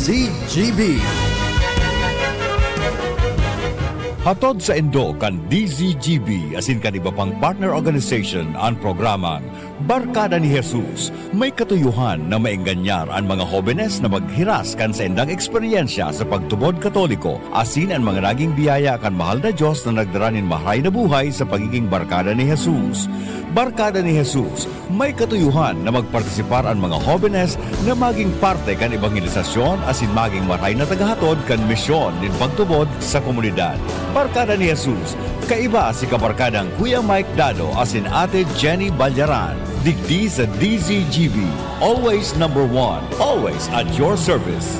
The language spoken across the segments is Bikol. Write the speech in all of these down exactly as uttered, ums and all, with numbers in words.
Z G B. Hatod saindo kan D Z G B asin kan iba pang partner organization an programang Barkada ni Jesus. May katuyohan na maenganyar an mga hobenes na maghiras kan saindang eksperyensya sa pagtubod Katoliko asin an mga naging biyaya kan mahal na Dios na nagdara nin maharay na buhay sa pagiging barkada ni Jesus. Barkada ni Jesus, may katuyohan na magpartisipar an mga hobenes na maging parte kan ebangelisasyon asin maging maray na tagahatod kan misyon nin pagtubod sa komunidad. Barkada ni Jesus, kaiba si kabarkadang Kuya Mike Dado asin Ate Jenny Balyaran. Digdi sa D Z G B, always number one, always at your service.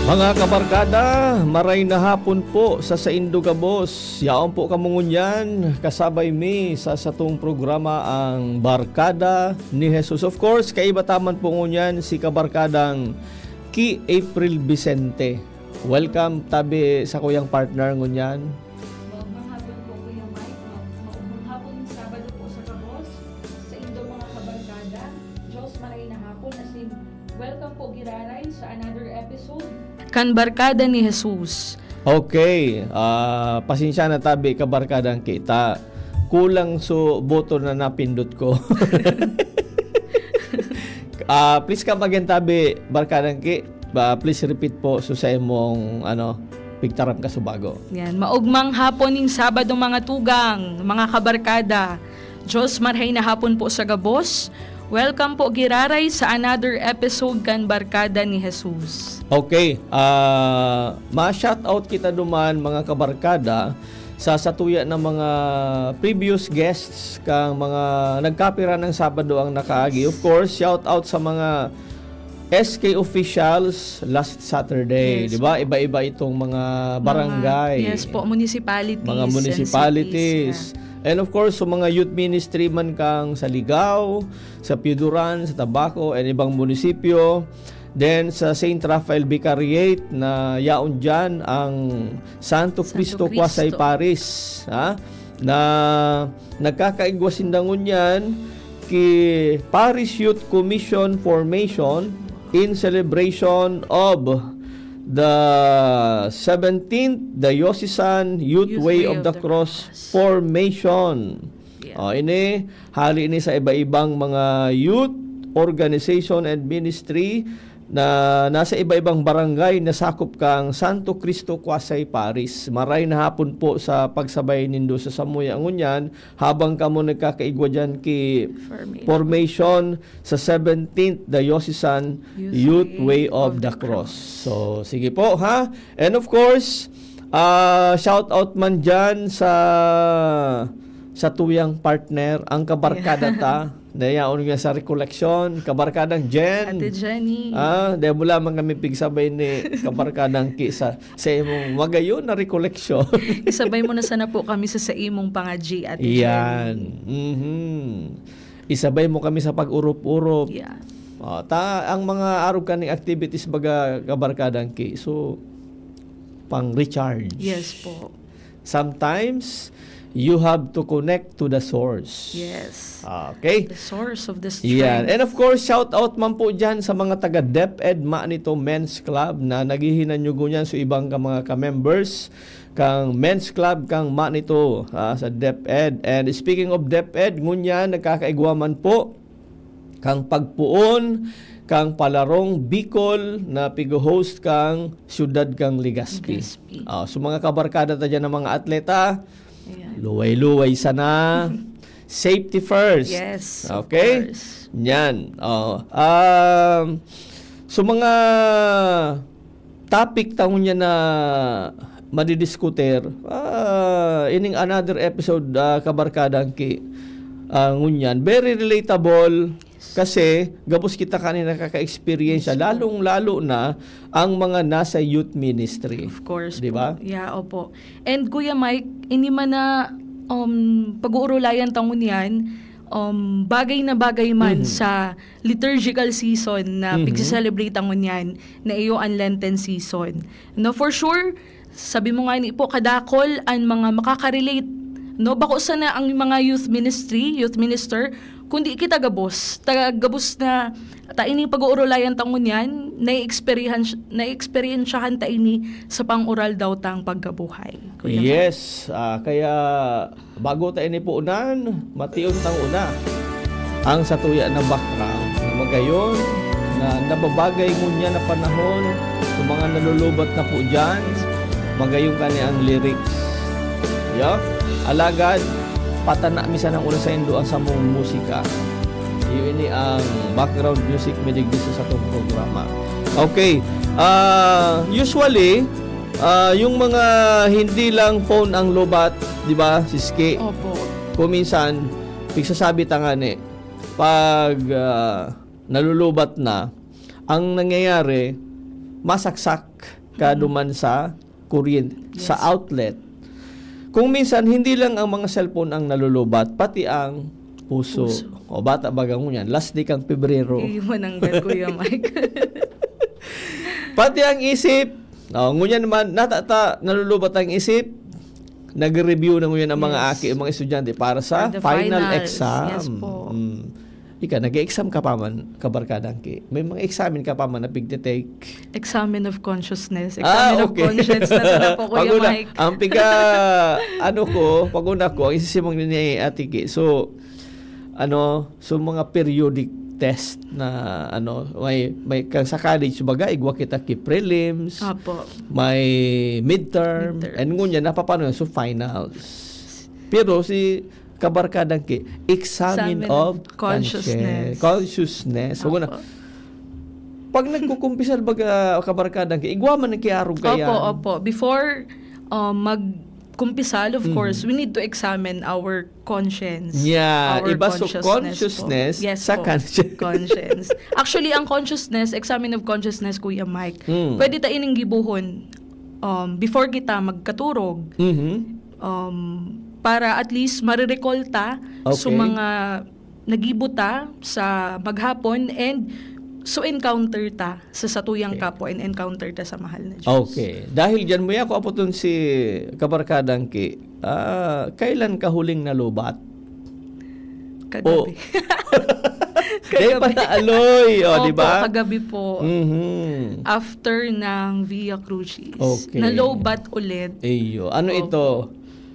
Mga kabarkada, maray na hapon po sa saindo gabos. Yaon po kamo ngunyan, kasabay mi sa satong programa, ang Barkada ni Jesus. Of course, kaiba ta man po ngunyan si kabarkadang Ki April Vicente. Welcome tabi sa kuyang partner ngunyan. Maugmang hapon po, Kuya Mike. Ma-, maugmang hapon, Sabado po sa gabos, saindo mga kabarkada. Diyos maray na hapon, asin welcome po giraray sa another episode kan Barkada ni Jesus. Okay, ah, pasensya na tabi, kabarkadang Ki, ta kulang so button na napindot ko. Ah, please come again tabi, barkadang Ki. Ba, please repeat po so sa imong, ano, pigtaram ka subago. Yan, maugmang hapon ning Sabado, mga tugang, mga kabarkada. Diyos marhay na hapon po sa gabos. Welcome po giraray sa another episode kan Barkada ni Jesus. Okay, ah, ma-shout out kita duman, mga kabarkada, sa satuya na mga previous guests kang mga nagkapira ng Sabado ang nakaagi. Of course, shout out sa mga S K officials last Saturday, Yes di ba? po. Iba-iba itong mga Mga, barangay. yes po, municipalities Mga and municipalities. cities, yeah. And of course, sa mga youth ministry man kang sa Ligao, sa Pioduran, sa Tabaco, and ibang munisipyo. Then, sa Saint Raphael Vicariate na yaon diyan ang Santo Santo Cristo Quasay Cristo. Paris, ha? Na nagkakaigwa sinda ngunyan ki Parish Youth Commission Formation in celebration of the seventeenth Diocesan Youth Youth Way Way of of the the Cross Cross. Formation. Yeah. Oh, ini, hali ini sa iba-ibang mga youth organization and ministry na nasa iba-ibang barangay na sakop kang Santo Cristo Quasay Paris. Maray na hapon po sa pagsabay nindo sa samuya ngunyan habang kamo nagkakaigwa diyan ki Formation. Formation sa seventeenth Diocesan Youth Youth Way Way of of the the Cross. Cross. So, sige po, ha? And of course, ah, shout out man diyan sa, sa tuyang partner, ang kabarkada Yeah. ta, na yaon nga sa recollection, kabarkadang Jen. Ate Jenny. Ah, dahil mula man kami pigsabay ni kabarkadang Ki sa, sa imong magayon na recollection. Isabay mo na sana po kami sa, sa imong pangadji, Ate Yan. Jenny. Mhm. Isabay mo kami sa pag-urop-urop. Yeah. Ah, ta, ang mga arog kaning activities, baga, kabarkadang Ki. So, pang recharge. Yes po. Sometimes, you have to connect to the source. Yes. Okay? The source of the strength. Yan. And of course, shout out man po dyan sa mga taga DepEd Manito Men's Club na naghihinanyugo niyan sa ibang ka mga ka-members kang Men's Club kang Manito, ah, sa DepEd. And speaking of DepEd, ngunyan nagkakaigwa man po kang pagpoon kang palarong Bicol na pigo-host kang siyudad kang Legazpi. Legazpi. Ah, so mga kabarkada ta dyan ng mga atleta, Ayan. luway-luway sana. Safety first. Yes, of Okay? course. Yan. Oh. Um, so mga topic ta ngunyan na madidiskutir, ah, ining another episode, ah, kabarkadang Ki, ah, ngunyan. Very relatable kasi gabos kita kaini nakaka-eksperyensya, Yes po. lalong-lalo na ang mga nasa youth ministry. Of course Di po. ba? Yeah, opo. And Kuya Mike, ini man na, um, pag-uurulayan ta ngunyan, um, bagay na bagay man Mhm. sa liturgical season na Mhm. pigse-celebrate ta ngunyan, na iyo an Lenten season. No, for sure, sabi mo nga ni po, kadakol an mga makaka-relate. No, bako sana ang mga youth ministry, youth minister, kundi kita gabos. Ta gabos na ta ini pag-uurulayan ta ngunyan, na-experience, na-experiensyahan ta ini sa pang-oral daw tang pagkabuhay. Kuya Mike. Yes, ah, kaya bago ta ini puunan, mation tang una ang satuya na background na magayon na nababagay ngunyan na panahon sa mga nalulubat na po dyan, magayon kani ang lyrics. Yeah? Alagad, patana mi sana ang una sa indo ang samong musika. Iyo ini ang background music mi digdi sa satong programa. Okay. Ah, usually, ah, yung mga hindi lang phone ang lobat, di ba, Siski? Opo. Kung minsan, pigsasabi ta nga ni, pag ah, nalulubat na, ang nangyayari, masaksak ka Mhm. duman sa kuryente, sa Yes. outlet. Kung minsan, hindi lang ang mga cellphone ang nalulubat, pati ang puso. Puso. O bata baga ngunyan, last day kang Pebrero. Iyo, mananggal, Kuya Mike. Pati ang isip. O, ngunyan naman, natata, nalulubat ang isip. Nagre-review na ngunyan ang mga Yes. aki, ang mga estudyante para sa For the final finals. Exam. Yes po. Mm. Ika, nag-exam ka pa man, kabarkadang ki. May mga examen ka pa man na pigte-take. Examen of consciousness. Ah, Examen of okay. conscience na sila po, Kuya Pag-una, Mike. ang piga, ano ko, pag-una ko, ang isisimang ni Ate Ki. So, ano, so mga periodic test na, ano, may, may, kang sa college, baga, igwa kita ki prelims, Opo. may midterm, Midterms. and ngunyan, napapano yun? So, finals. Pero si kabarkadang ki, examen Examen of of consciousness. conscience. Consciousness. So, na, Opo. pag nagkukumpisal baga kabarkadang ki, igwa man ang kiarog kaya. Opo, opo. Before um, magkumpisal, of Mhm. course, we need to examine our conscience. Yeah, Our iba so consciousness consciousness po. Yes sa po. conscience. Conscience. Actually, ang consciousness, examen of consciousness, Kuya Mike, Mm. pwede ta ining gibuhon um, before kita magkaturog. Mhm. Um, para at least marirecall ta sa Okay. mga nagibo ta sa maghapon and so encounter ta sa satuyang Okay. kapwa and encounter ta sa mahal na Diyos. Okay. Dahil dyan mo ako apoton si kabarkadang ki, ah, kailan ka huling nalubat? Kagabi. Dahil pa naaloy, o, Opo, di ba? Kagabi po. Mhm. After ng Via Crucis. Okay. Nalobat ulit. Iyo. Ano Opo. ito?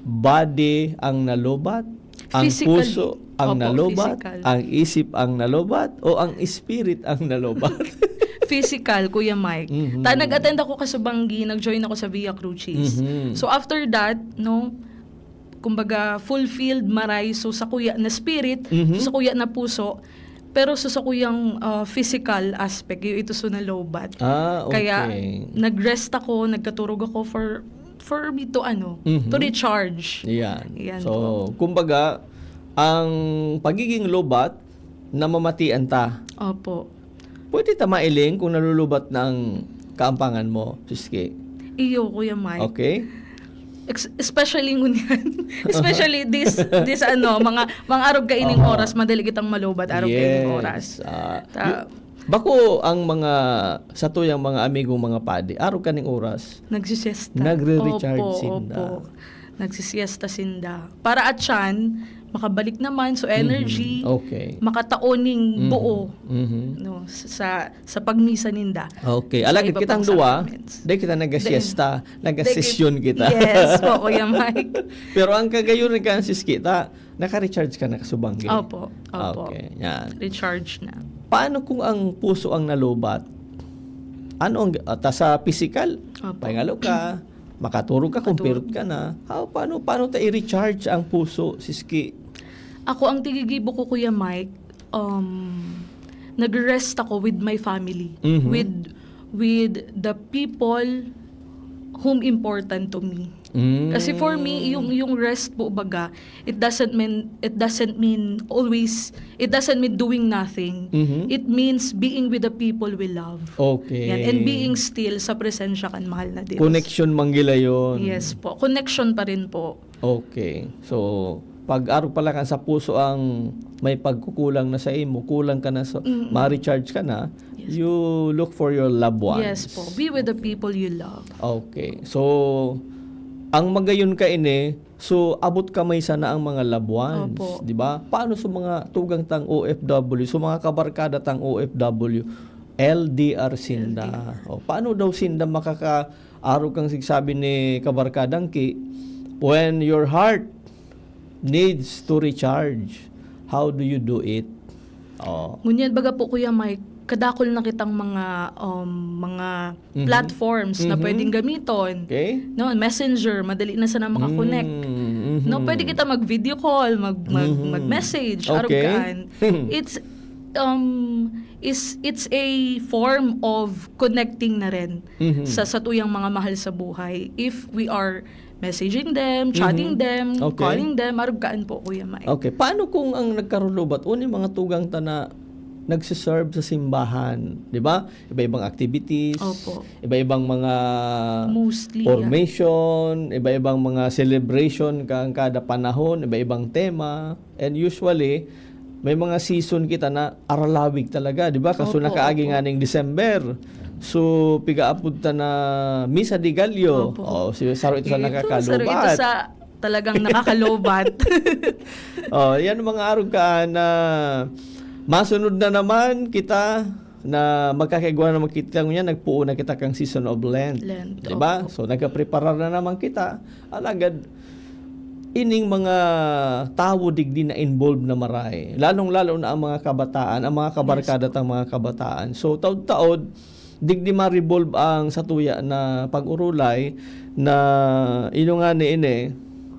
Body ang nalubat? Ang Physically. Puso ang Opo, nalubat? physical. Ang isip ang nalubat? O ang spirit ang nalubat? Physical, Kuya Mike. Mhm. Ta nag-attend ako kasubanggi, nag-join ako sa Via Crucis. Mhm. So after that, no, kumbaga fulfilled, maray, so sa kuya na spirit, Mhm. so sa kuya na puso, pero so sa kuyang ah, physical aspect, yung ito so nalobat. Ah, okay. Kaya nag-rest ako, nagkaturog ako for for me to ano, Mhm. to recharge. Yan. Yan So, po. kumbaga, ang pagiging lubat, namamatian ta. Opo. Pwede ta mailing kung nalulubat na ang kaampangan mo, Siski. Iyo, Kuya Mike. Okay? Ex- especially ngunyan. Especially this this ano, mga mga arog kaining Aha. oras, madali kitang malubat arog kaining oras. Ah, Ta- y- bako ang mga satuyang mga amigong mga padi, arog kaning oras. Nagsisiesta. Nagre-recharge Opo, sinda. Opo. Nagsisiesta sinda. Para at siyan, makabalik naman, so energy, Mhm. Okay. makataoning Mhm. buo Mhm. no, sa sa pagmisa ninda. Okay. Sa Alagad iba kitang pang duwa, sacraments. di kita nagasiesta, Di- nagasesyon di- kita. Yes po, Kuya Mike. Pero ang kagayon kan Siski ta, naka-recharge ka na kasubanggi. Opo, opo. Okay, yan. Recharge na. Paano kung ang puso ang nalubat? Ano ang ah, ta sa pisikal? Opo. Pahingalo ka, makaturog ka, Makaturog. Kumpirot ka na. How, paano, paano ta i-recharge ang puso, Siski? Ako, ang tigigibo ko, Kuya Mike, um, nagre-rest ako with my family, Mhm. with with the people whom important to me. Mm. Kasi for me, yung yung rest po baga, it doesn't mean it doesn't mean always it doesn't mean doing nothing. Mhm. It means being with the people we love. Okay. Yan. And being still sa presensya kan mahal na Diyos. Connection manggila yun. Yes po. Connection pa rin po. Okay. So, Pag arog pala kan sa puso ang may pagkukulang na sa imo, kulang ka na sa, Mm-mm. ma-recharge ka na, Yes. you look for your loved ones. Yes po. Be with the people you love. Okay. So, ang magayon ka ini, so, abot kamay sana ang mga loved ones, Opo. di ba? Paano sa mga tugang tang O F W, sa mga kabarkada tang O F W, L D R sinda? L D R. O, paano daw sinda makaka-, arog kang sigsabi ni Kabarkadang Ki, when your heart needs to recharge, how do you do it? Oh. Ngunyan, baga po, Kuya Mike, kadakol na kitang mga, um, mga Mhm. platforms na Mhm. pwedeng gamiton. Okay. No, Messenger, madali na sana makakonect. Mm, mhm. No, pwede kita mag-video call, mag-, mag-, Mhm. mag-message, arog Okay. kaan. It's, um, is, it's a form of connecting na rin Mhm. sa, sa tuyang mga mahal sa buhay. If we are messaging them, chatting Mhm. them, Okay. calling them, arog kaan po, Kuya Mike. Okay. Paano kung ang nagkarulubat, uni mga tugang ta na nagsiserve sa simbahan, di ba? Iba-ibang activities, Opo. iba-ibang mga Mostly, yeah. formation, iba-ibang mga celebration kang kada panahon, iba-ibang tema. And usually, may mga season kita na aralawig talaga, di ba? Kaso Opo, nakaagi opo. nga ning December. So, pigaapod ta na Misa de Gallo. Opo. Oh, si, saro ito sa Ito, saro ito nakakalubat. sa talagang nakakalubat. Oh, yan mga arog kaan na masunod na naman kita na magkakaigwa na magkita ngunyan, nagpoon na kita kang season of Lent. Lent, Di ba? opo. So, nagkapreparar na naman kita. Alagad, ining mga tawo digdi na involved na maray, lalong-lalo na ang mga kabataan, ang mga kabarkada Yes, po. tang mga kabataan. So, taod-taod, digdi ma-revolve ang satuya na pag-urulay na ino nga ni ini,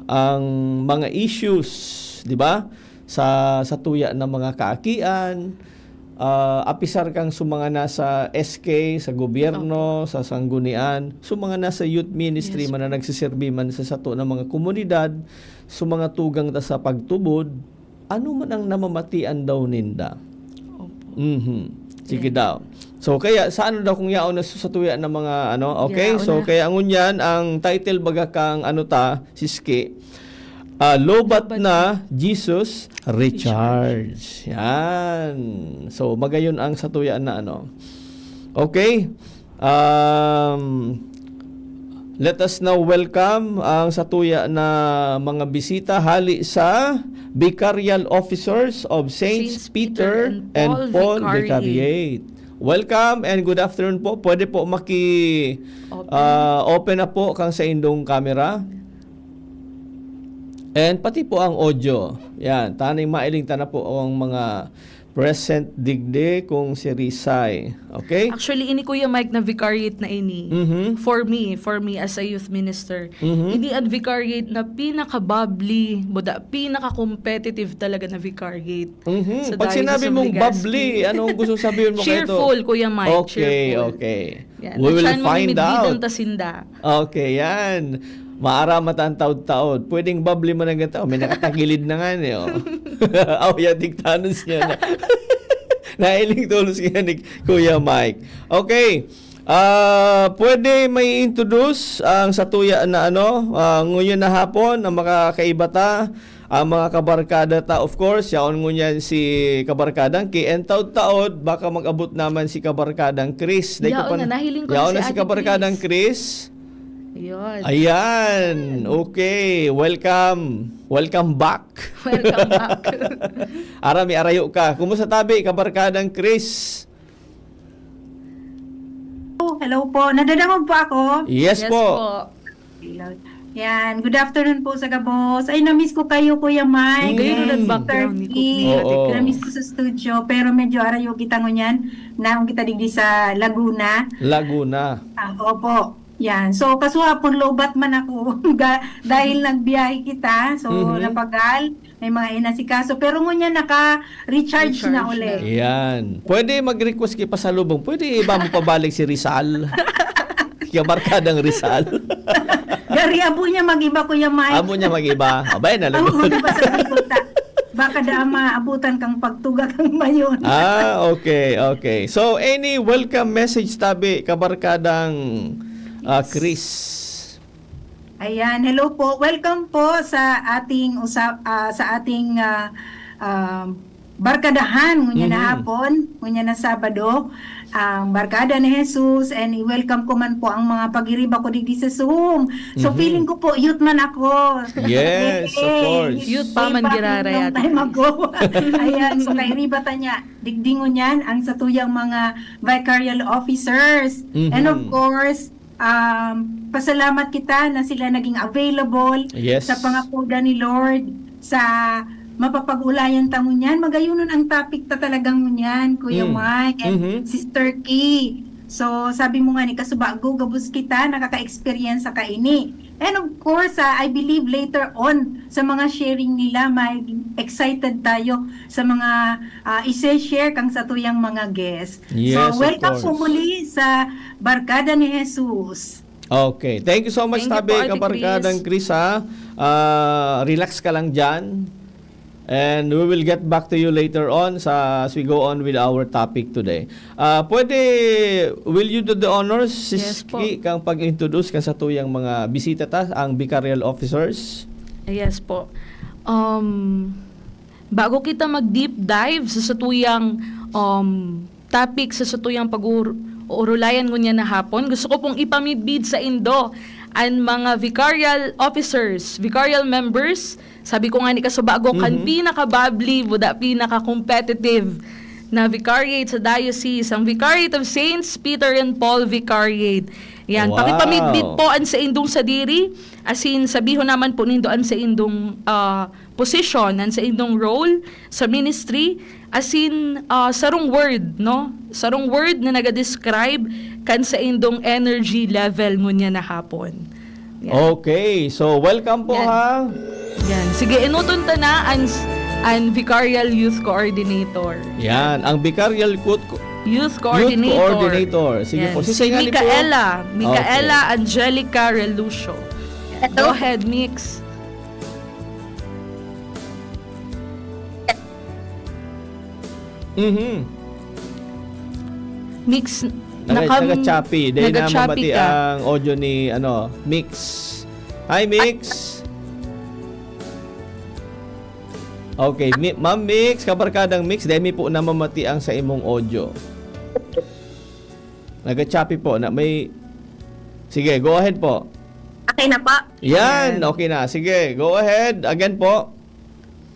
ang mga issues, di ba? Sa, satuya na mga kaakian, ah, apisar kang sa mga nasa S K, sa gobyerno, Opo. sa sanggunian, sa mga nasa youth ministry Yes, man na po. nagsiserbi man sa sato na mga komunidad, sa mga tugang ta sa pagtubod, ano man ang namamatian daw ninda? Opo. Mhm. Sige Yan. daw. So, kaya sa ano daw kung yaon na sa tuya na mga ano, okay? Yaon So, na. kaya ngunyan, ang title baga kang ano ta, siski, ah, Lobat Lobat na na. Jesus Recharge. Recharge. Yan. So, magayon ang satuya na ano. Okay? Um, let us now welcome ang satuya na mga bisita hali sa Vicarial Officers of Saints Saints Peter Peter and and Paul Paul Vicariate. Vicariate. Welcome and good afternoon po. Pwede po maki, Open. ah, open na po kang sa indong camera. And pati po ang audio. Yan, taning mailing ta na po ang mga present digdi kung si Risay. Okay? Actually, ini Kuya Mike na vicariate na ini. Mhm. For me, for me as a youth minister, Mhm. ini ang vicariate na pinaka-bubbly, boda, pinaka-competitive talaga na vicariate Mhm. sa Pag Diocese sinabi of mong Legazpi. bubbly, anong gusto sabihin mo kaito? Cheerful, Kuya Mike, Okay, cheerful. okay. Yan. We will Siya ang find mamimidbidan out. ta sinda. Okay, yan. Maaramat ang taod-taod. Pwedeng bubbly man ang tao. May nakatagilid na nga niyo. Aw, yan, diktanos niya na. Nailing tulos niya ni Kuya Mike. Okay. Ah, pwede may introduce ang satuya na ano, ah, ngayon na hapon, ang makakaiba ta, ang mga kabarkada ta, of course, yaon ngunyan si kabarkadang Ki, and taod-taod, baka mag-abot naman si kabarkadang Chris. Dai ko Yaon pa na, nahiling ko na yaon si na si Ate kabarkadang Chris. Chris. Ayun. Ayan. Okay. Welcome. Welcome back. Welcome back. Ara, may arayo ka. Kumusta tabi, kabarkadang Chris? Oh, hello po. Nadadangog po ako? Yes Yes po. po. Hello. Yan. Good afternoon po sa gabos. Ay, na-miss ko kayo, Kuya Mike. Mm. Kayo na nag-background ni Fergie. Kuya Ate Oo. Chris. Na-miss ko sa studio, pero medyo arayo kita ngunyan. Naong kita digdi sa Laguna. Laguna. Ah, opo. Yan. So, kasuhapon, lobat man ako. Ga-, dahil nagbiyahe kita. So, Mhm. napagal. May mga inasikaso. Pero ngunyan, naka-recharge na Recharge uli. na. Yan. Pwede mag-request kay pasalubong. Pwede iba mo pabalik si Rizal. Kabarkadang Rizal. Gari, abo niya mag-iba, Kuya Mike. Abo niya mag-iba. Abay, Ang nalagot. huli pa sa likod ta. Baka da maabutan kang pagtuga kang mayon. Ah, okay, okay. So, any welcome message tabi, kabarkadang, ah, Chris? Chris? Ayan, hello po. Welcome po sa ating usa-, ah, sa ating, ah, ah, barkadahan ngunyan na Mhm. hapon, ngunyan na Sabado, ang Barkada ni Jesus, and i-welcome ko man po ang mga pagiriba ko digdi sa Zoom. So, Mhm. feeling ko po, youth man ako. Yes, of Yay! course. Youth pa Way man back giraray, long Ate time Chris. ago. Ayan, so kairiba ta niya, digdi ngunyan ang satuyang mga vicarial officers. And of Mhm. course, um, pasalamat kita na sila naging available Yes. sa pangapodan ni Lord sa mapapag-ulayan ta ngunyan. Magayonon ang topic ta talaga ngunyan, Kuya Mm. Mike and Mhm. Sister Key. So, sabi mo nga ni Kasubago, gabos kita, nakaka-experience sa kaini. And of course, ah, I believe later on, sa mga sharing nila, may excited tayo sa mga, ah, ise-share kang satuyang mga guest. Yes, So, of welcome po course. muli sa Barkada ni Jesus. Okay. Thank you so much, Thank you Tabi, po, Ate kabarkadang Chris. Chris, ha? Ah, relax ka lang dyan. And we will get back to you later on sa, as we go on with our topic today. Ah, pwede, will you do the honors, Sis Yes po. Ki, kang pag-introduce kan satuyang mga bisita ta, ang vicarial officers? Yes po. Um, bago kita mag-deep dive sa satuyang, um, topic, sa satuyang pag-uur-, uurulayan ngunyan na hapon, gusto ko pong ipamidbid saindo an mga vicarial officers, vicarial members. Sabi ko nga ni Kasubago, kan Mhm. pinaka-bubbly, buda pinaka-competitive na vicariate sa diocese, ang Vicariate of Saints Peter and Paul Vicariate. Yan, Wow. pakipamidbid po an saindong sadiri, asin sabihon naman po nindo an saindong, ah, position, an saindong role sa ministry, asin, ah, sarong word, no? Sarong word na naga-describe kan saindong energy level ngunyan na hapon. Yan. Okay, so welcome po, Yan. ha? Yan. Sige, enoton ta na an, an Vicarial Youth Coordinator. Yan, ang Vicarial Youth Co-, Youth Youth Coordinator. Coordinator. Sige Yan. po, Si sisay nga ni po? Micaela, Micaela Okay. Angelica Relucio. Hello. Go ahead, Mix. Mhm. Mix, Naga-, nakam-, naga-choppy. Dahil naga-choppy namamati ka. ang audio ni, ano, Mix. Hi, Mix. Okay, Mi-, Ma'am Mix, kabarkadang Mix, dahil mi po namamati ang sa imong audio. Naga-choppy po. Na may, sige, go ahead po. Okay na po. Yan, Yan. okay na. Sige, go ahead. Again po.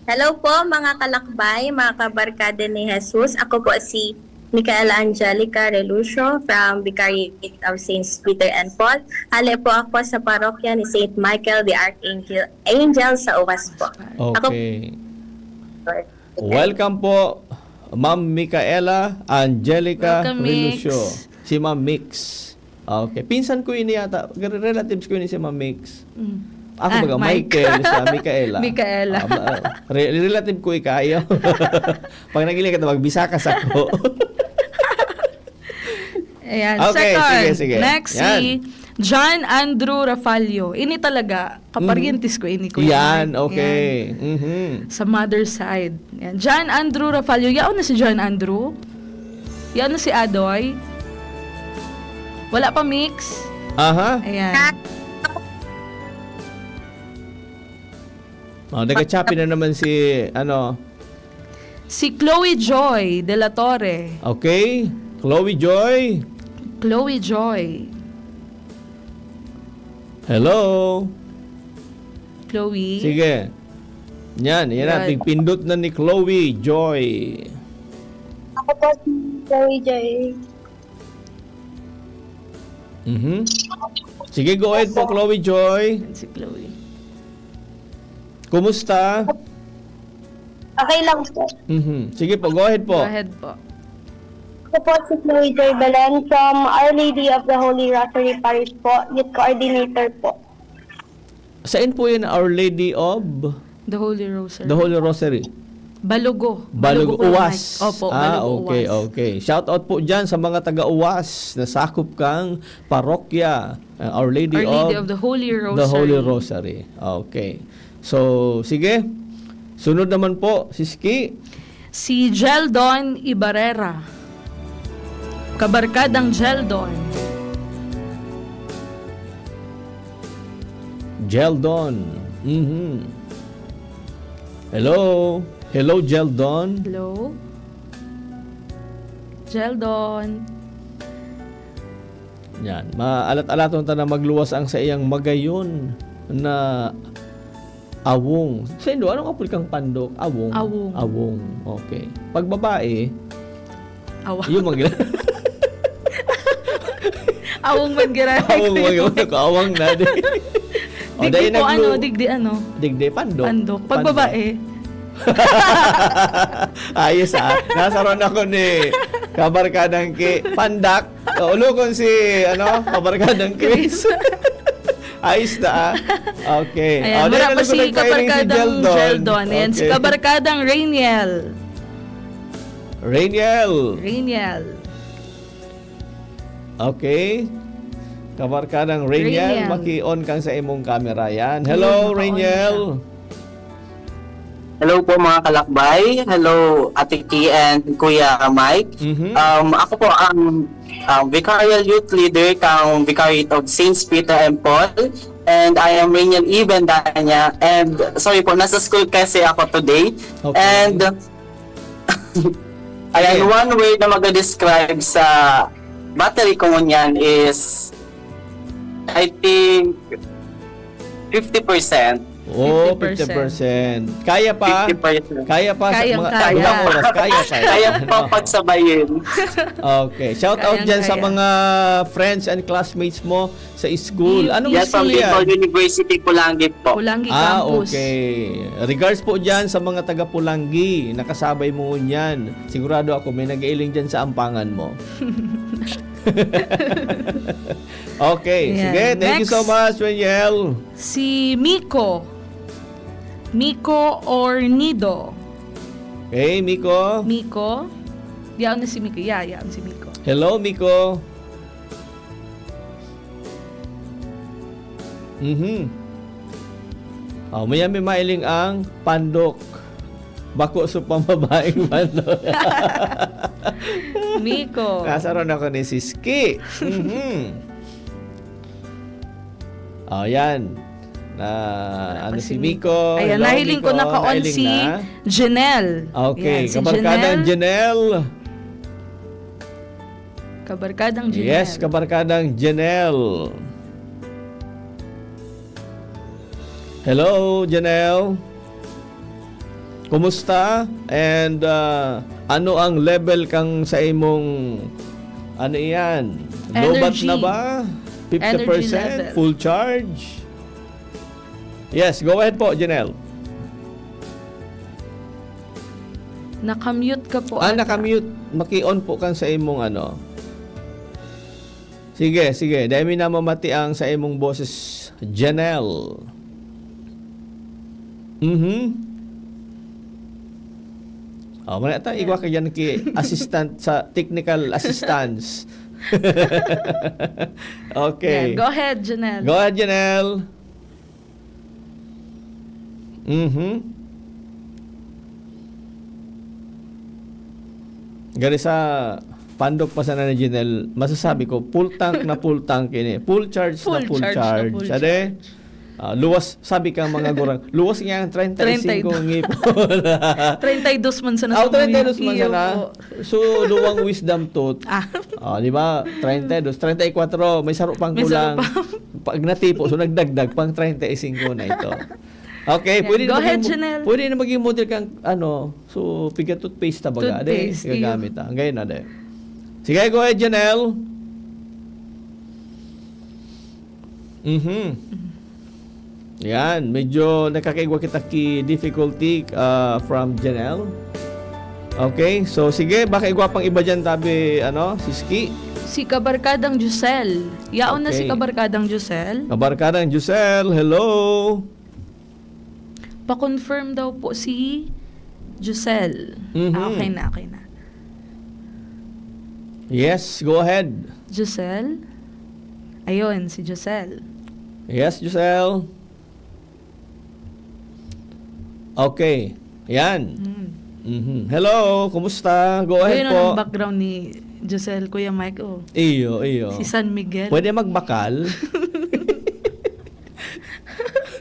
Hello po, mga kalakbay, mga kabarkada ni Jesus. Ako po si Micaela Angelica Relucio from Vicariate of Saints Peter and Paul. Hale po ako sa parokya ni Saint Michael the Archangel, Angel sa Uwas po. Ako Okay. Welcome po, Ma'am Micaela Angelica Welcome, Relucio. Mix. Si Ma'am Mix. Okay. Pinsan ko ini yata. Re-, relatives ko ini si Ma'am Mix. Mm. Ako Ah, baga, Mike. Michael, siya, Micaela. Micaela. Ah, ba-, re-, relative ko ikayo. Pag nagiling ka, magbisa ka sa ko. Ayan. Okay, Second, sige, sige. next Yan. si John Andrew Rafalio. Ini talaga, kaparyentes Mhm. ko ini, Kuya Yan, Mike. okay. Yan. Mhm. Sa mother side. Yan. John Andrew Rafalio. Yaon na si John Andrew? Yaon na si Adoy? Wala pa, Mix? Aha. Ayan. Oh, nag-choppy na naman si, ano, Si Chloe Joy de la Torre. Okay. Chloe Joy. Chloe Joy. Hello. Chloe. Sige. Yan, yan na. Yan. Pigpindot na ni Chloe Joy. Ako po si Chloe Joy. Mhm. Sige, go ahead po, Chloe Joy. Yan si Chloe. Kumusta? Okay lang po. Mhm. Sige po, go ahead po. Go ahead po. Ako po si Chloe Joy Belen from Our Lady of the Holy Rosary Parish po, Youth Coordinator po. Saan po yun, Our Lady of The Holy Rosary. The Holy Rosary? Balogo. Balogo, Balogo, Kuya Uwas. Mike. Opo, Ah, Balogo, okay, Uwas. okay. Shout out po dyan sa mga taga Uwas na sakop kang parokya, uh, Our Lady Our Lady of of the Holy the Holy Rosary. Rosary. Okay. So, sige. Sunod naman po, Siski. Si Jeldon Ibarrera. Kabarkadang Jeldon. Jeldon. Mhm. Hello? Hello, Jeldon? Hello? Jeldon? Yan. Maalat-alaton ta na magluwas ang saiyang magayon na awong. Saindo, ano nga puli kang pandok? Awong. Awong. Awong. Okay. Pag babae, Awang. Yung mga Awang man giraray Awang ko. Mga awang na, di. O, Digdi dahil po, naglu- ano, digdi, ano? Digdi, pandok. Pandok. Pag Pandok. Babae. Ayos, ah. Nasa ron ako ni kabarkadang ki-, pandak. O, ulokon si, ano, kabarkadang Chris. Chris. Ayos na, ah. Okay. Ayan, O, dahil mura pa nalugod si ang kailing si kabarkadang Jeldon. Jeldon. Ayan, si Okay. kabarkadang Rainiel. Rainiel. Rainiel. Okay. Kabarkadang Rainiel, Rainiel. Maki-on kang sa imong camera. Yan. Hello, Ayun, naka-on Rainiel. siya. Hello po, mga kalakbay. Hello, Ate Ki and Kuya Mike. Mhm. Um, ako po ang, um, Vicarial Youth Leader kang Vicariate of Saints Peter and Paul. And I am Rainiel Even Danya. And sorry po, nasa school kasi ako today. Okay. And ayan, Sige. One word na mag-describe sa battery ko ngunyan is, I think, fifty percent. Oh, fifty percent. Fifty percent. Kaya pa? Fifty percent. Kaya pa sa Kayang mga kaya. Ilang oras? Kaya pa. Kaya pa pagsabayin. Okay. Shout out Kayang dyan sa kaya. Mga friends and classmates mo sa school. Yes. Anong Yes, school from yan? Bicol University, Polangui po. Polangui Ah, Campus. Okay. Regards po dyan sa mga taga Polangui. Nakasabay mo ngunyan. Sigurado ako may nag-iiling dyan sa ampangan mo. Okay. Ayan. Sige. Thank you so Next. Much, Reniel. Si Miko. Miko or Nido? Hey, Miko. Miko? Yaon na si Miko. Ya, yaon si Miko. Hello, Miko. Mhm. Oh, maya may mailing ang pandok. Bako sa pambabaeng pandok. Miko. Nasa ron ako ni Siski. Mhm. Oh, yan. Na, Wala ano pa si si Miko. Miko. Ayan, Hello, nahiling ko Miko. Naka-on Nahiling si na? Janelle. Okay, Yan, si kabarkadang Janelle. Janelle. Kabarkadang Janelle. Yes, kabarkadang Janelle. Hello, Janelle. Kumusta? And, ah, ano ang level kang sa imong, ano iyan? Lobat Energy. Na ba? Fifty percent? Energy level. Full charge? Yes, go ahead po, Janelle. Naka-mute ka po Ah, ata. Naka-mute. Maki-on po kang sa imong ano. Sige, sige. Dahil may namamati ang sa imong boses, Janelle. Mhm. Oh, muna ta, igwa ka dyan ki assistant sa technical assistance. Okay. Yeah, go ahead, Janelle. Go ahead, Janelle. Mhm. Gani sa pandok pa sana ni Janelle, masasabi ko, full tank na full tank ini. Full charge na Full full charge na charge. full Ade? charge. Ah, luwas, sabi ka mga gurang, luwas nga ang treinta y cinco Treinta y dos. ngipon. Treinta y dos man sana Ah, sa mga treinta y dos man iyo sana. po. So, duwang wisdom tooth. Ah. Ah, di ba? Treinta y dos, treinta y cuatro, may saro pang May saro kulang. pa. Pag natipo, so nagdagdag pang treinta y cinco na ito. Okay, Yan. pwede Go na ahead, maging mo-, Janelle. pwede na maging model kang, ano, so, piga toothpaste na baga, ade, Toothpaste, iyo. gagamit, ah. Ang ganyan na, ade. Sige, go ahead, Janelle. Mhm. Yan, medyo nakakaigwa kita ki difficulty, ah, from Janelle. Okay, so sige, baka igwa pang iba dyan, tabi, ano, Siski. Si Kabarkadang Giselle. Yaon na si Okay. Kabarkadang Giselle. Kabarkadang Giselle, hello. Pa-confirm daw po si Giselle. Mhm. Ah, okay na, okay na. Yes, go ahead. Giselle? Ayun, si Giselle. Yes, Giselle. Okay. Yan. Hmm. Mhm. Hello, kumusta? Go ahead Ayun, po. Ang background ni Giselle, Kuya Mike, oh. Iyo, iyo. Si San Miguel. Pwede magbakal?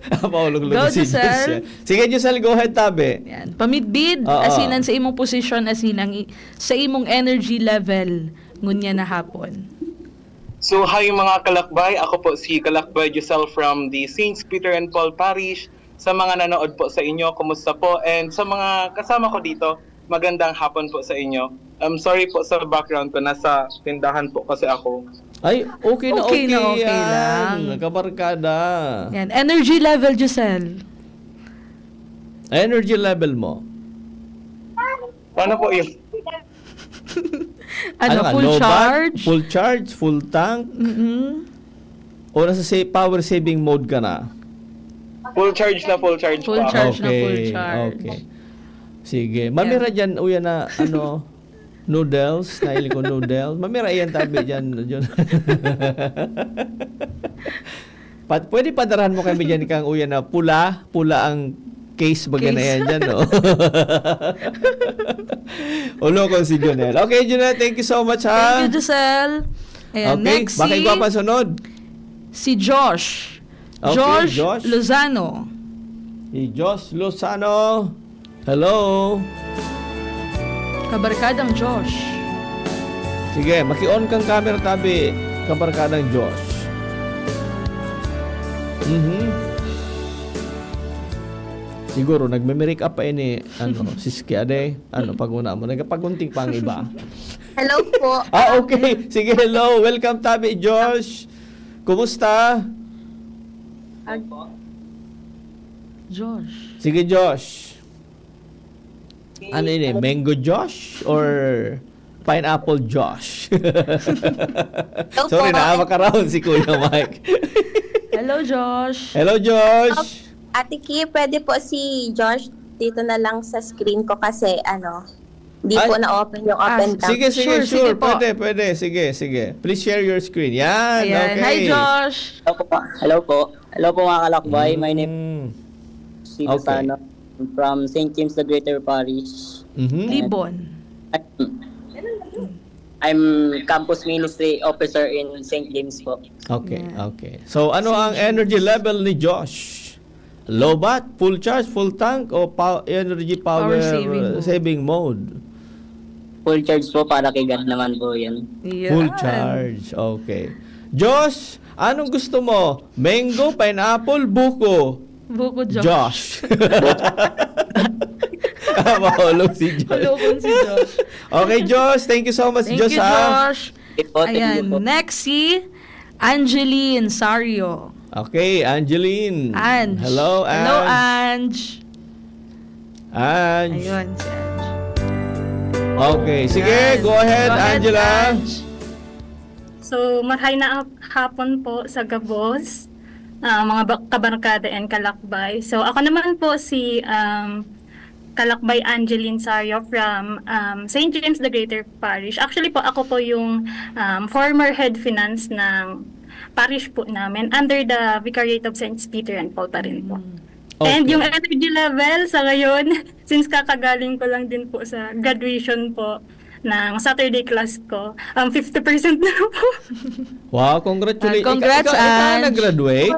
Paulog-log Go, si Giselle. Giselle. Sige, Giselle, go ahead, tabi. Yan. Pamidbid, Oo. asinan sa imong posisyon, asinan i-, sa imong energy level, ngunya na hapon. So, hi mga kalakbay. Ako po si Kalakbay Giselle from the Saints Peter and Paul Parish. Sa mga nanood po sa inyo, kumusta po? And sa mga kasama ko dito, magandang hapon po sa inyo. I'm sorry po sa background ko, nasa tindahan po kasi ako. Ay, okay na Okay okay, na okay yan. lang. Kabarkada. Yan. Energy level, Giselle. Energy level mo? Paano po yun? Ano, Ano ka, full low bat? charge? Full charge? Full tank? Mm-mm. O nasa sa-, power saving mode ka na? Full charge na full charge Full pa. charge na full Okay, charge. okay. Sige. Mamira Yeah. dyan, uya na, ano, noodles, nahiling ko noodles. Mamira yan, tabi dyan, dyan. Pat-, pwede padarahan mo kami dyan kang uya na pula, pula ang case baga na Case. yan dyan, no? Ulo ko si Jonel. Okay, Jonel, thank you so much, ha? Thank you, Giselle. Ayan, Okay, next baka si, igwa pa sunod? si Josh. Okay, Josh Josh. Lozano. Si Josh Lozano. Hello? Kabarkadang Josh. Sige, maki-on kang camera, tabi, Kabarkadang Josh. Mhm. Siguro, nagme-make up pa ini, ano, siski ade, ano, pag-una mo, nagpagunting pa ang iba. Hello po. Ah, okay. Sige, hello. Welcome, tabi, Josh. Kumusta? Ag- Josh. Sige, Josh. Ano yun eh? Mango Josh or pineapple Josh? Sorry, Opo. naawa ka raw si Kuya Mike. Hello, Josh. Hello, Josh. Ate Ki, pwede po si Josh dito na lang sa screen ko kasi ano, di Ay. po na-open yung Ah, open cam. Sige, sige, Sure, sure. sige po. Pwede, pwede. Sige, sige. Please share your screen. Yan, Ayan. Hi, okay. Josh. Hello po. Hello po. Hello po, mga kalakbay. My name Mm. is Okay. Lozano. I'm from Saint James the Greater Parish. Mhm. Libon. I'm, I'm campus ministry officer in Saint James po. Okay, Yan. okay. So, ano Saint ang energy James. level ni Josh? Low bat, full charge, full tank, o pa-, energy power, Power saving uh, mode. saving mode? Full charge po, para kay God naman po yun. Yan. Full charge. Okay. Josh, anong gusto mo? Mango, pineapple, buko? Buko, Josh. Josh. Ah, mahulog si Josh. Hulog si Josh. Okay, Josh. Thank you so much, Thank Josh, you, ha? Josh. Ito po, thank you Ayan, po. next si Angeline Sario. Okay, Angeline. Ange. Hello, Hello, Ange. Ange. Ange. Ayun, si Ange. Okay, sige, Ayan. go ahead, Go ahead, Angela. Ange. So, maray na ap-, hapon po sa gabos, ah, mga ba-, kabarkada and kalakbay. So, ako naman po si, um, Kalakbay Angeline Sario from, um, Saint James the Greater Parish. Actually po, ako po yung, um, former head finance ng parish po namin under the Vicariate of Saints Peter and Paul pa rin po. Mm. And Okay. yung energy level sa ngayon, since kakagaling ko lang din po sa graduation po ng Saturday class ko, um, fifty percent na po. Wow, congratulations. Ah, congrats, Ika-, ika-, ika Ange. nag-graduate?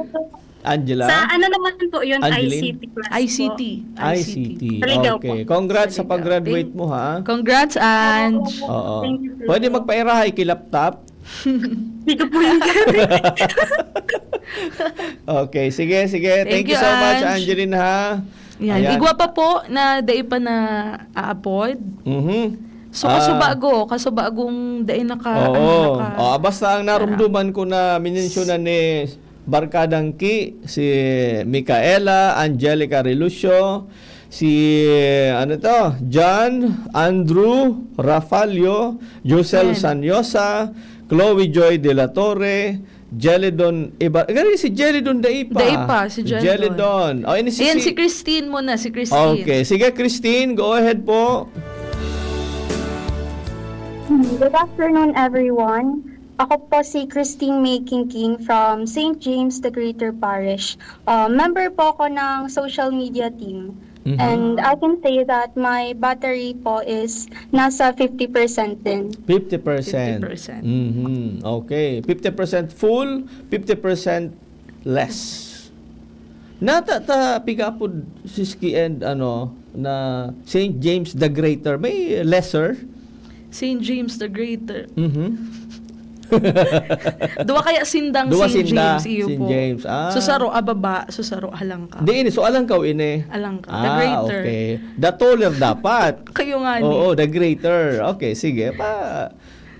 Angela? Sa ano naman po yun, Angeline? I C T class po. I C T. I C T. I C T. Sa Ligao Okay. po. Congrats Sa sa Ligao. pag-graduate Thank-, mo, ha? congrats, Ange. Oo. Thank you po. Pwede magpairahay ki laptop? Hindi ko po yun. Okay. Sige, sige. Thank Thank you you, so much, Ange. Angeline, ha? Yan. Ayan. Igwa pa po na dai pa na-upload. Mhm. So, Ah. kasubago, kasubagong dai naka-, Oo. ano, naka- Oh, basta ang Tara. narumduman ko na minensyonan ni Barkadang Ki, si Micaela, Angelica Relucio, si, ano to, John, Andrew, Rafaelio, Josel Ayan. Sanyosa, Chloe Joy de la Torre, Jelidon Ibar-, gani si Jelidon dai pa. Dai pa, si Jelidon. Jelidon. Oh, ini si, Ayan, si si Christine muna, si Christine. Okay. Sige, Christine, go ahead po. Good afternoon, everyone. Ako po si Christine May King King from Saint James the Greater Parish. Uh, member po ako ng social media team. Mhm. And I can say that my battery po is nasa fifty percent din. Fifty percent. Fifty percent. Mhm. Okay. Fifty percent full, fifty percent less. Nata ta pigapod, Siski, and ano, na Saint James the Greater. May lesser? Saint James the Greater. Mhm. Duwa kaya sindang Duwa Saint sinda, James, iyo Saint po. James. Ah. So, saro, ababa. So, saro, halangka. Di ini, so alang kaw ini. Alang ka. The Ah, greater. Okay. The taller dapat. Kayo nga ni. Oo, the greater. Okay, sige. Pa,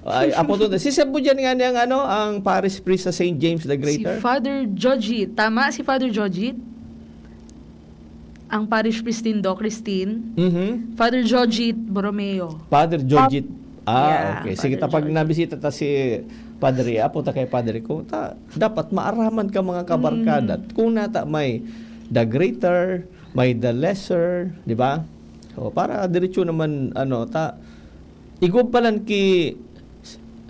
ay, apo to. Si Cebu dyan nga niya ang, ano, ang parish priest sa Saint James the Si Greater. Father Jojit. Tama si Father Jojit? Ang parish priest nindo, Christine? Mhm. Father Jojit Borromeo. Father Jojit. Ah, Yeah, okay. Sige, Father tapag Jojit. Nabisita ta si Padre, apo ta kay Padre ko, ta, dapat maaraman ka, mga kabarkada. Mm. Kung nata may the greater, may the lesser, di ba? O, para diretso naman, ano, ta, igwa pa lang ki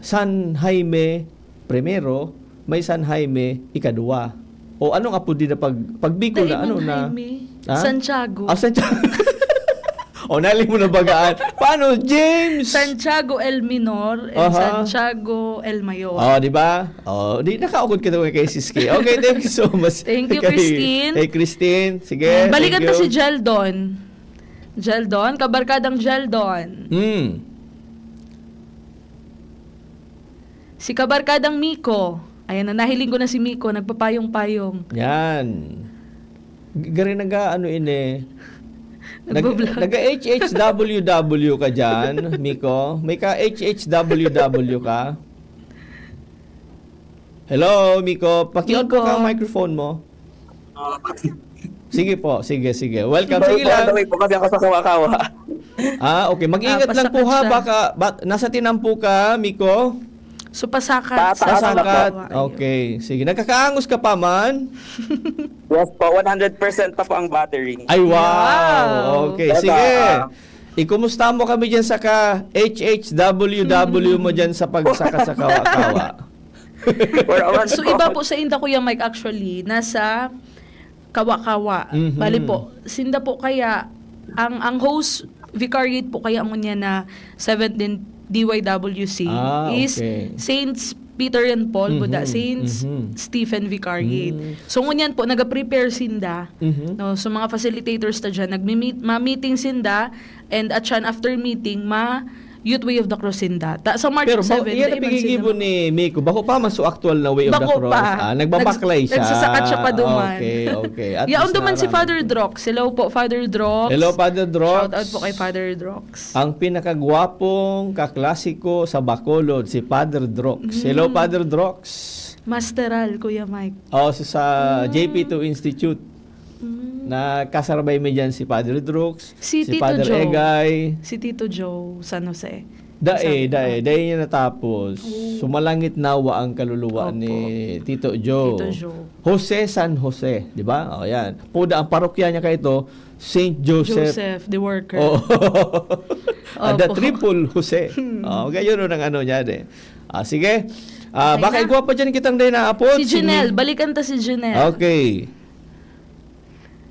San Jaime primero, may San Jaime ikadwa. O, anong apod di na pag, pag Bicol na, Dai ano man na? Jaime. Ha? Santiago. Ah, Santiago. O, nali mo na bagaan. Paano, James? Santiago el Minor and Aha. Santiago el Mayor. Oh, di ba? Oh, di nakaukod ka kay Siski. Okay, thank you so much. Thank you, Kay, Christine. Kay Christine. Sige, Balikan thank ta you. Si Jeldon. Jeldon, kabarkadang Jeldon. Hmm. Si kabarkadang Miko. Ayan na, nahiling ko na si Miko, nagpapayong-payong. Yan. G- Gari naga, ano ini? Nag, Nagbablog. naga H H W W ka dyan, Miko? May ka H H W W ka? Hello, Miko. Paki-on po Miko. Ka ang microphone mo. Sige po, sige, sige. Welcome. Sorry Sige po, on lang. the way po kasi ako sa Kawa-Kawa. Ah, okay. Mag-ingat Ah, lang po pasakat ha. siya. Baka, ba, nasa tinampo ka, Miko? So, pasakat. Pataas sa lang Pasakat. Kawa-Kawa. Okay. Sige. Nagkakaangos ka pa man? Yes po, one hundred percent pa po ang battery. Ay, wow. Wow. Okay, Baka, sige. ah, Ikumusta mo kami dyan sa ka H H W W mo dyan sa pagsakat sa Kawa-Kawa? Or awan So, iba po sa inda, Kuya Mike, actually, nasa Kawa-Kawa. Mhm. Bali po, sinda po kaya, ang, ang host vicariate po kaya ngunyan na seventeen D Y W C Ah, is okay. Saints Peter and Paul, buda, Mhm, Saints mhm. Stephen Vicariate. Mm. So, ngunyan po, nag-prepare sinda. Mhm. No, so, mga facilitators ta dyan, nagmi-meet, ma-meeting sinda, and at yan, after meeting, ma Youth Way of the Cross sinda. Ta, sa March Pero ba, seven, iyan dai ang man piggigibo sinda ni Miko. Bako pa, mas so actual na Way of the Bako Cross. pa. Ah, nagbabaklay Nags-, siya. nagsasakat siya pa duman. Okay, okay. At Yaon least duman si naraman. Father Drox. Hello po, Father Drox. Hello, Father Drox. Shout out po kay Father Drox. Ang pinakagwapong kaklasiko sa Bacolod, si Father Drox. Hello, Mm. Father Drox. Masteral, Kuya Mike. Oh, sa, sa Ah. J P two Institute. Mm. Nakasarbay mi dyan si Padre Drox, Si si Tito Padre Joe. Egay. Si Tito Joe, San Jose. Dae, Sabi ko. dae, dae niya natapos. Oh. Sumalangit nawa ang kaluluwa Opo. ni Tito Joe. Tito Joe. Jose San Jose, di ba? O, yan. Puda ang parokya niya kay ito, Saint Joseph. Joseph, the worker. Oh. Ah, the Opo. triple Jose. Oh, okay, yun ang ano niya, eh. Ah, sige. Ah, Okay baka na. Igwa pa dyan kitang day na apod. Si Janelle, balikan ta si Janelle. Okay.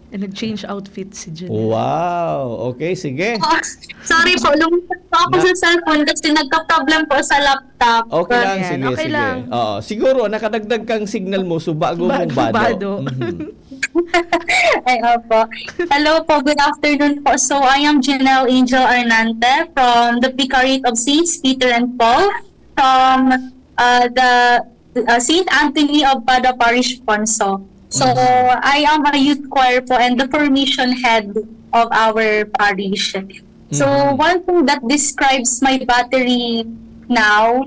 Eh, nag-change outfit si Janelle. Wow. Okay, sige. Sorry po, lumipat po ako Na- sa cellphone kasi nagka-problem po sa laptop. Okay lang, Ayan, sige, okay sige. lang. Oo. Siguro, nakadagdag kang signal mo, so bago mong Bago, bado. bado. Mhm. Ay, opo. Hello po, good afternoon po. So, I am Janelle Angel Arnante from the Vicariate of Saints Peter and Paul from uh, the uh, Saint Anthony of Padua Parish, Ponso. So, I am a youth choir po and the formation head of our parish. So, Mhm. one thing that describes my battery now,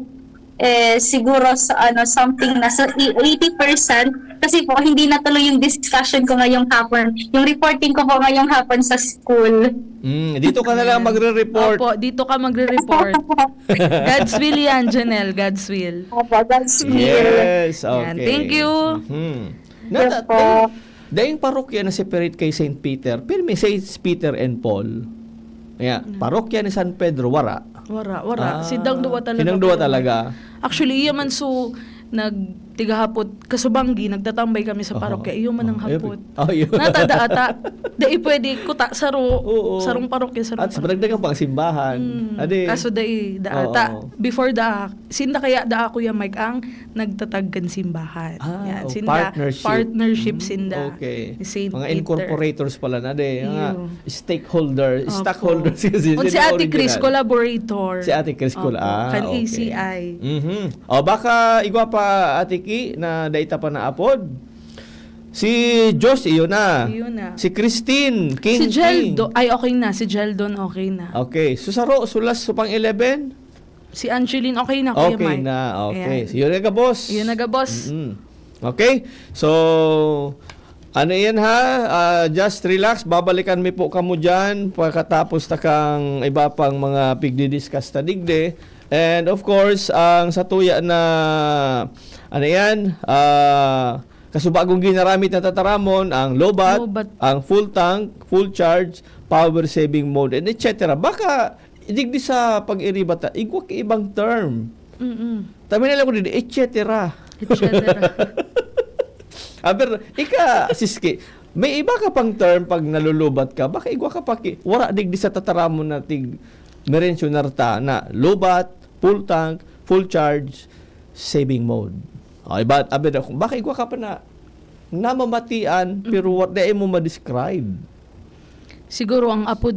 eh, siguro sa ano, something na sa eighty percent kasi po hindi natuloy yung discussion ko ngayong hapon, yung reporting ko po ngayong hapon sa school. Mm, dito ka na lang magre-report. Opo, dito ka magre-report. God's will yan, Janelle. God's will. Opo, that's me. Yes, okay. Yan. Thank you. Mhm. Yes Nata- po. daing, daing parokya na separate kay Saint Peter, pero may Saint Peter and Paul. Yeah. Parokya ni San Pedro, wara. Wara, wara. Ah, Sidang duwa talaga. sidang duwa Pero talaga. Actually, iya man so, nagtigahapot kasubanggi, nagtatambay kami sa parokya, iyo man ang hapot. Oh, iyo. Nata, daata. Dai pwede kuta, saro, sarong parokya, sarong parokya. At sa parokya. Dagdagan pang simbahan. Hmm, ade. Kaso dai, daata. Oo. Before da, sinda kaya da, Kuya Mike, ang nagtatag kan simbahan. Ah, yan, oh, sinda, partnership. Partnership sinda. Hmm, okay. Ni Saint Peter. Mga incorporators pala na, ade. Mga stakeholder, stockholders kasi. Opo. Kung si Ate Chris, collaborator. Si Ate Chris, ah, okay. Opo, kan A C I. Mhm. O, baka igwa pa, Ate Ki, na dai ta pa naapod. Si Josh, iyo na. Iyo na. Si Christine, King, si Jeldon, ay, okay na. Si Jeldon, okay na. Okay. So, saro, sulas, so pang eleven? Si Angeline, okay na, Kuya Mike. Okay na, okay. Ayan. Iyo na, gabos. Iyo na, gabos. Mm-mm. Okay? So, ano yan, ha? Ah, just relax. Babalikan mi po kamo dyan pagkatapos ta kang iba pang mga pigdi-discuss ta digdi. And of course, ang satuya na, ano yan, ah, kasubagong ginaramit na tataramon, ang lobat, lobat, ang full tank, full charge, power saving mode, and et cetera. Baka, digdi sa pag-iriba ta, igwa ki ibang term. Mm-mm. Tabi na lang ko din, et cetera. Et cetera. Aber, ika, Siski, may iba ka pang term pag nalulubat ka, baka igwa ka pa ki-, wara digdi sa tataramon na tig-, merensyonar ta na lubat, full tank, full charge, saving mode. O, iba, aber, baka igwa ka pa na namamatian, pero wa-, dai mo ma-describe. Siguro ang apod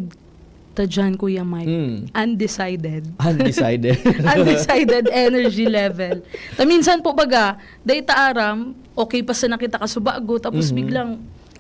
ta dyan, Kuya Mike, mm, undecided. Undecided. Undecided energy level. Ta minsan po, baga, dai ta aram, okay pa sana kita kasubago, tapos, mhm, biglang,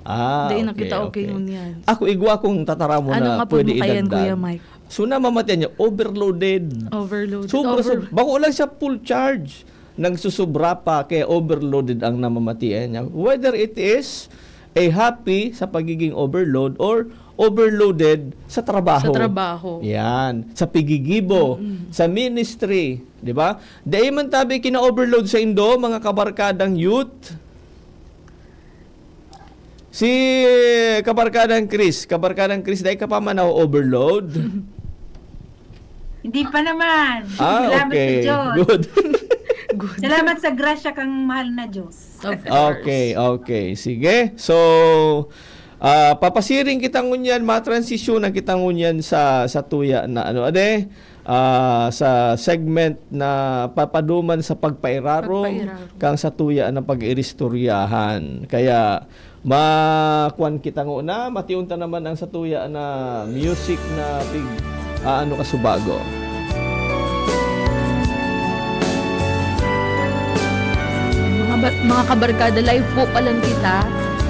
ah, dai na kita okay, okay, okay, ngunyan. Ako, igwa akong tataramon na pwede idagdag. Anong apod mo kayan, Kuya Mike? So, namamatian niya, overloaded. Overloaded. Sobra, over- sobra. Bako lang siya full charge. Nagsusubra pa, kaya overloaded ang namamatian niya. Whether it is a happy sa pagiging overload or overloaded sa trabaho. Sa trabaho. Yan. Sa pigigibo, mm-mm, sa ministry, di ba? Dai man tabi kina-overload sa indo, mga kabarkadang youth. Si Kabarkadang Chris, Kabarkadang Chris, dai ka pa man na-overload? Hindi pa naman. Ah, okay. Salamat sa Diyos. Good. Good. Salamat sa grasya kang mahal na Diyos. Of course. Okay, okay. Sige. So, ah, papasiring kita ngunyan, matransisyonan kita ngunyan sa, sa tuya na ano, ade? Ah, sa segment na papaduman sa pagpairarom, pagpairarom, kang satuya na pag-iristoryahan. Kaya, makuan kita ngona, mation ta naman ang satuya na music na pig-, aano kasubago. Mga ba-, mga kabarkada, live po palan kita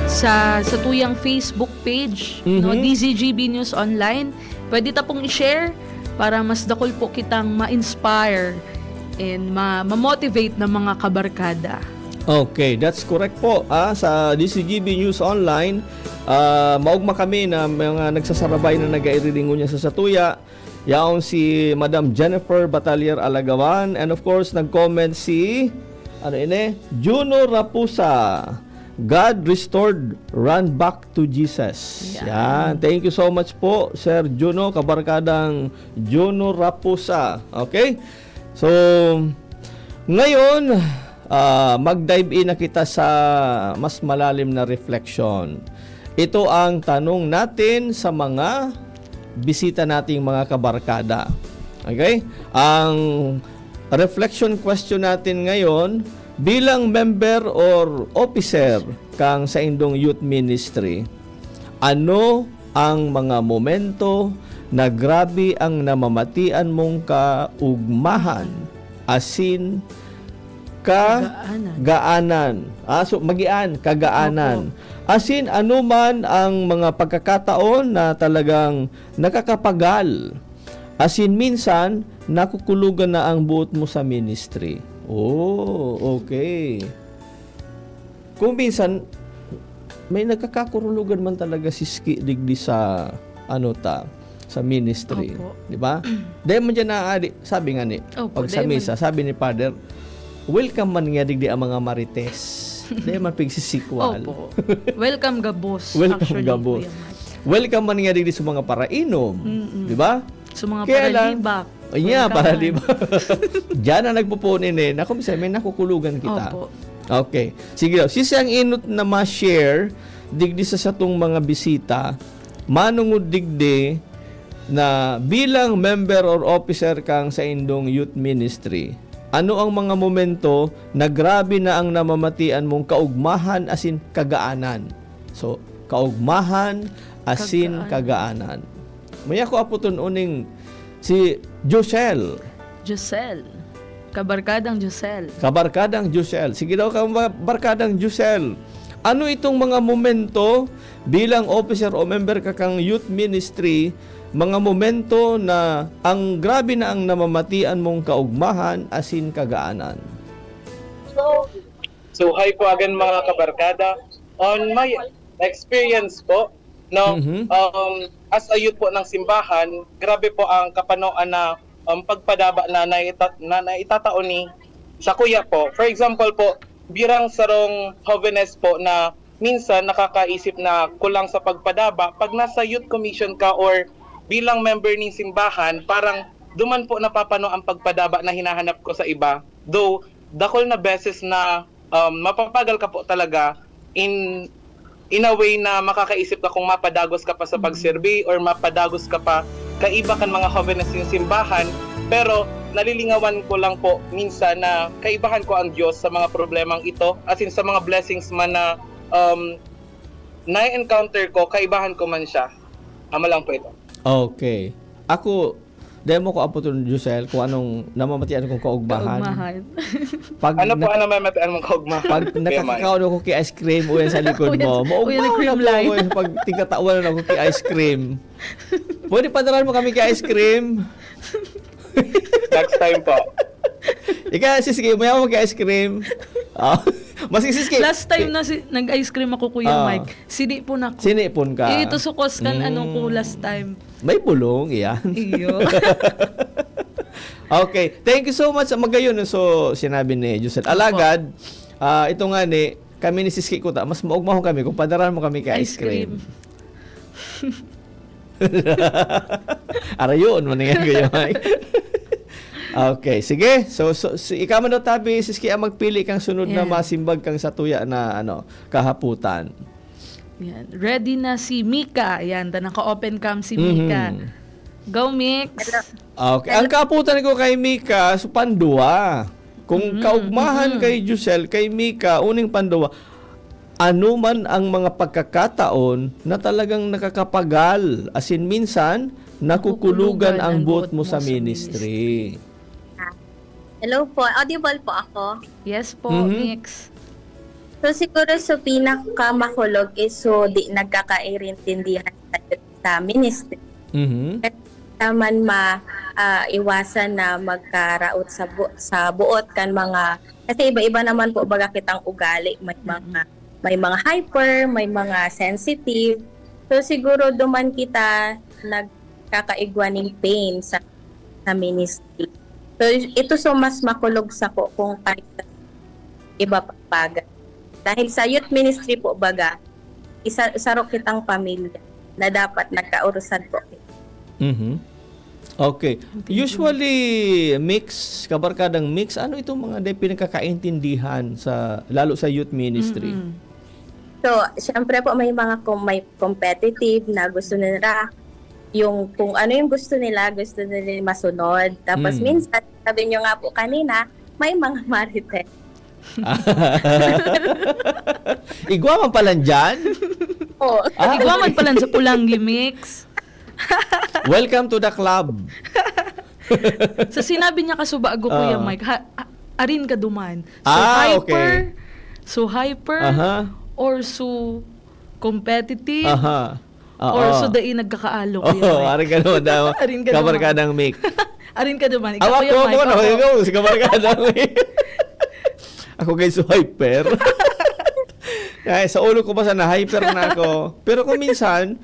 sa, sa tuyang Facebook page, no? Mhm. D Z G B News Online. Pwede ta pong i-share para mas dakul po kitang ma-inspire and ma-, ma-motivate na mga kabarkada. Okay, that's correct po. Ah, sa D Z G B News Online, ah, maogma kami na mga nagsasarabay na nag-airiringon niya sa satuya. Yaon si Madam Jennifer Batalier Alagawan. And of course, nag-comment si, ano ini? Juno Rapusa. God restored, run back to Jesus. Yan. Yan. Thank you so much po, Sir Juno, kabarkadang Juno Rapusa. Okay? So, ngayon, ah, mag-dive in na kita sa mas malalim na reflection. Ito ang tanong natin sa mga bisita nating mga kabarkada. Okay? Ang reflection question natin ngayon, bilang member or officer kang saindong youth ministry, ano ang mga momento na grabe ang namamatian mong kaugmahan asin kagaanan? Kagaanan. Ah, so, magian, kagaanan. Opo. Asin, ano man ang mga pagkakataon na talagang nakakapagal? Asin, minsan, nakukulogan na ang buot mo sa ministry. Oh, okay. Kung minsan, may nagkakakurulogan man talaga si Ski digdi sa, ano ta, sa ministry. Opo. Di ba? Dahil man dyan na, ah, di-, sabi nga ni, opo, pag sa dahil man misa, sabi ni Father, "Welcome man nga digdi ang mga marites." Dahil man pigsisikwal. Opo. Welcome gabos, welcome actually, gabos. Kuya Matt. Welcome man nga digdi sa mga parainom. Mm-mm. Di ba? Sa mga paralibak. Kaya lang, oh, yeah, welcome man. Paralibak. Diyan na nagpupunin eh. Naku, minsan may nakukulogan kita. Opo. Okay. Sige daw. Sisay ang enot na ma-share digdi sa satong mga bisita, manongod digdi na bilang member or officer kang saindong youth ministry, ano ang mga momento na grabe na ang namamatian mong kaugmahan asin kagaanan? So, kaugmahan asin Kagaanan. kagaanan. May ako aputon uning si Josel. Josel. Kabarkadang Josel. Kabarkadang Josel. Sige daw, kabarkadang Josel. Ano itong mga momento bilang officer o member ka kang youth ministry, mga momento na ang grabe na ang namamatian mong kaugmahan asin kagaanan? So, hi po again, mga kabarkada. On my experience po, no, Mhm. um, as a youth po ng simbahan, grabe po ang kapanoan na um, pagpadaba na, naita- na naitatao ni sa kuya po. For example po, birang sarong jovenes po na minsan nakakaisip na kulang sa pagpadaba, pag nasa youth commission ka or bilang member ng simbahan, parang duman po napapano ang pagpadaba na hinahanap ko sa iba. Though, dakol na beses na um, mapapagal ka po talaga in in a way na makakaisip ka kung mapadagos ka pa sa pagserbi or mapadagos ka pa kaiba kan mga jovenes ng simbahan. Pero nalilingawan ko lang po minsan na kaibahan ko ang Diyos sa mga problemang ito, as in sa mga blessings man na um, na-encounter ko, kaibahan ko man siya. Ama lang po ito. Okay. Ako, dahil mo ko aputon, Josel, kung anong namamatian kong kaugmahan. Kaugmahan. Pag Ano po nak- ang namamatian mong kaugmahan? Pag Kuya Mike? nakakakaon ako kay ice cream o yan sa likod O yan, mo, o yan ang maugmahan cream na po line. ako eh. Pag tigkatawanan ako kay ice cream. Pwede padalhan mo kami kay ice cream? Next time po. Ika, Siski, mayaman mo kay ice cream? Ah, mas Siski. Last time na si, nag-ice cream ako, Kuya Ah. Mike, sinipon ako. Sinipon ka. Eh, ito sukos kan ano ko Mm. last time. May bulong, iyan. Iyo. Okay. Thank you so much. Magayon, so, sinabi ni Josel. Alagad, ah, ito nga ni, kami ni Siski Kuta, mas maugmahon kami kung padalhan mo kami kay ice Ice cream. Cream. Arayon mo na yan, Kuya Mike. Okay, sige. So, so si ikaw man daw, Tabi, Siski, ang magpili kang sunod na Yan. masimbag kang satuya na ano, kahaputan. Yan. Ready na si Mika. Yan, ta naka-open cam si Mika. Mhm. Go, Mix. Okay. Ang kahaputan ko kay Mika, so pandua. Kung Mhm, kaugmahan mhm. kay Josel, kay Mika, uning pandua, ano man ang mga pagkakataon na talagang nakakapagal, as in minsan, nakukulugan ang buot mo sa ministry. Hello po, audible po ako. Yes po, Mhm. Mix. So siguro so pinakamakulog is so di nagkakairintindihan sa, sa ministry. Mhm. Naman ma ah, iwasan na magkaraot sa bu- sa buot kan mga, kasi iba-iba naman po baga kitang ugali, may mga may mga hyper, may mga sensitive. So siguro duman kita nagkakaigwa ning pain sa sa ministry. So ito so mas makulog sako kung kahit iba pang bagay. Dahil sa youth ministry po baga, isa saro kitang pamilya na dapat nagkaurusan po. Mhm. Okay. Thank you. Usually, Mix, kabarkadang Mix, ano itong mga day pinagkakaintindihan sa, lalo sa youth ministry? Mm-mm. So, syempre po may mga com- may competitive na gusto nila yung kung ano yung gusto nila, gusto nila yung masunod. Tapos Mm. minsan, sabi nyo nga po kanina, may mga marites. Igwa man pala dyan? Oh. Ah, Igwa man pala sa Pulanggi, Mix. Welcome to the club. Sa sinabi niya kasubago, Kuya Ah. Mike, ha, a- arin ka duman. So Ah, hyper, okay. so hyper, Aha. or so competitive, Aha. Oo. or so dai nagkakaalo, Kuya Oo, Mike. arin ka naman daw. Arin ka naman. Kabarkadang Mix. Arin ka duman. Ikaw, Awa Kuya ko, Mike, ako na, ako. ikaw, si kabarkadang Mix. Ako kay so hyper. Ay, sa ulo ko ba sana hyper na ako. Pero kung minsan,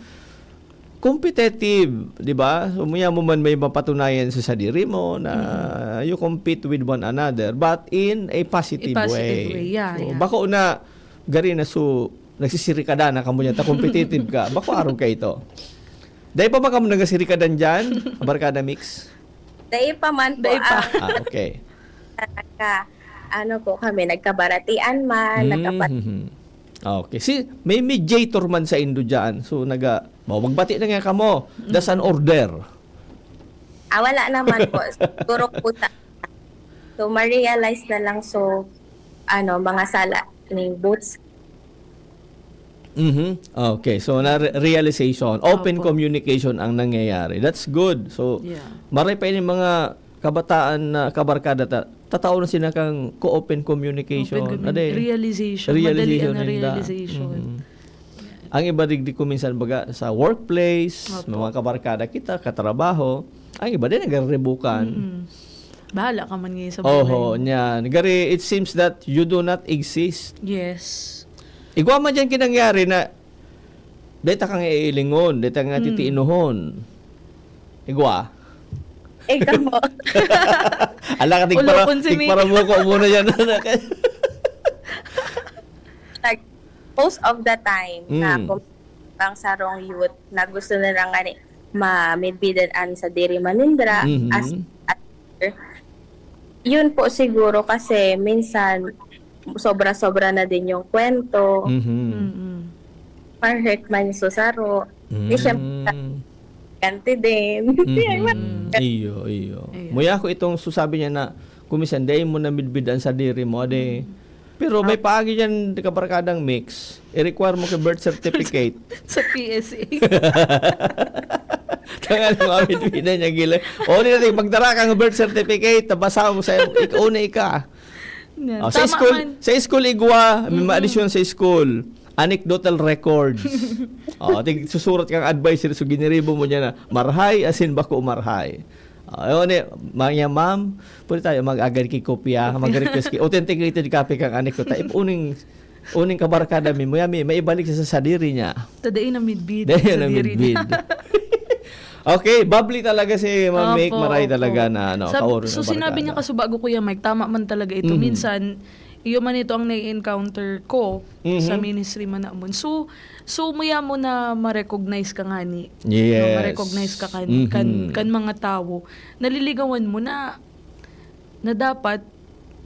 competitive, di ba? So, muya mo man may mapatunayan sa sadiri mo na you compete with one another, but in a positive, A positive way. way, yeah, So, yeah. Bako na, gari na so, nagsisirikada na kamo niya, ta competitive ka. Bako arog ka ito. Dahil pa ba kamo nagsisirikadan dyan, Barkada Mix? Dai pa man po Dai pa. ang Ah, okay. talaga. ano po kami, nagkabaratian man, nagkapat- Mhm. Okay. Si, may mediator man sa indo dyan. So, naga, oh, magbati na nga kamo. That's an order. Ah, wala naman po. Siguro po sa, so, ma-realize na lang. So, ano, mga sala ni both. Mhm. Okay. So, na re- realization, open Opo. communication ang nangyayari. That's good. So, Yeah. maray pa ini mga kabataan na kabarkada ta, tatao na sila kang co-open communication. Open commun- Ade, realization. realization Madali ang ninda. Realization. Mhm. Ang iba digdi ko minsan baga sa workplace, Opo. mga kabarkada kita, katrabaho, ang iba din nagrebukan. Mm-mm. Bahala ka man ngayon sa Oho, buhay mo. Niyan. Gari, it seems that you do not exist. Yes. Igwa man dyan kinangyari na dahil ta kang iilingon, dahil ta nga Hmm. titiinuhon. Igwa. Eh, kamo. Ala ka, tigpara, Ulokon si Mick. tigparamuko muna yan. Like, most of the time, na Mm. kung bang sarong youth na gusto na lang nga ni ma-midbidan an sadiri man ninda, Mhm. as, as, yun po siguro kasi minsan sobra-sobra na din yung kwento, Mhm. Mm-mm. ma-hurt man yung susaro. Di siya Mm. ganti din. Mhm. Iyo, iyo. Iyo. Muya ko itong susabi niya na kumisan, dahil mo namidbid ang sadiri mo, ade. Pero may paagi dyan, kabarkadang mix. I-require mo kay birth certificate. Sa P S A. Tangan mo, amidbidan niya gila. O, di natin, magdara kang birth certificate, tabasa mo sa ikaw na ika. Yan. Oh, sa Tama school, man. sa school igwa, may maadisyon sa school. Anecdotal records. Oh, tig susurat kang advisory, so giniribo mo niya na marhay asin bako marhay. Oh, yun eh, mga ma'am, pwede tayo mag-agad kay kopya, mag-request kay authenticated copy kang anecdote. If uning uning kabarkada mi, muya mi, maibalik siya sa sadiri niya. Tadain na midbid. Dahil Sa na diri midbid. niya. Okay, bubbly talaga si Ma'am Mick, Opo, maray opo. talaga na ano, Sab- kaoro so na sinabi niya barkada. Kasubago, Kuya Mike, tama man talaga ito. Mhm. Minsan, iyo man ito ang nai-encounter ko Mhm. sa ministry man naman. So, so muya mo na ma-recognize ka ngani. Yes. No, ma-recognize ka kan, kan, Mhm. kan mga tawo. Naliligawan mo na, na dapat,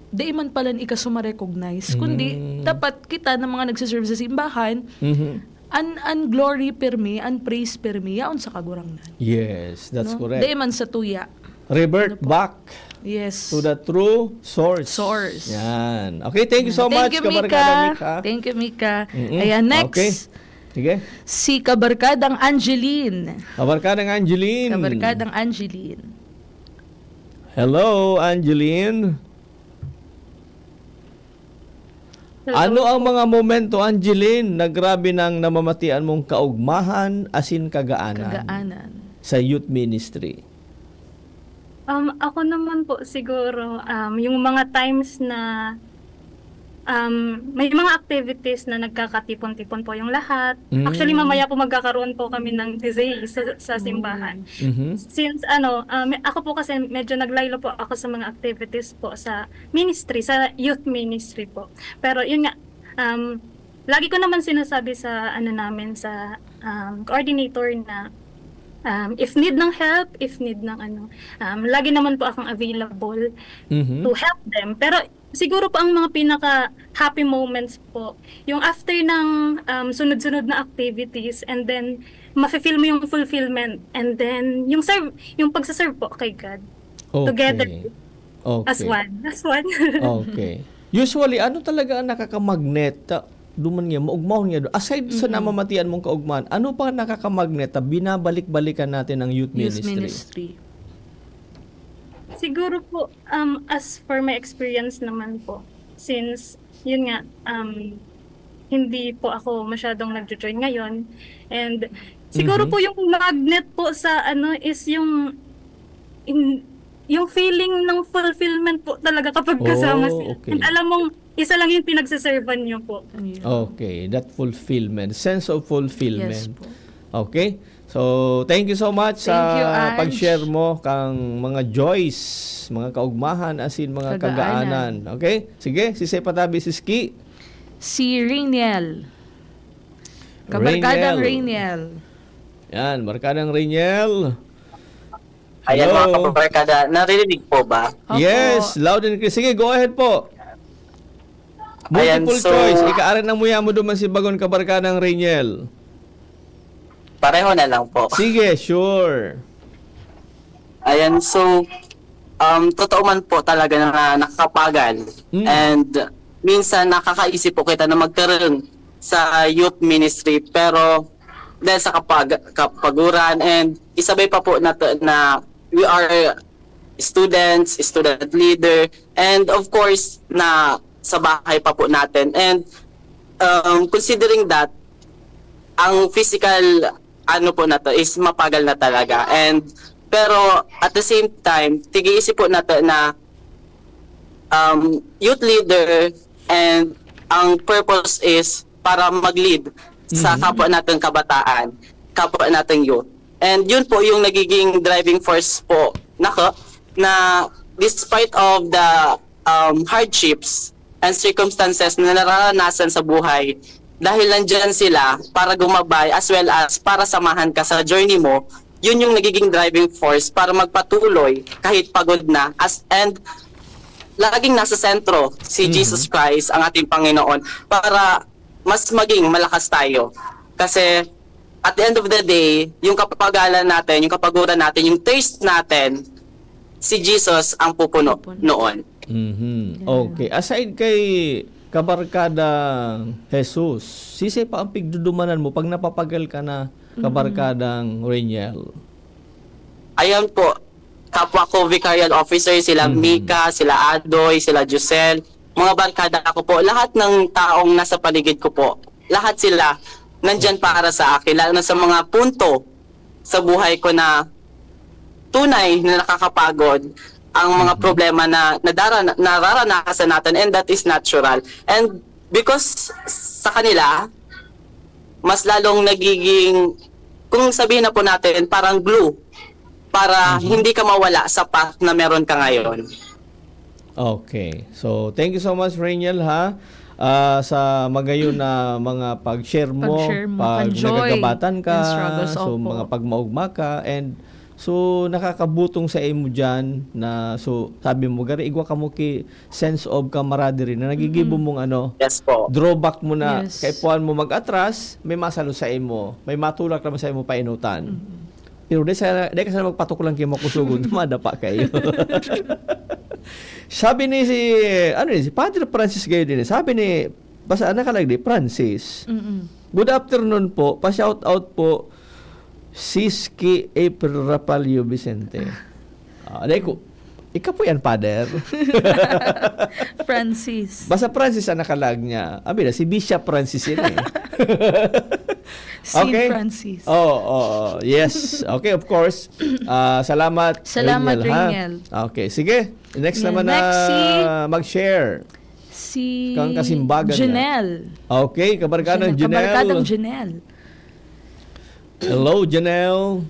di man pala ika so ma-recognize. Kundi, Mm. dapat kita na mga nagsiserve sa simbahan, Mhm. an, an glory pirmi, an praise pirmi, yaon sa Kagurangnan. Yes, that's No? correct. Di man sa tuya. Revert Ano po? back Yes. to the true source. Source. Yan. Okay, thank you so much, Thank you, kabarkada Mika. Mika. Thank you, Mika. Mm-mm. Ayan, next. Okay. Sige. Si Kabarkadang Angeline. Kabarkadang Angeline. Kabarkadang Angeline. Hello, Angeline. Hello Ano ang po. Mga momento, Angeline, na grabe nang namamatian mong kaugmahan asin kagaanan Kagaanan. sa youth ministry? Um, ako naman po siguro, um, yung mga times na, um, may mga activities na nagkakatipon-tipon po yung lahat. Mm. Actually, mamaya po magkakaroon po kami ng D J sa, sa simbahan. Mhm. Since ano, um, ako po kasi medyo naglaylo po ako sa mga activities po sa ministry, sa youth ministry po. Pero yun nga, um, lagi ko naman sinasabi sa ano namin, sa, um, coordinator na, um, if need ng help, if need ng ano, um, lagi naman po akong available Mhm. to help them. Pero siguro po ang mga pinaka happy moments po, yung after ng, um, sunod-sunod na activities, and then mafe-feel mo yung fulfillment, and then yung serve, yung pagsaserve po kay God. Okay. Together. Okay. As one. As one. Okay. Usually, ano talaga ang nakakamagnet? Ta-, duman nga, maugmahon nga. Aside sa namamatian mong kaugmahan, ano pa ang nakakamagnet na binabalik-balikan natin ang youth Youth ministry? Ministry. Siguro po, um, as for my experience naman po, since, yun nga, um, hindi po ako masyadong nagjo-join ngayon. And siguro Mhm. po yung magnet po sa ano is yung in, yung feeling ng fulfillment po talaga kapag kasama Oh, sila. okay. And alam mong isa lang yung pinagsaservan nyo po. Ayun. Okay, that fulfillment, sense of fulfillment. Yes po. Okay? So, thank you so much Thank you, sa Ange. pag-share mo kang mga joys, mga kaugmahan, asin mga kagaanan. Kagaanan. Okay? Sige, si Sepa Tabi, si Ski. Si Rainiel. Kabarkadang Rainiel. Rainiel. Yan, Barkadang Rainiel. Ayan, Hello? Mga kabarkada, naririnig po ba? Opo. Yes, loud and clear. Sige, go ahead po. Ayan, Multiple so- choice. Ika-, arin na muya mo duman si bagon kabarkadang Rainiel. Pareho na lang po. Sige, sure. Ayan, so, um, totoo man po talaga na nakakapagal. Mm. And minsan nakakaisip po kita na magkaroon sa youth ministry. Pero dahil sa kapag, kapaguran and isabay pa po na, na we are students, student leader, and of course, na sa bahay pa po natin. And um, considering that, ang physical ano po na to is mapagal na talaga. And pero at the same time, tigi-isip po natin na um, youth leader and ang purpose is para mag-lead sa Mhm. kapwa natin kabataan, kapwa natin youth. And yun po yung nagiging driving force po nako na despite of the um, hardships and circumstances na nararanasan sa buhay, dahil nandyan sila para gumabay as well as para samahan ka sa journey mo, yun yung nagiging driving force para magpatuloy kahit pagod na as and laging nasa sentro si Mhm. Jesus Christ, ang ating Panginoon, para mas maging malakas tayo. Kasi at the end of the day, yung kapagalan natin, yung kapaguran natin, yung thirst natin, si Jesus ang pupuno Pupuno. noon. Mhm. Yeah. Okay. Aside kay kabarkada Jesus, sisay pa ang pigdudumanan mo pag napapagal ka na kabarkadang Rainiel? Ayan po, kapwa ko vicarial officer, sila Mhm. Mika, sila Adoy, sila Josel, mga barkada ko po, lahat ng taong nasa paligid ko po, lahat sila nandyan para sa akin, lalo na sa mga punto sa buhay ko na tunay na nakakapagod ang mga problema na nadara, nararanasan natin, and that is natural. And because sa kanila, mas lalong nagiging, kung sabihin na po natin, parang glue para Mhm. hindi ka mawala sa path na meron ka ngayon. Okay. So, thank you so much, Rainiel, ha? Ah, sa magayon na mga pag-share mo, Pag-share mo, pag pag-joy nagagabatan ka, and struggles, so opo. mga pagmaugma ka, and so nakakabutong sa imo diyan na, so sabi mo, gari igwa kamo ki sense of camaraderie na nagigibo mong ano, Yes po. drawback mo na Yes. kaipuhan mo mag-atras, may masalo sa imo, may matulak naman sa imo painutan. Mm. Pero di sa di ka sana magpatuklang kay makusugon, madapa kayo. Sabi ni si, ano ni, si Padre Francis kayo din. Sabi ni, basta nakalag di, Francis. Mm-mm. "Good afternoon po. Pa-shout out po, Siski April Rapallo Vicente." Ah, dai ko, ikaw po yan, Father. Francis. Basta Francis ang nakalag niya. Abi na, si Bishop Francis yun eh. Saint Okay. Francis. Oh, oh, oh. Yes. Okay, of course. Ah, salamat, Salamat, Rainiel, ha? Rainiel. Okay, sige. Next Yan, naman next si na mag-share. Si Kang kasimbagan niya. Janelle. Okay, kabarkadang Janelle, kabarkadang Janelle. Janelle. Hello, Janelle.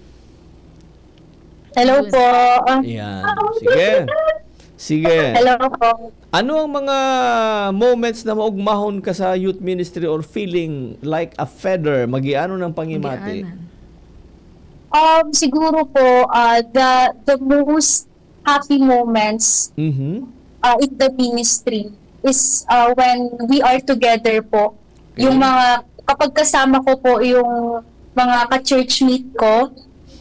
Hello po. Ah, Yan. Sige. Sige. Hello po. Ano ang mga moments na maugmahon ka sa youth ministry or feeling like a feather, magiano ng pangimati? Magianan. Um, siguro po, uh, the the most happy moments Mhm. uh, in the ministry is uh, when we are together po. Okay. Yung mga, kapag kasama ko po yung mga ka-churchmate ko,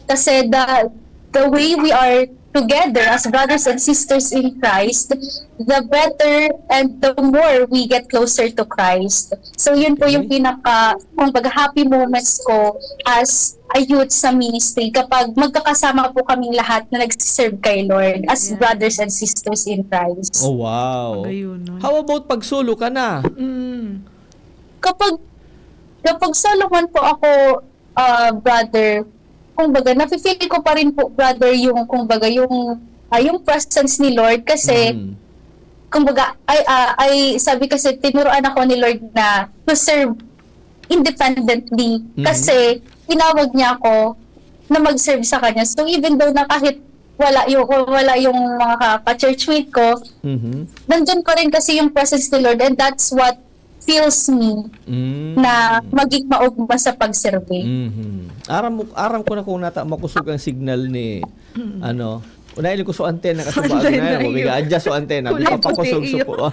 kasi the, the way we are together as brothers and sisters in Christ, the better and the more we get closer to Christ. So yun po yung Okay. pinaka, kumbaga, happy moments ko as a youth sa ministry kapag magkakasama po kaming lahat na nagsiserve kay Lord as Yeah. brothers and sisters in Christ. Oh, wow. Pagayunon. How about pag solo ka na? Mm. Kapag kapag solo man po ako, ah, brother, kumbaga, nafe-feel ko pa rin po, brother, yung, kumbaga, yung, ah, yung presence ni Lord kasi, Mhm. kumbaga, ay, ah, ay, sabi kasi, tinuruan ako ni Lord na to serve independently. Mhm. Kasi, tinawag niya ako na mag-serve sa Kanya. So, even though na kahit wala yung, wala yung mga ka- ka-churchmate ko, Mhm. nandun pa rin kasi yung presence ni Lord, and that's what fills me Mm. na maging maugma sa pagserve. Mhm. Aram mo, aram ko na kung nata makusog ang signal ni, ano, unahin ko so antena kasi ba, Antena ano, iyo. Adjust so antena, di Kulay pa pakusog puti so iyo. po.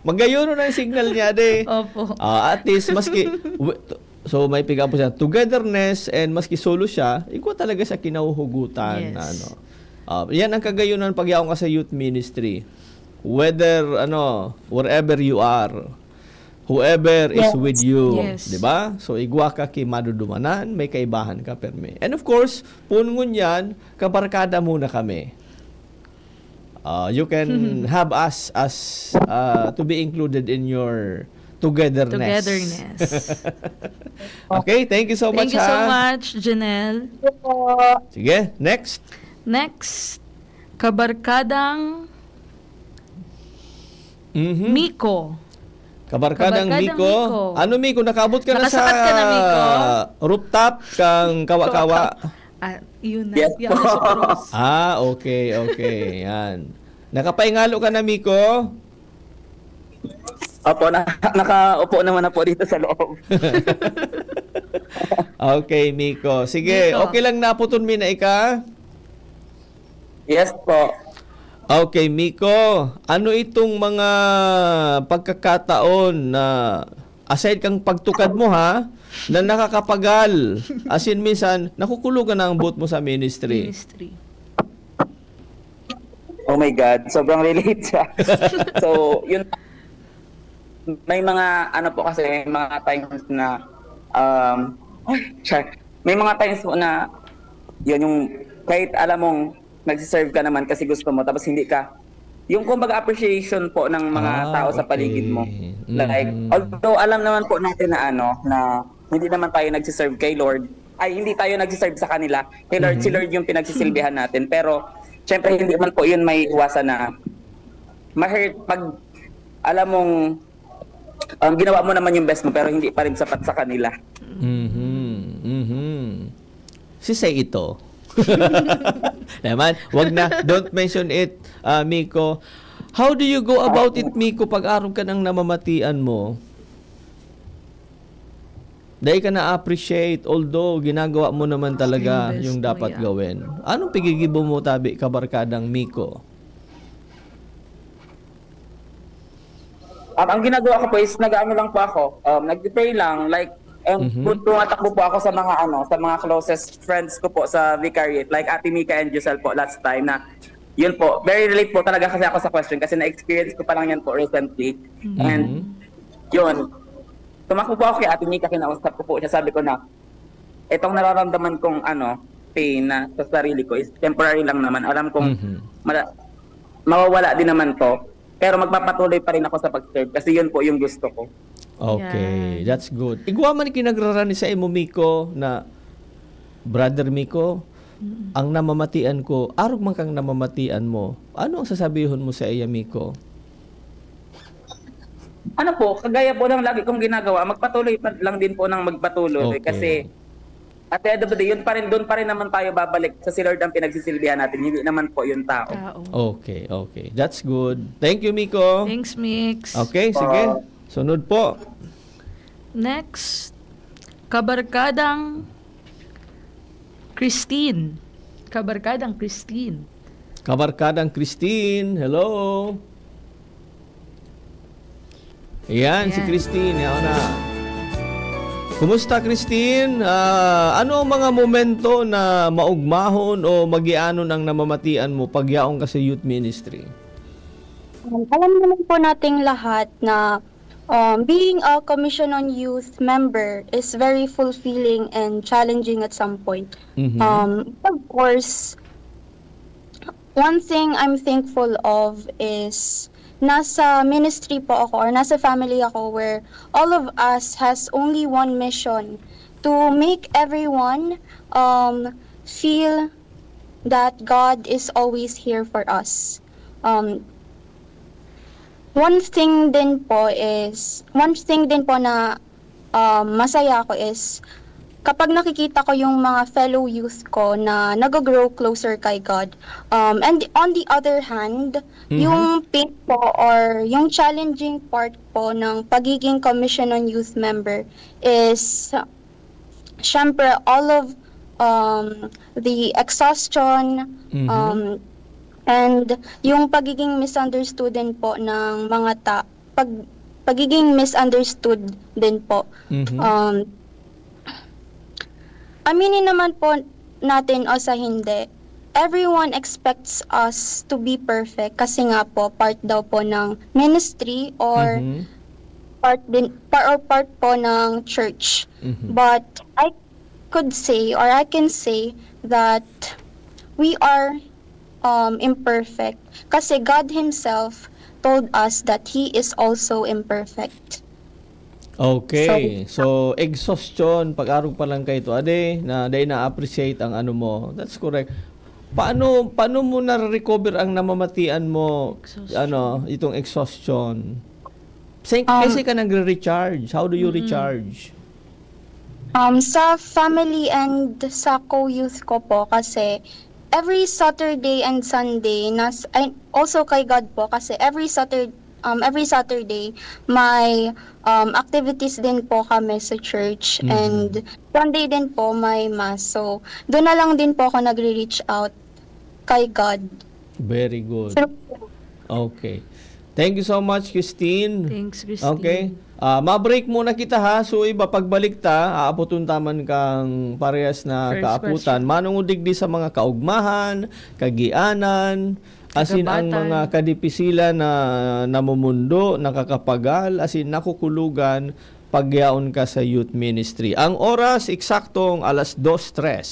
Magayon na ang signal niya, de. Opo. Ah, at least, maski, w- so may pigapo siya, togetherness, and maski solo siya, igwa talaga siya kinahuhugutan na Yes. ano. Ah, yan ang kagayunan pag yaon ka sa youth ministry. Whether, ano, wherever you are, whoever is Yes. with you, Yes. di ba? So, igwa ka ki madudumanan, may kaibahan ka, permi. And of course, pungon yan, kabarkada muna kami. Uh, you can have us as uh, to be included in your togetherness. Togetherness. Okay, thank you so Thank much, you so ha? much, Janelle. Sige, next. Next, kabarkadang Mhm. Miko. Kabarkadang Kabarkadang Miko. Miko. Ano, Miko? Nakabot ka na sa Nakasakat ka na, Miko? Rooftop kang Kawa-Kawa? Ah, yun na. Yes Yun na po. si Cruz. Ah, okay, okay. Yan. Nakapaingalo ka na, Miko? Opo, na, nakaupo naman na po dito sa loob. Okay, Miko. Sige, Miko. Okay lang naputon mi na ika? Yes po. Okay, Miko. Ano itong mga pagkakataon na, aside kang pagtukad mo, ha, na nakakapagal? As in, minsan, nakukulogan na ang buot mo sa ministry. Ministry. Oh my God, sobrang relate siya. So, yun, may mga, ano po kasi, may mga times na, um, ay, char, may mga times po na, yun yung, kahit alam mong nagsiserve ka naman kasi gusto mo, tapos hindi ka, yung kumbaga appreciation po ng mga Ah, tao sa paligid mo. okay. Like, Mhm. although alam naman po natin na ano, na hindi naman tayo nagsiserve kay Lord, ay hindi tayo nagsiserve sa kanila, kay Lord, Mhm. si Lord yung pinagsisilbihan natin. Pero, syempre, hindi man po yun may iwasan na ma-hurt pag, alam mong, um, ginawa mo naman yung best mo, pero hindi pa rin sapat sa kanila. Mhm. Mhm. Si say ito. Naman, wag na. Don't mention it, ah, Miko. How do you go about it, Miko, pag arog ka ng namamatian mo? Dai ka na-appreciate, although ginagawa mo naman talaga Yung best yung mo, dapat yeah. gawin. Anong pigigibo mo, tabi, kabarkadang Miko? Um, ang ginagawa ko po is nag-ano lang po ako, um, nag-pray lang, like, and Mhm. kung tumatakbo po ako sa mga ano, sa mga closest friends ko po sa vicariate, like Ate Mika and Giselle po last time na, yun po, very relate po talaga kasi ako sa question kasi na-experience ko pa lang yan po recently. And, Mhm. yun, tumakbo po ako kay Ate Mika, kinausap ko po siya, sabi ko na, itong nararamdaman kong ano, pain na sa sarili ko is temporary lang naman. Alam kong Mhm. mala- mawawala din naman to, pero magpapatuloy pa rin ako sa pag-serve kasi yun po yung gusto ko. Okay, Yan. That's good. Igwa man kinagrarani sa imo, Miko, na, "Brother Miko, ang namamatian ko, arog man kang namamatian mo." Ano ang sasabihon mo sa iya, Miko? Ano po, kagaya po ng lagi kong ginagawa, magpatuloy pa lang din po ng magpatuloy Okay. kasi at the end of the day, yun pa rin, doon pa rin naman tayo babalik sa si Lord ang pinagsisilbihan natin, hindi naman po yung tao. Tao. Okay, okay. That's good. Thank you, Miko. Thanks, Mix. Okay, sige. Sunod po. Next, kabarkadang Christine. Kabarkadang Christine. Kabarkadang Christine, hello. Ayan, si Ayan. Christine, yaon na. Kumusta, Christine? Ah, ano ang mga momento na maugmahon o magianon ang namamatian mo pag yaon ka sa youth ministry? Um, alam naman po nating lahat na um, being a Commission on Youth member is very fulfilling and challenging at some point. Mhm. Um, of course, one thing I'm thankful of is nasa ministry po ako or nasa family ako where all of us has only one mission: to make everyone um, feel that God is always here for us. Um, one thing din po is, one thing din po na um, masaya ako is kapag nakikita ko yung mga fellow youth ko na nag-grow closer kay God. Um, and on the other hand, Mhm. yung pain po or yung challenging part po ng pagiging Commission on Youth member is, syempre, all of um, the exhaustion Mhm. um, and yung pagiging misunderstood din po ng mga ta pag pagiging misunderstood din po. Mhm. Um, aminin naman po natin o sa hindi, everyone expects us to be perfect kasi nga po part daw po ng ministry or Mhm. part din par or part po ng church. Mhm. But I could say or I can say that we are, um, imperfect kasi God himself told us that He is also imperfect. Okay. So, So, exhaustion, pag-arog pa lang kaito, ade, na dai na-appreciate ang ano mo. That's correct. Paano, paano mo nare-recover ang namamatian mo, Exhaustion. ano, itong exhaustion? Sa, Um, kasi ka nagre-recharge. How do you Mm. recharge? Um, sa family and sa co-youth ko po, kasi every Saturday and Sunday, nas-, ay, also kay God po, kasi every Saturday, um, every Saturday, may, um, activities din po kami sa church, Mhm. and Sunday din po, may mass. So, doon na lang din po ako nagre-reach out kay God. Very good. Pero Okay. Thank you so much, Christine. Thanks, Christine. Okay. Ah, ma-break muna kita, ha. So, iba, pagbalik ta, aapoton ta man kang parehas na First kaaputan. Question. Manungo digdi sa mga kaugmahan, kagianan, asin ang Kagabatan. mga kadipisilan na namumundo, nakakapagal, asin nakukulogan, pagyaon ka sa youth ministry. Ang oras, eksaktong alas dos tres.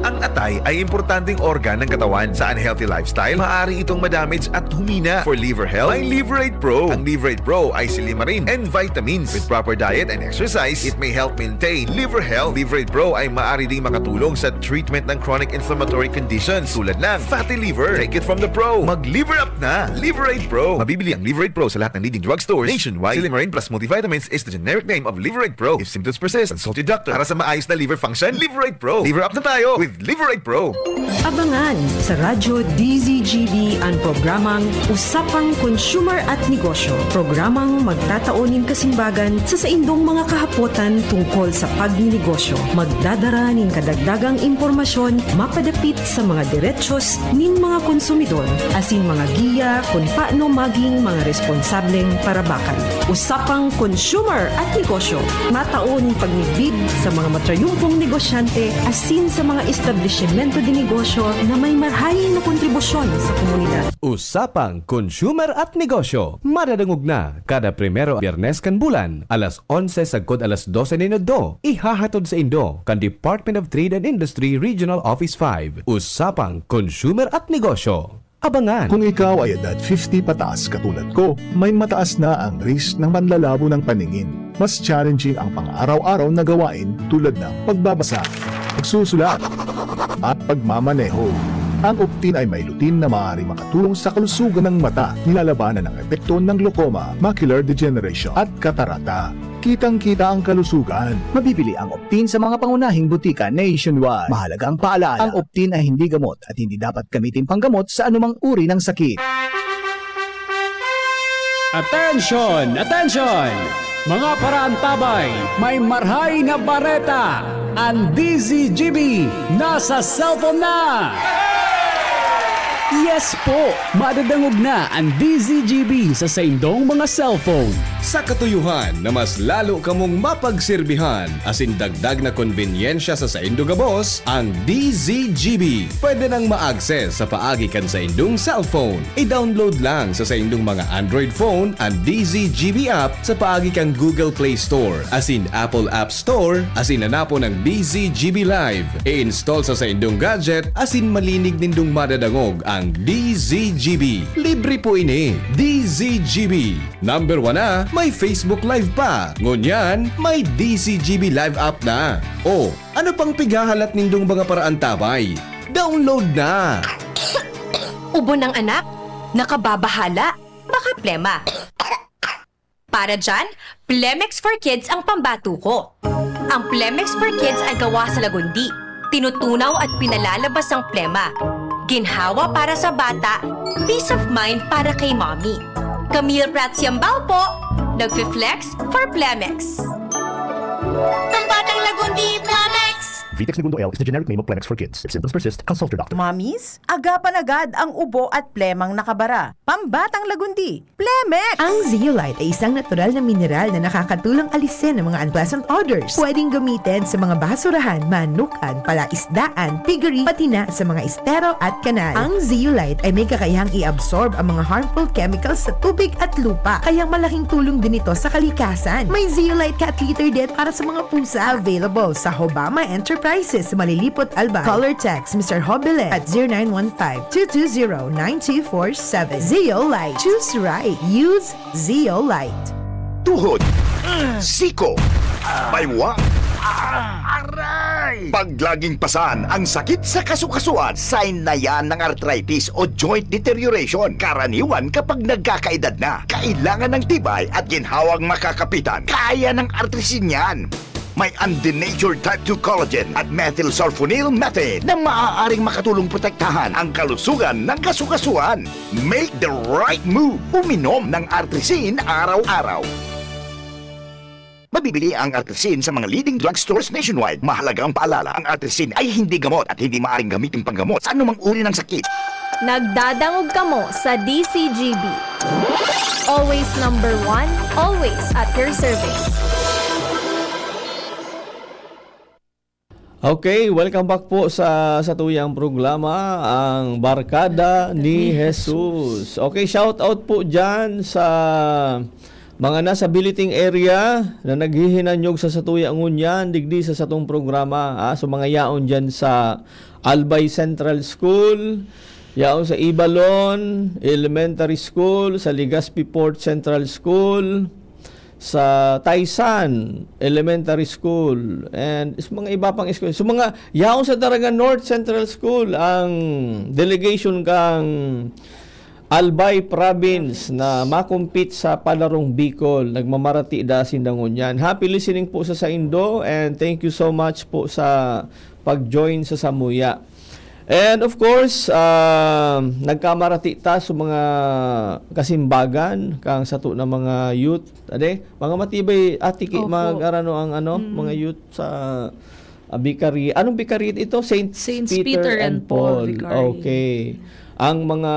Ang atay ay importanteng organ ng katawan. Sa unhealthy lifestyle, maaari itong madamage at humina. For liver health, may Liverate Pro. Ang Liverate Pro ay silimarin and vitamins. With proper diet and exercise, it may help maintain liver health. Liverate Pro ay maaari ding makatulong sa treatment ng chronic inflammatory conditions tulad ng fatty liver. Take it from the pro. Mag-liver up na! Liverate Pro. Mabibili ang Liverate Pro sa lahat ng leading drugstores nationwide. Silimarin plus multivitamins is the generic name of Liverate Pro. If symptoms persist, consult your doctor. Para sa maayos na liver function, Liverate Pro. Liver up na tayo with Liverate Pro. Abangan sa Radyo D Z G B an programang Usapang Consumer at Negosyo. Programang magtatao nin kasimbagan sa saindong mga kahapotan tungkol sa pagninegosyo. Magdadara nin kadagdagang impormasyon mapadapit sa mga derechos nin mga konsumidor, asin mga giya kun paano maging mga responsableng parabakan. Usapang Consumer at Negosyo, matao nin pagmidbid sa mga matrayumpong negosyante asin sa mga establisimento de negosyo na may marhay na kontribusyon sa komunidad. Usapang Consumer at Negosyo, madadangog na kada primero Biyernes kan bulan, alas onse sagkod alas dose nin udto. Ihahatod saindo kan Department of Trade and Industry Regional Office five. Usapang Consumer at Negosyo. Abangan! Kung ikaw ay edad fifty pataas katulad ko, may mataas na ang risk ng panlalabo ng paningin. Mas challenging ang pang-araw-araw na gawain tulad ng pagbabasa, pagsusulat, at pagmamaneho. Ang Optin ay may lutein na maaaring makatulong sa kalusugan ng mata. Nilalabanan ang epekto ng glaucoma, macular degeneration, at katarata. Kitang-kita ang kalusugan. Mabibili ang Optin sa mga pangunahing butika nationwide. Mahalagang paalaala, ang Optin ay hindi gamot at hindi dapat gamitin panggamot sa anumang uri ng sakit. Attention! Attention! Mga paraantabay, may marhay na bareta! Ang D Z G B nasa cellphone na! Yes po! Madadangog na ang D Z G B sa saindong mga cellphone. Sa katuyohan na mas lalo kamong mapagserbihan asin dagdag na konbenyensya sa saindo gabos, ang D Z G B pwede nang ma-access sa paagi kan saindong cellphone. I-download lang sa saindong mga Android phone ang D Z G B app sa paagi kan Google Play Store asin Apple App Store asin hanapon ang D Z G B Live. I-install sa saindong gadget asin malinig nindong madadangog ang D Z G B. Libre po ini. D Z G B. Number one na, may Facebook Live pa. Ngunyan, may D Z G B Live app na. O, ano pang pighahalat nindong mga paraantabay? Download na! Ubo ng anak? Nakababahala? Baka plema? Para dyan, Plemex for Kids ang pambato ko. Ang Plemex for Kids ay gawa sa lagundi. Tinutunaw at pinalalabas ang plema. Ginhawa para sa bata, peace of mind para kay mommy. Camille Prats Yambao po, nagfi-flex for Plemex. Pambatang lagundi, Plemex! Vitex Negundo L is the generic name of Plemex for kids. If symptoms persist, consult your doctor. Mommies, agapan agad ang ubo at plemang nakabara. Pambatang lagundi, Plemex! Ang Zeolite ay isang natural na mineral na nakakatulong alisin ang mga unpleasant odors. Pwedeng gamitin sa mga basurahan, manukan, palaisdaan, piggery, pati na sa mga estero at kanal. Ang Zeolite ay may kakayahang i-absorb ang mga harmful chemicals sa tubig at lupa, kaya malaking tulong din ito sa kalikasan. May Zeolite Cat Litter din para sa mga pusa. Available sa Hobama Enterprises, Malilipot, Albay. Call or text Mister Hobilet at zero nine one five, two two zero, nine two four seven. Zeolite. Choose right. Use Zeolite. Tuhod, siko, baywang, aray! Pag laging pasan ang sakit sa kasukasuan, sign na yan ng arthritis o joint deterioration. Karaniwan kapag nagkakaedad na, kailangan ng tibay at ginhawang makakapitan. Kaya ng Artrisin yan. May undenatured type two collagen at methylsulfonyl methane na maaaring makatulong protektahan ang kalusugan ng kasukasuan. Make the right move. Uminom ng Artrisin araw-araw. Mabibili ang Artrisin sa mga leading drugstores nationwide. Mahalagang paalala, ang Artrisin ay hindi gamot at hindi maaaring gamitin panggamot sa anumang uri ng sakit. Nagdadangog kamo sa D C G B. Always number one, always at your service. Okay, welcome back po sa satuyang programa, ang Barkada ni Jesus. Okay, shout out po dyan sa mga nasa Biliting area na naghihinanyog sa satuya ngunyan, digdi sa satong programa. Ah, so, mga yaon dyan sa Albay Central School, yaon sa Ibalon Elementary School, sa Legazpi Port Central School, sa Taysan Elementary School, and sa mga iba pang school. So, mga yaon sa Daraga North Central School, ang delegation kang Albay Province na makumpit sa Palarong Bicol. Nagmamarati da sinda ngunyan. Happy listening po sa saindo, and thank you so much po sa pag-join sa samuya. And of course, ah, nagkamarati ta sa mga kasimbagan, kang sato na mga youth, ade, mga matibay, Atiki, Opo. Mag-arano ang ano, Mm. mga youth sa, ah, Vicary. Anong Vicary ito? Saint Saints Peter Peter and and Paul Paul. Vicary. Okay. Ang mga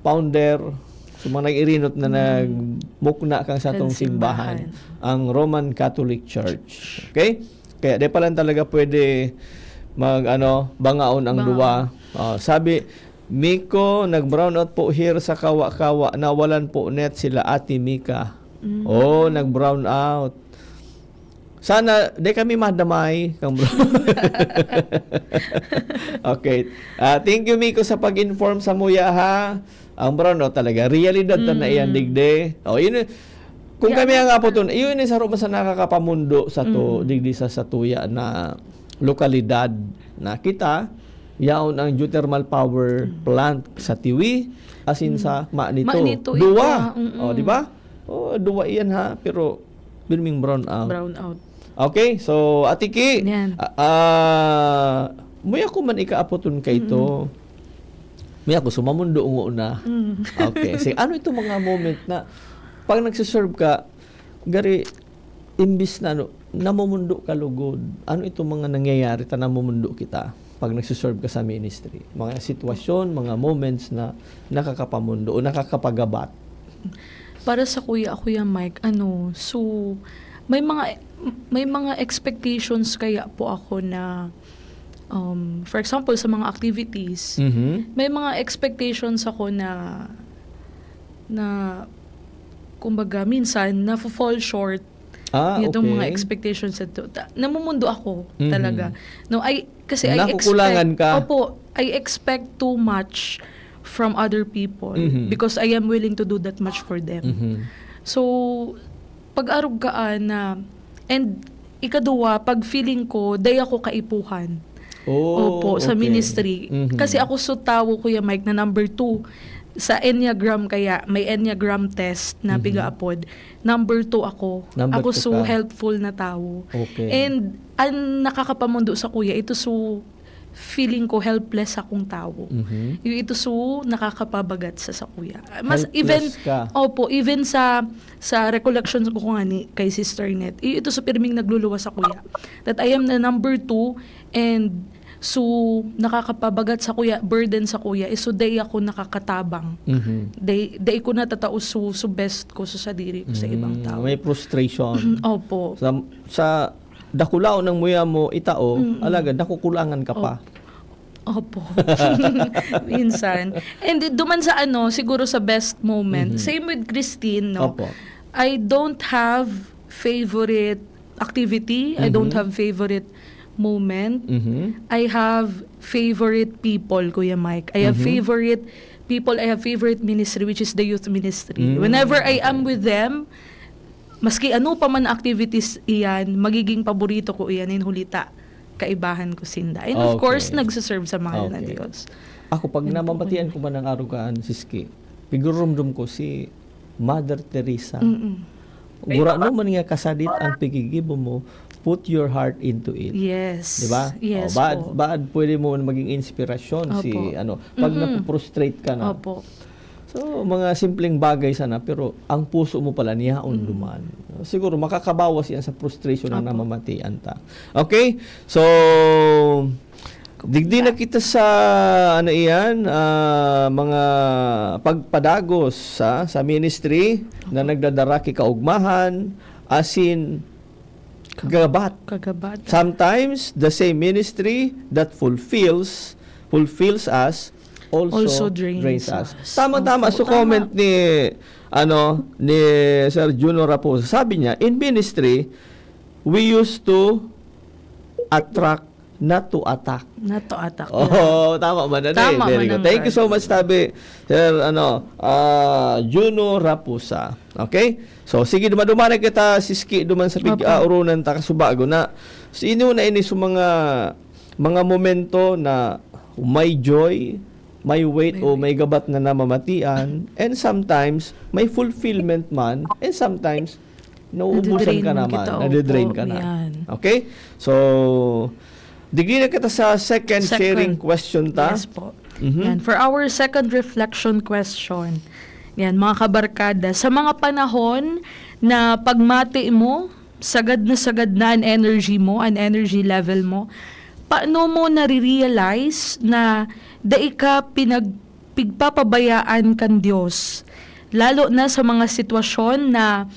founder, so mga nag-irinot na Mm. nagmukna kang satong Kan simbahan, simbahan. Ang Roman Catholic Church. Okay? Kaya di pa lang talaga pwede mag, ano, bangaon ang Bangaon. duwa. Ah, sabi, "Miko, nag-brown out po here sa Kawa-Kawa. Nawalan po net sila Ate Mika." Mm. Oh, nag-brown out. Sana, di kami madamay, kang bro. Okay. Ah, thank you, Miko, sa pag-inform samuya, ha. Ang brown out talaga. Realidad ta na Mm. iyan, digdi. Oh, yun, kung Kaya kami ang apoton, yun yung saro man sa nakakapamundo sato, Mm. digdi sa satuya na lokalidad na kita, yaon ang geothermal power Mm. plant sa Tiwi, asin Mm. sa Manito. Manito Duwa. ito, mm. Oh, di ba? Oh, duwa iyan ha, pero birming brown out. Brown out. Okay, so Ate Ki, Yan. ah, ah, muya ko man ikaapoton ka ito. Mm. Muya ko, sumamundo ungo na. Mm. Okay, sige. Ano itong mga moment na pag nagsiserve ka, gari, imbis na ano, namumundo ka lugod. Ano itong mga nangyayari ta namumundo kita pag nagsiserve ka sa ministry? Mga sitwasyon, mga moments na nakakapamundo o nakakapagabat? Para sa kuya, Kuya Mike, ano, so, may mga, may mga expectations kaya po ako na, um, for example, sa mga activities, Mhm. may mga expectations ako na, na, kumbaga, minsan, nafo-fall short Ah, nitong mga okay. expectations na to. Ta-, namumundo ako Mhm. talaga. No, I, kasi I Nakukulangan expect, ka. opo, I expect too much from other people Mhm. because I am willing to do that much for them. Mhm. So, pag-arog ka, ah, na, and ikaduwa, pag feeling ko, day ako kaipuhan. Oh, Opo, sa okay. ministry. Mhm. Kasi ako so tawo, Kuya Mike, na number two sa Enneagram, kaya may Enneagram test na Mhm. piga-apod. Number two ako. Number Ako two so ka. helpful na tawo. Okay. And ang nakakapamundo sa kuya, ito so feeling ko helpless akong tawo. Mhm. Yung ito so nakakapabagat sa sakuya. Mas even Helpless ka. Opo, even sa sa recollection ko nga ni kay Sister Net, yung ito so pirming nagluluwas sa kuya. That I am the number two and so nakakapabagat sa kuya, burden sa kuya, is so day ako nakakatabang. Mhm. Day, day ko natatao so, so best ko sa sadiri ko sa ibang Mm, tao. May frustration. Opo. Sa, sa dakulaon ng muya mo itao, Mm-mm. alaga, nakukulangan ka pa. Opo. Minsan. And duman sa ano, siguro sa best moment. Mhm. Same with Christine, no? Opo. I don't have favorite activity. I don't Mhm. have favorite moment. Mhm. I have favorite people, Kuya Mike. I have Mhm. favorite people. I have favorite ministry, which is the youth ministry. Mm, Whenever I am okay. with them, maski ano pa man activities iyan, magiging paborito ko iyan in hulita. Kaibahan ko sinda. And of Okay. course, nagsiserve sa mahal na Okay. Diyos. Ako, pag Yun po, namamatian Kuya. ko man ang arugaan, Siski, pigurumdum ko si Mother Teresa. Mm-mm. Gurano man nga kasadit ang pigigibo mo, put your heart into it. Yes. Di ba? Yes O, baad, po. baad pwede mo maging inspirasyon si, Opo. ano, pag Mm-mm. napuprostrate ka na. Opo. So, mga simpleng bagay sana, pero ang puso mo pala niyaon Mm. duman. Siguro, makakabawas yan sa frustration na Opo. namamatian ta. Okay? So, digdi na kita sa, ano iyan, ah, mga pagpadagos sa, sa ministry na nagdadara ki kaugmahan, asin kagabat. Kagabat. Sometimes, the same ministry that fulfills fulfills us also, Also drains, drains us. us. Tama-tama. Opo, So, tama. Comment ni, ano, ni Sir Juno Raposa. Sabi niya, "In ministry, we used to attract, not to attack." Not to attack. Oh, tama man na Tama Very man good. ang Thank you so word. much, tabi, Sir, ano, ah, Juno Raposa. Okay? So, sige, dumaduman na kita, Siski, duman sa pig-, Opo. ah, urunan ta kasubago na. Sino na ini sa mga, mga momento na may joy, may weight o May may gabat na namamatian, and sometimes may fulfillment man, and sometimes nauubusan Nadidrain ka man naman, kita, nadidrain opo, ka na. yan. Okay? So, digdi na kita sa second Second. sharing question ta. Yes po. Mhm. Yan. For our second reflection question, yan, mga kabarkada, sa mga panahon na pagmati mo, sagad na sagad na an energy mo, an energy level mo, paano mo nare-realize na dai ka pinag-, pigpapabayaan kan Diyos? Lalo na sa mga sitwasyon na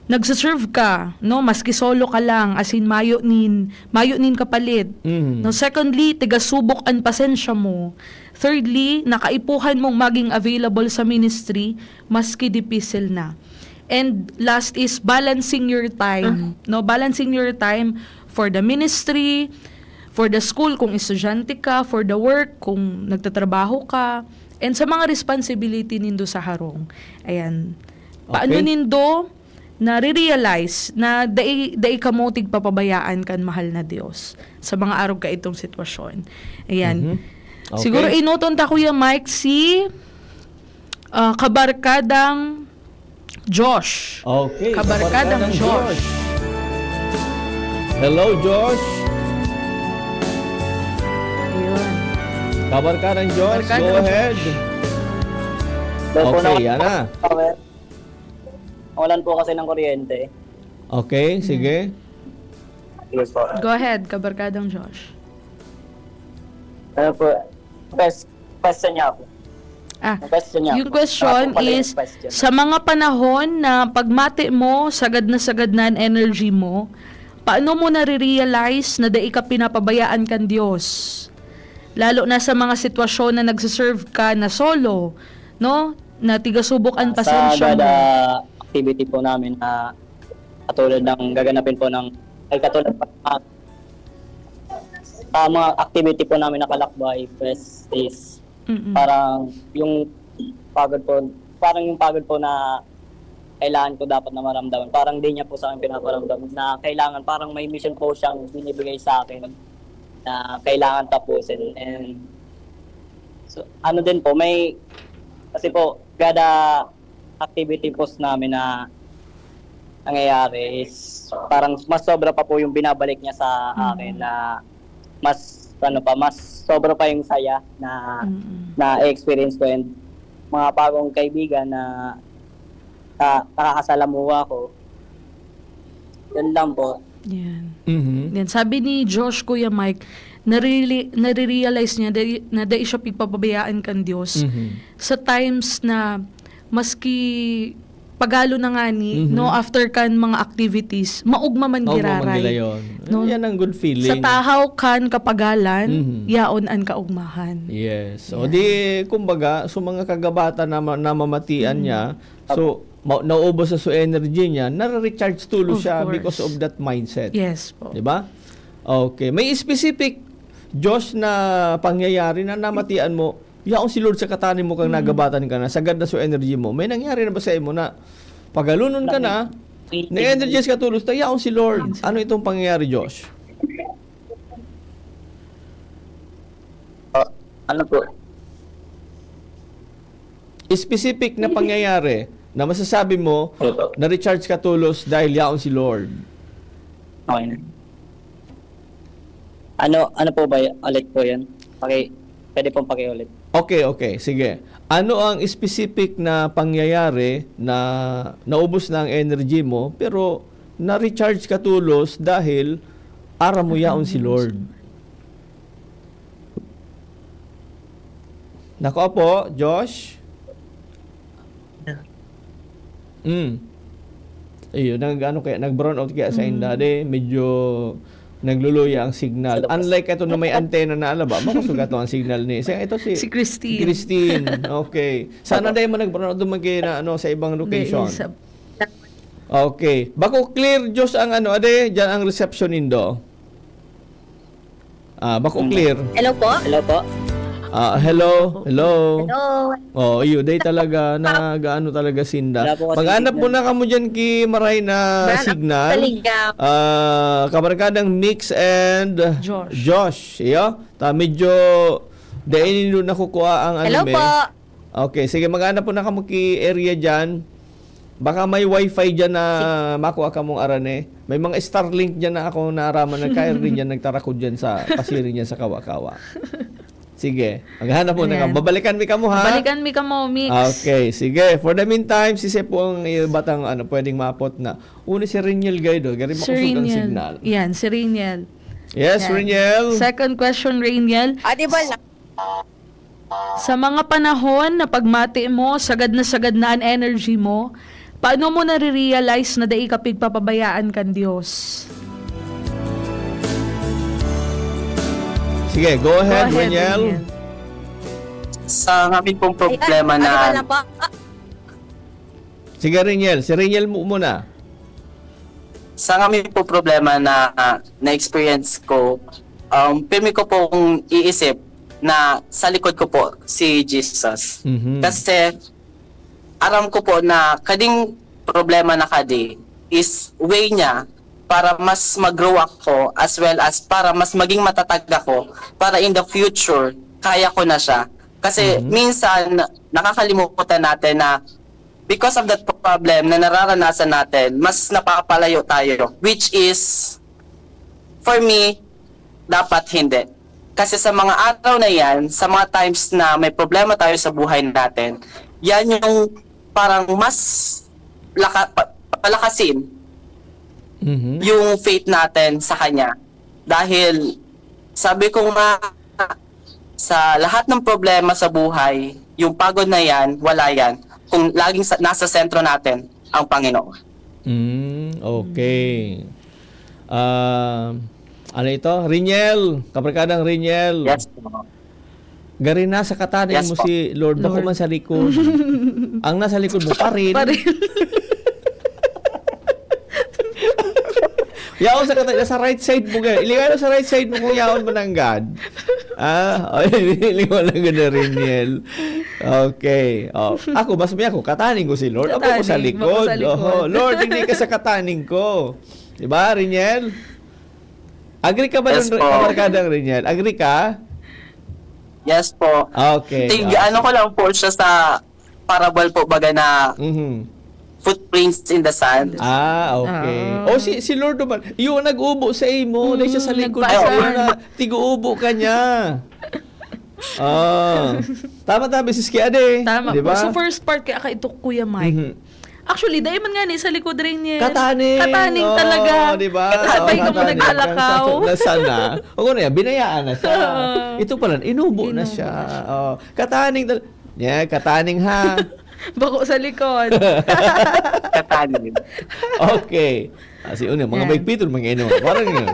nagse-serve ka, no? Maski solo ka lang, as in, mayo nin, mayo nin kapalit. Mhm. No, secondly, tigasubok an pasensya mo. Thirdly, nakaipuhan mong maging available sa ministry, maski dipisil na. And last is balancing your time, no? Balancing your time for the ministry, for the school kung estudyante ka, for the work kung nagtatrabaho ka, and sa mga responsibility nindo sa harong. Ayan. Paano Okay. nindo nare-realize na dai, dai kamo tigpapabayaan kan mahal na Dios sa mga arog kaitong sitwasyon? Ayan. Mhm. Okay. Siguro enoton ta, Kuya Mike, si, ah, kabarkadang Josh. Okay, Kabarkadang kabarkadang Josh. Josh. Hello, Josh. Ayun. Kabarkadang Josh, Kabarkadang go Josh. ahead. Hello po, Okay, no? yan na. Okay. Nawalan po kasi ng kuryente. Okay, sige. Yes po. Go ahead, kabarkadang Josh. Ano po? Quest-, question niya po. Ah, Ang question niya yung po. question Ano po pala yung is, question? Sa mga panahon na pagmati mo, sagad na sagad na ang energy mo, paano mo nare-realize na dai ka pinapabayaan kan Diyos? Lalo na sa mga sitwasyon na nagsiserve ka na solo, no? Na tigasubok ang Ah, pasensya sa mo. kada activity po namin na katulad ng gaganapin po ng, ay, katulad pa, ah, sa mga activity po namin na kalakbay, first is Mm-mm. parang yung pagod po, parang yung pagod po na kailangan ko dapat na maramdaman. Parang di niya po sa akin pinaparamdam na kailangan, parang may mission po siyang binibigay sa akin na kailangan tapusin. And so, ano din po, may, kasi po, kada activity po namin na nangyayari is parang mas sobra pa po yung binabalik niya sa akin na mas ano pa, mas sobra pa yung saya na Mm. na-experience ko and mga bagong kaibigan na, ah, nakakasalamuha ko. Yun lang po. Yan. Mhm. Yan. Sabi ni Josh, Kuya Mike, narili- nare-realize niya dai- na dai siya pigpapabayaan kan Diyos Mhm. sa times na maski pagalo na ngani, Mhm. no, after kan mga activities, maugma man Maugma man giraray. girayon. No? Yan ang good feeling. Sa tahaw kan kapagalan, Mhm. yaon an kaugmahan. Yes. So, Yeah. di, kumbaga, so mga kagabatan na ma- namamatian niya, so, ma- naubos na so energy niya, nare-recharge tulos Of siya course. Because of that mindset. Yes po. Di ba? Okay. May specific, Josh, na pangyayari na namatian mo, yaon si Lord sa katanim mo kang nagabatan ka na, sagad na so energy mo. May nangyari na ba sa imo na pagalunon ka na, na-energize ka tulos, ta yaon si Lord? Ano itong pangyayari, Josh? Ah, ano po? Specific na pangyayari na masasabi mo, Opo. na-recharge ka tulos dahil yaon si Lord. Okay na. Ano, ano po ba y- ulit po yun? Paki, pwede pong pakiulit. Okay, okay. Sige. Ano ang specific na pangyayari na naubos na ang energy mo, pero na-recharge ka tulos dahil aram mo yaon si Lord? Nako po, Josh? Mm. Ayun, nag, ano kaya, nag-brown out kaya sa inda, de, medyo nagluluya ang signal. Sa labas. Unlike ito na may antena na, ala ba, makusog ato ang signal ni. Siya, ito si Si Christine. Christine. Okay. Sana dahil mo nag-brown out naman kayo na, ano, sa ibang location. Sa- Okay. Bako clear, Diyos, ang ano, ade, dyan ang reception nindo. Ah, bako clear. Hello po? Hello po? Ah, hello, hello. Hello? Oh, iyo, day talaga, nag-ano talaga sinda. Wala po kasi Maghanap signal. Muna kamo dyan kay Maray na Brad, signal. Talinga. Ah, kabarkadang Mix and Josh. Josh, iyo. Ta medyo dahil nindo nakukuha ang ano Hello be. Po? Okay, sige, maghanap po na kamo ki area dyan. Baka may wifi dyan na makuha kamong arane. May mga Starlink dyan na ako naaraman, nagkair din dyan, nagtarakod dyan sa pasiri dyan sa Kawa-Kawa. Sige, maghanap po na Ayan. kamo. Babalikan mi kamo, ha? Balikan mi kamo, Mix. Okay, sige. For the meantime, sisi po ang ibatang ano, pwedeng maapot na. Una si Reniel Gaido, gari Si makusog ang Reniel. signal. Yan, si Reniel. Yes, Yan. Reniel. Second question, Reniel. Ah, di ba lang? Sa mga panahon na pagmati mo, sagad na sagad na an energy mo, paano mo nare-realize na dai ka pigpapabayaan kan Diyos? Sige, go ahead, Go ahead, Reniel. Reniel. Sa kami pong problema Ayan, na ano ba lang po? Ah, Sige, Reniel. Si Reniel mo muna. Sa kami po problema na ah, na-experience ko, um, pirmi ko pong iisip na sa likod ko po si Jesus. Mhm. Kasi aram ko po na kading problema na kadi is way niya para mas mag-grow ako as well as para mas maging matatag ako para in the future kaya ko na siya. Kasi Mhm. minsan nakakalimutan natin na because of that problem na nararanasan natin, mas napapalayo tayo, which is, for me, dapat hindi. Kasi sa mga araw na yan, sa mga times na may problema tayo sa buhay natin, yan yung parang mas laka, pa, palakasin Mhm. yung faith natin sa Kanya. Dahil sabi ko nga, sa lahat ng problema sa buhay, yung pagod na yan, wala yan. Kung laging sa, nasa sentro natin ang Panginoon. Mm, okay. Ah, ano ito? Reniel, kabarkadang Reniel. Yes po. Gari na sa kataning Yes mo po. si Lord, bako Lord. man sa likod. Ang nasa likod mo pa rin. Pa rin. Yaon sa kataning, sa right side mo gani. Ilingaw sa right side mo kung yaon mo nanggad. Ah, oh, ilingaw lang gani, Reniel. Okay. Oh, ako, mas may ako, kataning ko si Lord. Ako ko sa Kataning, likod. bako sa likod. Oh, Lord, hindi ka sa kataning ko. Diba, Reniel? Agree ka ba Yes dun, po. kabarkadang Reniel? Agree ka? Yes po. Okay. Tig, Ah. ano ko lang po siya sa parable po baga na Mhm. footprints in the sand. Ah, okay. Ah. O, si, si Lord naman, yung nag-ubo sa imo, Mm, dahil siya sa likod, nagbasa. Yun na, tig-uubo ka niya. Ah. Tama, tama, Misis Kiade. Tama Di po. ba? Sa first part, kaya ka ito, Kuya Mike. Mhm. Actually, dahil man nga ni sa likod rin niya. Kataning. Kataning Oo, talaga. di ba? Sabay Oo, ka mo kataning. naglalakaw. Nasa, nasa na. O, ano yan? Binayaan na siya. Oo. Ito pala, inubo na Inubo siya. na siya. Oo. Kataning tal-, yeah, kataning ha. Bako sa likod. Katanin. Okay. Ah, si Uno, mga Yan. maigpiton, mga ino. Parang yun.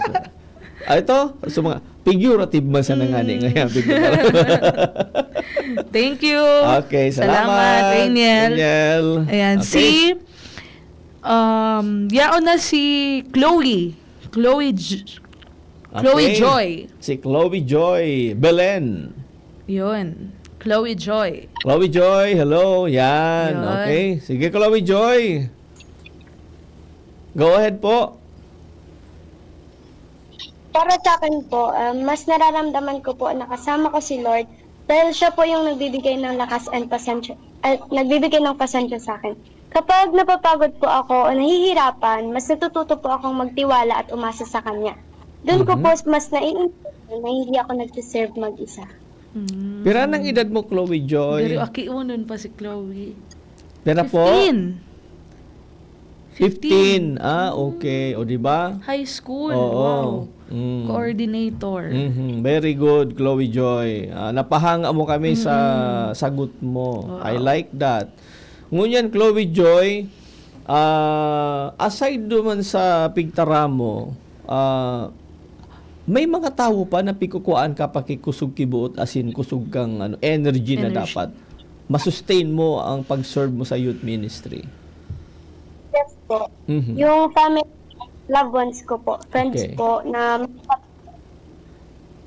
Ah, ito, so mga figurative man sa nangani Mm. ngayon. Figurative. Thank you. Okay, Salamat, salamat, Rainiel. Rainiel. Ayan, Okay. si, um, yaon na si Chloe. Chloe J-, Chloe Okay. Joy. Si Chloe Joy Belen. Yun. Chloe Joy. Chloe Joy, hello. Yan, Yun. okay. Sige, Chloe Joy. Go ahead po. Para sa akin po, ah, mas nararamdaman ko po na kasama ko si Lord dahil siya po yung nagbibigay ng lakas and pasensya, ah, nagbibigay ng pasensya sa akin. Kapag napapagod po ako o nahihirapan, mas natututo po akong magtiwala at umasa sa Kanya. Doon ko Mhm. po mas naiintindihan na hindi ako nagsiserve mag-isa. Mm. Pira nang edad mo, Chloe Joy? Pero aki unon pa si Chloe. Pira po? Fifteen. Fifteen. Fifteen. Ah, okay. O, di ba? High school. Oo. Wow. Mm. Coordinator. Mhm. Very good, Chloe Joy. Ah, napahanga mo kami sa Mm-mm. sagot mo. Wow. I like that. Ngunyan, Chloe Joy, ah, aside naman sa pigtaramo, ah, may mga tawo pa na pigkukuhaan ka pa ki kusog ki buot, asin kusog kang, ano, energy na Energy. dapat ma-sustain mo ang pag-serve mo sa youth ministry? Yes po. Mhm. Yung family, loved ones ko po, friends Okay. po na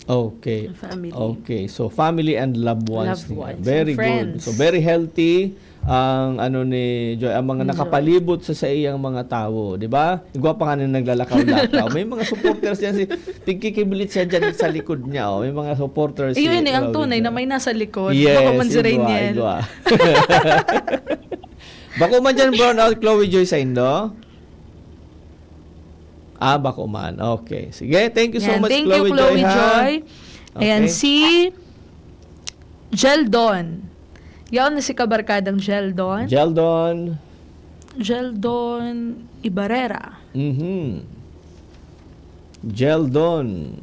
Okay. Family. Okay. So, family and loved ones Loved niya. ones Very and good. friends. So, very healthy ang, ano, ni Joy, ang mga Ni Joy. nakapalibot sa, sa iyang mga tawo, di ba? Igwa pa nga na naglalakaw-lakaw. May mga supporters yan. Si, pigkikibilit siya dyan sa likod niya, oh. May mga supporters Ayun, si eh, ang Chloe tunay na Joy. may nasa likod. Yes, Baka man si igwa, Rainiel. igwa. Bako man dyan, brownout, Chloe Joy, sa indo? Ah, bako man. Okay. Sige, thank you so Yan. much, Thank you, Chloe Chloe Joy, ha? Joy. Ayan, Okay. si Jeldon. Yaon na si kabarkadang Jeldon. Jeldon. Jeldon Ibarrera. Mhm. Jeldon.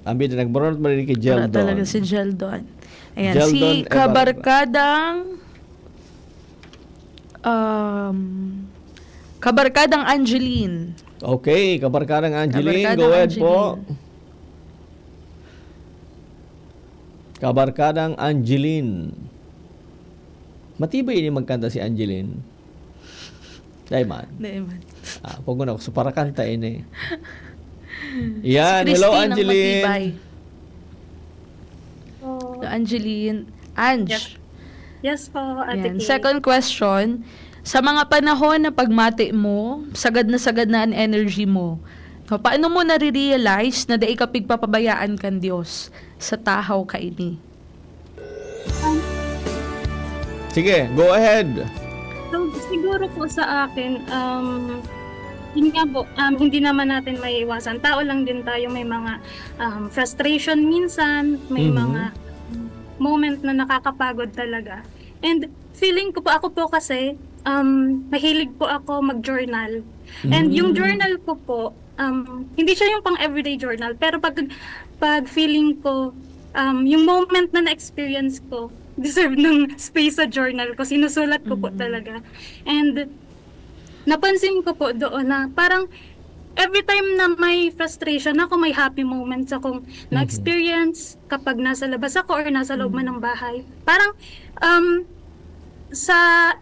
Ambi na nagburot mo rin kay Wala Jeldon. talaga si Jeldon. Ayan, Jeldon si Ibarra. kabarkadang, um, kabarkadang Angeline. Okay, kabarkadang Angeline, Kabarkadang go ahead po. Angeline. Kabarkadang Angeline. Matibay ini magkanta si Angeline. Dai man. Dai man. Ah, pag una ko, so para kanta ini. Yan. Si Hello, Christine ang Angeline. matibay. Oh. Hello, Angeline. Ange. Yes. Yes po, Ate Yan. Kay. Second question, sa mga panahon na pagmati mo, sagad na sagad na an energy mo. No, paano mo nare-realize na dai ka pigpapabayaan kan Dios sa tahaw kaini? Sige, go ahead. So, siguro po sa akin, um, yun nga po, um, hindi naman natin maiiwasan. Tao lang din tayo, may mga, um, frustration minsan, may Mhm. mga moment na nakakapagod talaga. And feeling ko po, ako po kasi, um, mahilig po ako mag-journal. And yung Mm. journal ko po, um, hindi siya yung pang everyday journal, pero pag, pag feeling ko, um, yung moment na na-experience ko, deserve ng space sa journal ko, sinusulat ko po Mm. talaga. And napansin ko po doon na parang every time na may frustration ako, may happy moments akong Mhm. na-experience kapag nasa labas ako or nasa loob man Mhm. ng bahay. Parang, um, sa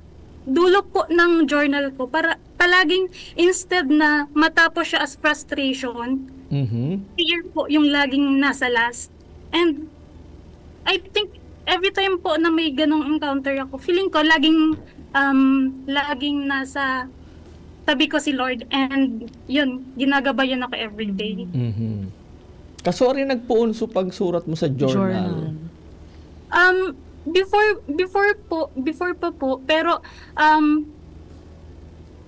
dulo po ng journal ko, para palaging instead na matapos siya as frustration, Mhm. fear po yung laging nasa last. And I think every time po na may ganong encounter ako, feeling ko laging, um, laging nasa tabi ko si Lord and yun, ginagabayan ako every day. Mhm. Kasuarin nagpoon so pagsurat mo sa journal? Journal. Um, Before, before po, before pa po, pero, um,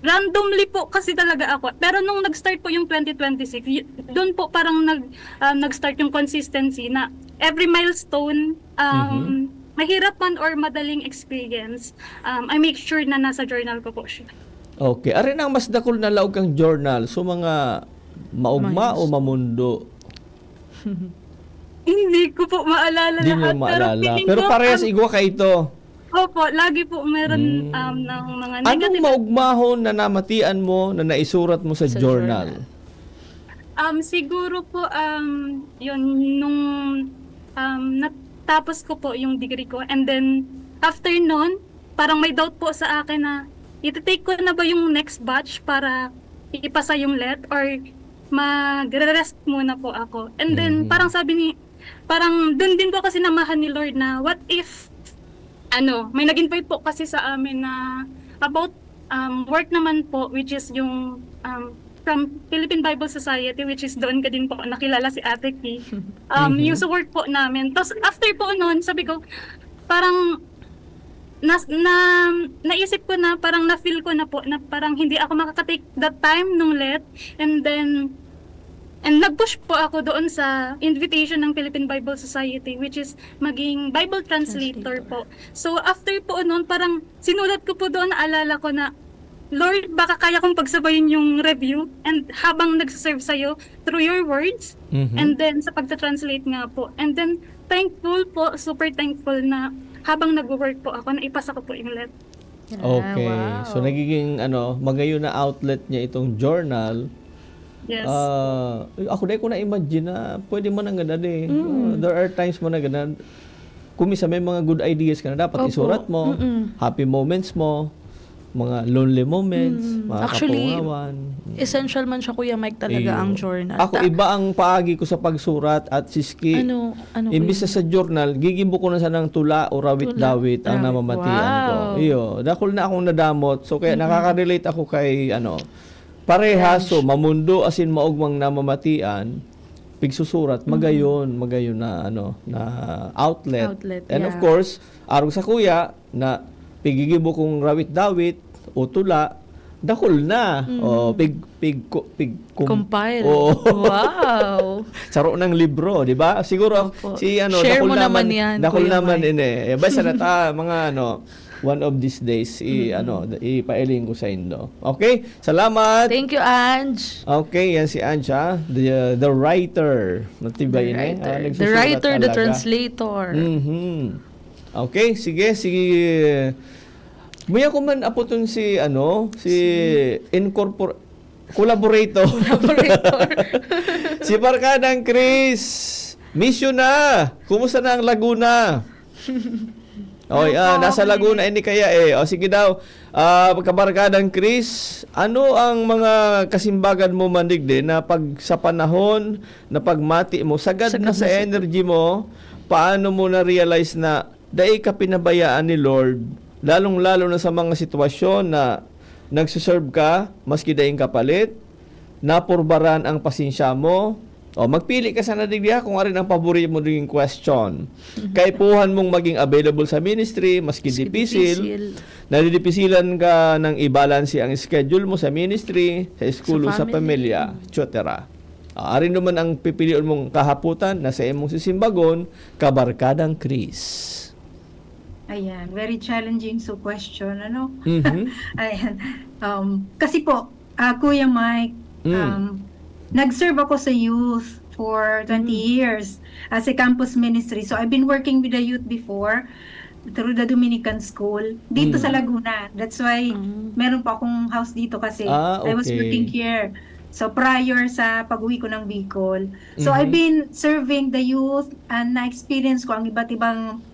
randomly po kasi talaga ako. Pero nung nag-start po yung twenty twenty-six, y-, dun po parang nag-, um, nag-start yung consistency na every milestone, um, Mhm. mahirap man or madaling experience, um, I make sure na nasa journal ko po siya. Okay. Ari na ang mas dakul na laog kang journal. So, mga maugma Mas o mamundo? Hindi ko po maalala Di niyo lahat, pero maalala. feeling Pero ko, parehas um, igwa ka ito. Opo, lagi po meron, Hmm. um, ng mga Anong negative. maugmahon na namatian mo na naisurat mo sa Sa journal? journal. Um, siguro po, um, yun, nung, um, natapos ko po yung degree ko, and then, after nun, parang may doubt po sa akin na, iti-take ko na ba yung next batch para ipasa yung let, or magre-rest muna po ako? And then, Mhm. parang sabi ni, parang dun din po ako sinamahan ni Lord na, what if, ano, may nag-invite po kasi sa amin na about, um, work naman po, which is yung, um, from Philippine Bible Society, which is doon ka din po nakilala si Ate Ki. Um, Mhm. yung sa work po namin. Tapos after po nun, sabi ko, parang nas-, na, naisip ko na, parang na-feel ko na po na parang hindi ako makaka-take that time nung let. And then, and nag-push po ako doon sa invitation ng Philippine Bible Society, which is maging Bible translator Translator. po. So, after po nun, parang sinulat ko po doon, naalala ko na, "Lord, baka kaya kong pagsabayin yung review and habang nagsaserve sa'yo through your words, Mhm. and then sa pagta-translate nga po." And then, thankful po, super thankful na habang nagwo-work po ako, naipasa ko po yung let. Ah, Okay. So, wow. nagiging, ano, magayon na outlet niya itong journal. Yes. Ah, ako, dai ko na-imagine na pwede man ang ganun eh. Mm. Ah, there are times man na ganun. Kung minsan may mga good ideas ka na dapat Opo. isurat mo, Mm-mm. happy moments mo, mga lonely moments, Mm. mga Actually, kapungawan. Mm. essential man siya, Kuya Mike, talaga Iyo. ang journal. Ako, Ta- iba ang paagi ko sa pagsurat at siski. Ano, ano, Imbis Kuya? na sa journal, gigibo ko na sanang tula o rawit-dawit Tula. ang Rawit. namamatian ko. Wow. Iyo, dakul na akong nadamot. So, kaya Mm-mm. nakaka-relate ako kay, ano, parehas, French. so, mamundo asin maugmang namamatian, pigsusurat, Mm-mm. magayon, magayon na, ano, na outlet. Outlet, And of yeah. course, arog sa kuya, na pigigibo kong rawit-dawit o tula, dakul na. Mm. O, pig-, pig-, ku-, pig-, kum-, Compile. Oo. Wow. Saro ng libro, di ba? Siguro, Opo. si, ano, Share dakul mo naman naman, yan, dakul Kuya naman Mike. ini. Eh, basta na ta, mga, ano, one of these days, i-, Mm-mm. ano, ipailing ko sa indo. Okay? Salamat. Thank you, Ange. Okay, yan si Ange, ha? The, the writer. Matibay The ini. writer. Ah, The nagsusulat writer, the talaga. translator. Mhm. Okay, sige, sige. Muya ko man aputon si, ano, si Si incorpor-, collaborator. Collaborator. Si Barkadang Chris. Mission na. Kumusta na ang Laguna? Oy, Ano ah, po, nasa Laguna, Kuya? ini kaya eh. O, sige daw. Ah, Kabarkadang Chris, ano ang mga kasimbagan mo man digdi na pag sa panahon na pagmati mo, sagad Sagad na sa na sa energy mo, paano mo na-realize na dai ka pinabayaan ni Lord, lalong-lalo na sa mga sitwasyon na nagsuserve ka, maski daing kapalit, napurbaran ang pasensya mo? O, magpili ka sana digdi, ha, kung arin ang paborito mo ding question. Kaipuhan mong maging available sa ministry, maski Maski dipisil, dipisil. nadidipisilan ka ng i-balanse ang schedule mo sa ministry, sa eskulo, Sa sa family. pamilya, et cetera. Ah, arin naman ang pipilion mong kahaputan na sa imong sisimbagon, Kabarkadang Chris. Ayan, very challenging so question, ano? Mhm. Ayan. Um, kasi po, ah, Kuya Mike, Mm. um, nag-serve ako sa youth for twenty Mm. years as a campus ministry. So, I've been working with the youth before through the Dominican school dito sa Mm. Laguna. That's why Mm. meron pa akong house dito kasi Ah, I was okay. working here. So, prior sa pag-uwi ko ng Bicol. So, I've Mhm. been serving the youth and na-experience ko ang iba't ibang,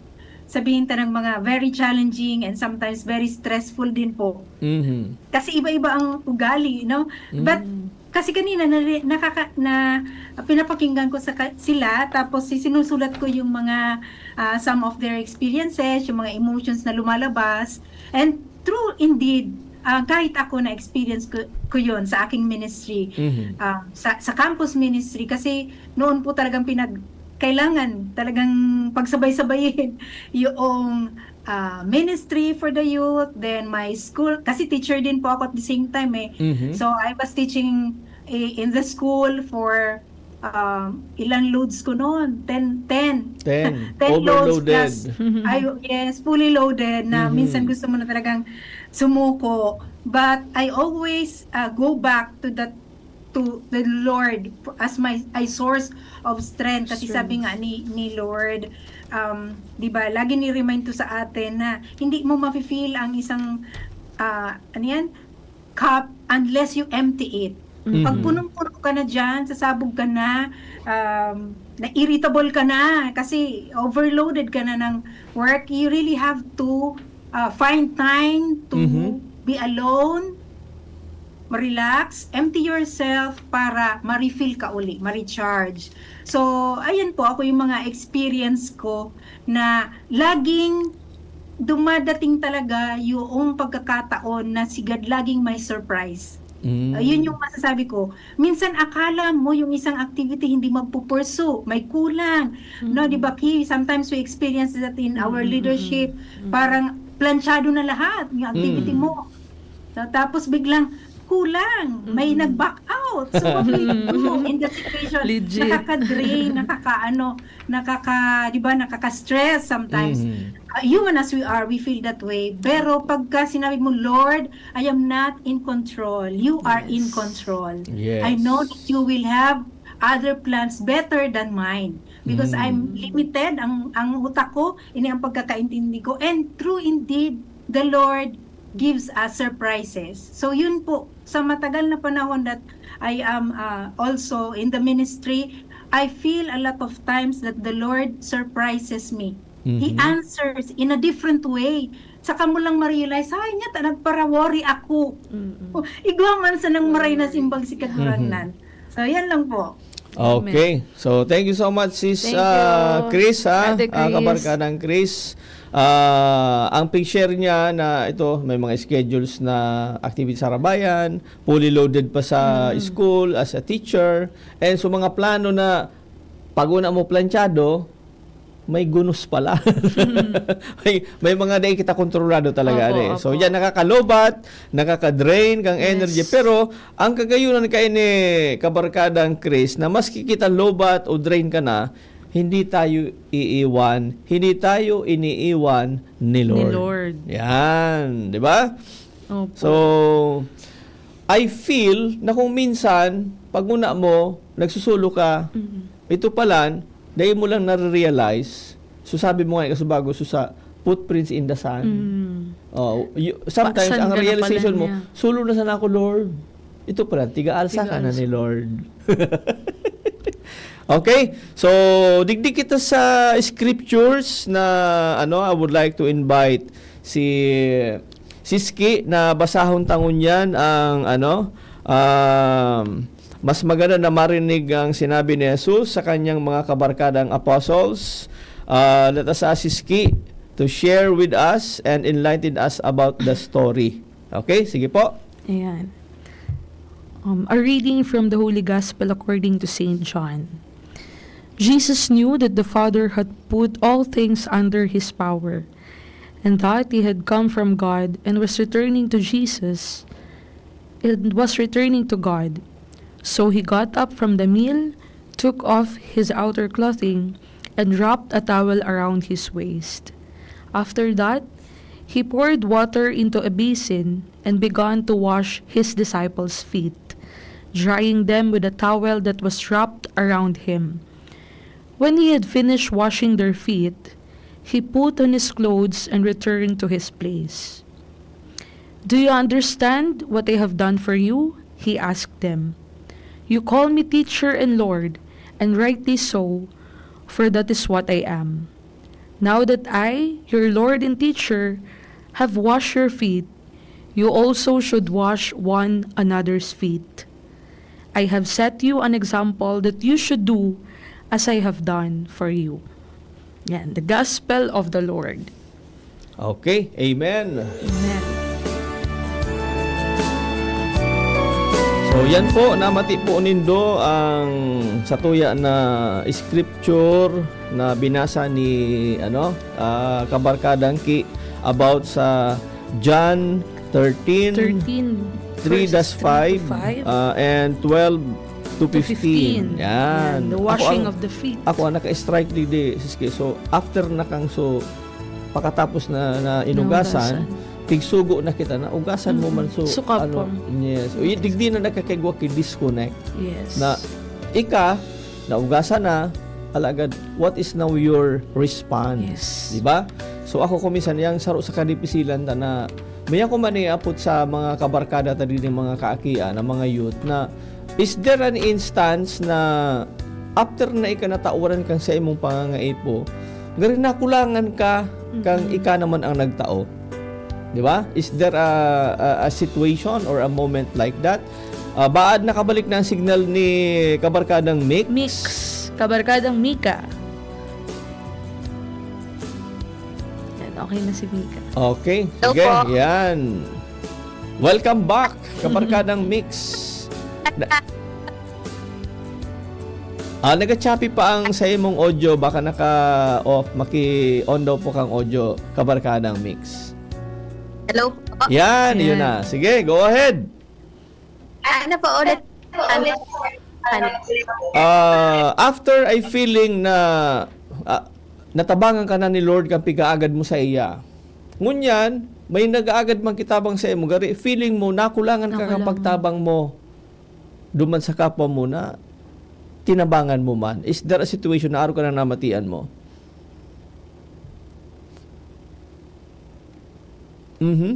sabihin ta ng mga very challenging and sometimes very stressful din po. Mhm. Kasi iba-iba ang ugali, no? But Mm. kasi kanina nari-, nakaka-, na, pinapakinggan ko sa ka-, sila, tapos si-, sinusulat ko yung mga, ah, some of their experiences, yung mga emotions na lumalabas. And true indeed, ah, kahit ako na-experience ko, ko yun sa aking ministry, Mhm. ah, sa, sa campus ministry, kasi noon po talagang pinag-, kailangan talagang pagsabay-sabayin yung, ah, ministry for the youth, then my school, kasi teacher din po ako at the same time eh. Mhm. So I was teaching i- in the school for, um, ilang loads ko noon? Ten, ten. Ten. Ten loads Overloaded. plus. Ay, yes, fully loaded na Mhm. minsan gusto mo na talagang sumuko. But I always, uh, go back to that, to the Lord as my, I source of strength. Kasi sabi Strength. nga ni, ni Lord, um, di ba, lagi ni-remind to sa atin na hindi mo mafe-fill ang isang, ah, ano yan? Cup unless you empty it. Mhm. Pag punong-puno ka na dyan, sasabog ka na, um, na-irritable ka na kasi overloaded ka na ng work, you really have to, uh, find time to Mhm. be alone, relax, empty yourself para ma-refill ka uli, ma-recharge. So, ayan po, ako yung mga experience ko na laging dumadating talaga yung pagkakataon na si God laging may surprise. Mm. Ayun yung masasabi ko. Minsan akala mo yung isang activity hindi magpupursu, may kulang. No, di ba, Ki? Sometimes we experience that in our Mm, leadership. mm, mm. Parang planchado na lahat yung activity Mm. mo. So, tapos biglang kulang, may Mm. nag-back out. So what will you do in that situation? Legit. Nakaka-drain, nakakaano, nakaka, di ba, nakaka-stress sometimes. Mm. Uh, human as we are, we feel that way. Pero pagka sinabi mo, "Lord, I am not in control. You are in Yes. control. Yes. I know that you will have other plans better than mine. Because Mm. I'm limited, ang, ang utak ko, ini ang pagkakaintindi ko. And true indeed, the Lord gives us surprises." So yun po, sa matagal na panahon that I am, uh, also in the ministry, I feel a lot of times that the Lord surprises me. He Mhm. answers in a different way. Saka mo lang ma-realize, "Ay, niya ta, nagpara-worry ako." Mm-mm. Oh, igwa man sa nang maray na simbag si Kagurangnan. So, yan lang po. Okay. So, thank you so much, sis Thank ah, you, Chris, ha? Ate Ah, Chris. Kabarkadang Chris. Ah, ang pag-share niya na ito, may mga schedules na activity sa Rabayan, fully loaded pa sa Mm. school as a teacher, and so mga plano na pag una mo planchado, may gunus pala. may, may mga dai kita kontrolado talaga. Opo, Ano eh. So, opo. yan, nakakalobat, nakaka-drain kang Yes. energy. Pero, ang kagayunan kayo ni Kabarkadang Chris, na maski kita lobat o drain ka na, hindi tayo iiwan, hindi tayo iniiwan ni Ni Lord. Lord. Yan, di ba? Opo. So, I feel na kung minsan, pag una mo, nagsusulo ka, Mm. ito pala, dahil mo lang nare-realize, so sabi mo nga, kasubago, so sa footprints in the sand. Mm. Oh, y- sometimes, Pa-, saan ang ka na realization pala mo, niya? "Sulo na sana ako, Lord. Ito pala, tiga-alsa ka na Tiga-alsa. ni Lord." Okay? So, digdi kita sa scriptures na, ano, I would like to invite si Siski na basahon ta ngunyan ang, ano, um, mas maganda na marinig ang sinabi ni Jesus sa kanyang mga kabarkadang apostles. Uh, let us ask Siski to share with us and enlighten us about the story. Okay? Sige po. Ayan. Um, a reading from the Holy Gospel according to Saint John. Jesus knew that the Father had put all things under his power, and that he had come from God and was returning to Jesus, and was returning to God. So he got up from the meal, took off his outer clothing, and wrapped a towel around his waist. After that, he poured water into a basin and began to wash his disciples' feet, drying them with a towel that was wrapped around him. When he had finished washing their feet, he put on his clothes and returned to his place. "Do you understand what I have done for you?" he asked them. "You call me teacher and Lord, and rightly so, for that is what I am. Now that I, your Lord and teacher, have washed your feet, you also should wash one another's feet. I have set you an example that you should do as I have done for you." Yan, the gospel of the Lord. Okay. Amen. Amen. So, So, yan po, namati po nindo ang satuya na scripture na binasa ni, ano, ah, Kabarkadang Ki about sa John thirteen, Thirteen, three dash five, verses three to five. Ah, and twelve to fifteen. Yan. The washing of the feet. Ako ang naka-strike digdi, siski. So, after na kang, so, pakatapos na, na inugasan, Naugasan. Tigsugo na kita na ugasan mo Mm-mm. man. So, Sa kapwa. Ano, yes. O, y-, digdi na nakakaigwa ki disconnect. Yes. Na ika, naugasan na, alagad, what is now your response? Yes. Di ba? So, ako kuminsan, yang saro sa kadipisilan ta na, may ako man iapot sa mga kabarkada ta din, mga kaakian, na mga youth, na is there an instance na after na ika natawaran kang sa imong pangangaipo, gari nakulangan ka kang Mm-mm. ika naman ang nagtao? Di ba? Is there a, a, a situation or a moment like that? Ah, baad nakabalik na ang signal ni Kabarkadang Mix. Mix. Kabarkadang Mika. Yan, okay na si Mika. Okay. Hello Sige, po. Yan. Welcome back, Kabarkadang Mix. Na-, ah, naga-choppy pa ang sa imong audio. Baka naka-off. Maki-on daw po kang audio, Kabarkadang Mix. Hello po. Yan, yun Yan. na. Sige, go ahead. Ano po ulit? Ano? Ano? Ah, after ay feeling na, ah, natabangan ka na ni Lord kan pigaagad mo sa iya. Ngunyan, may nag-aagad man kitabang sa imo, gari feeling mo, nakulangan ka kan Nakulangan. pagtabang mo duman sa kapwa mo na tinabangan mo man. Is there a situation na araw ka na namatian mo? Mhm.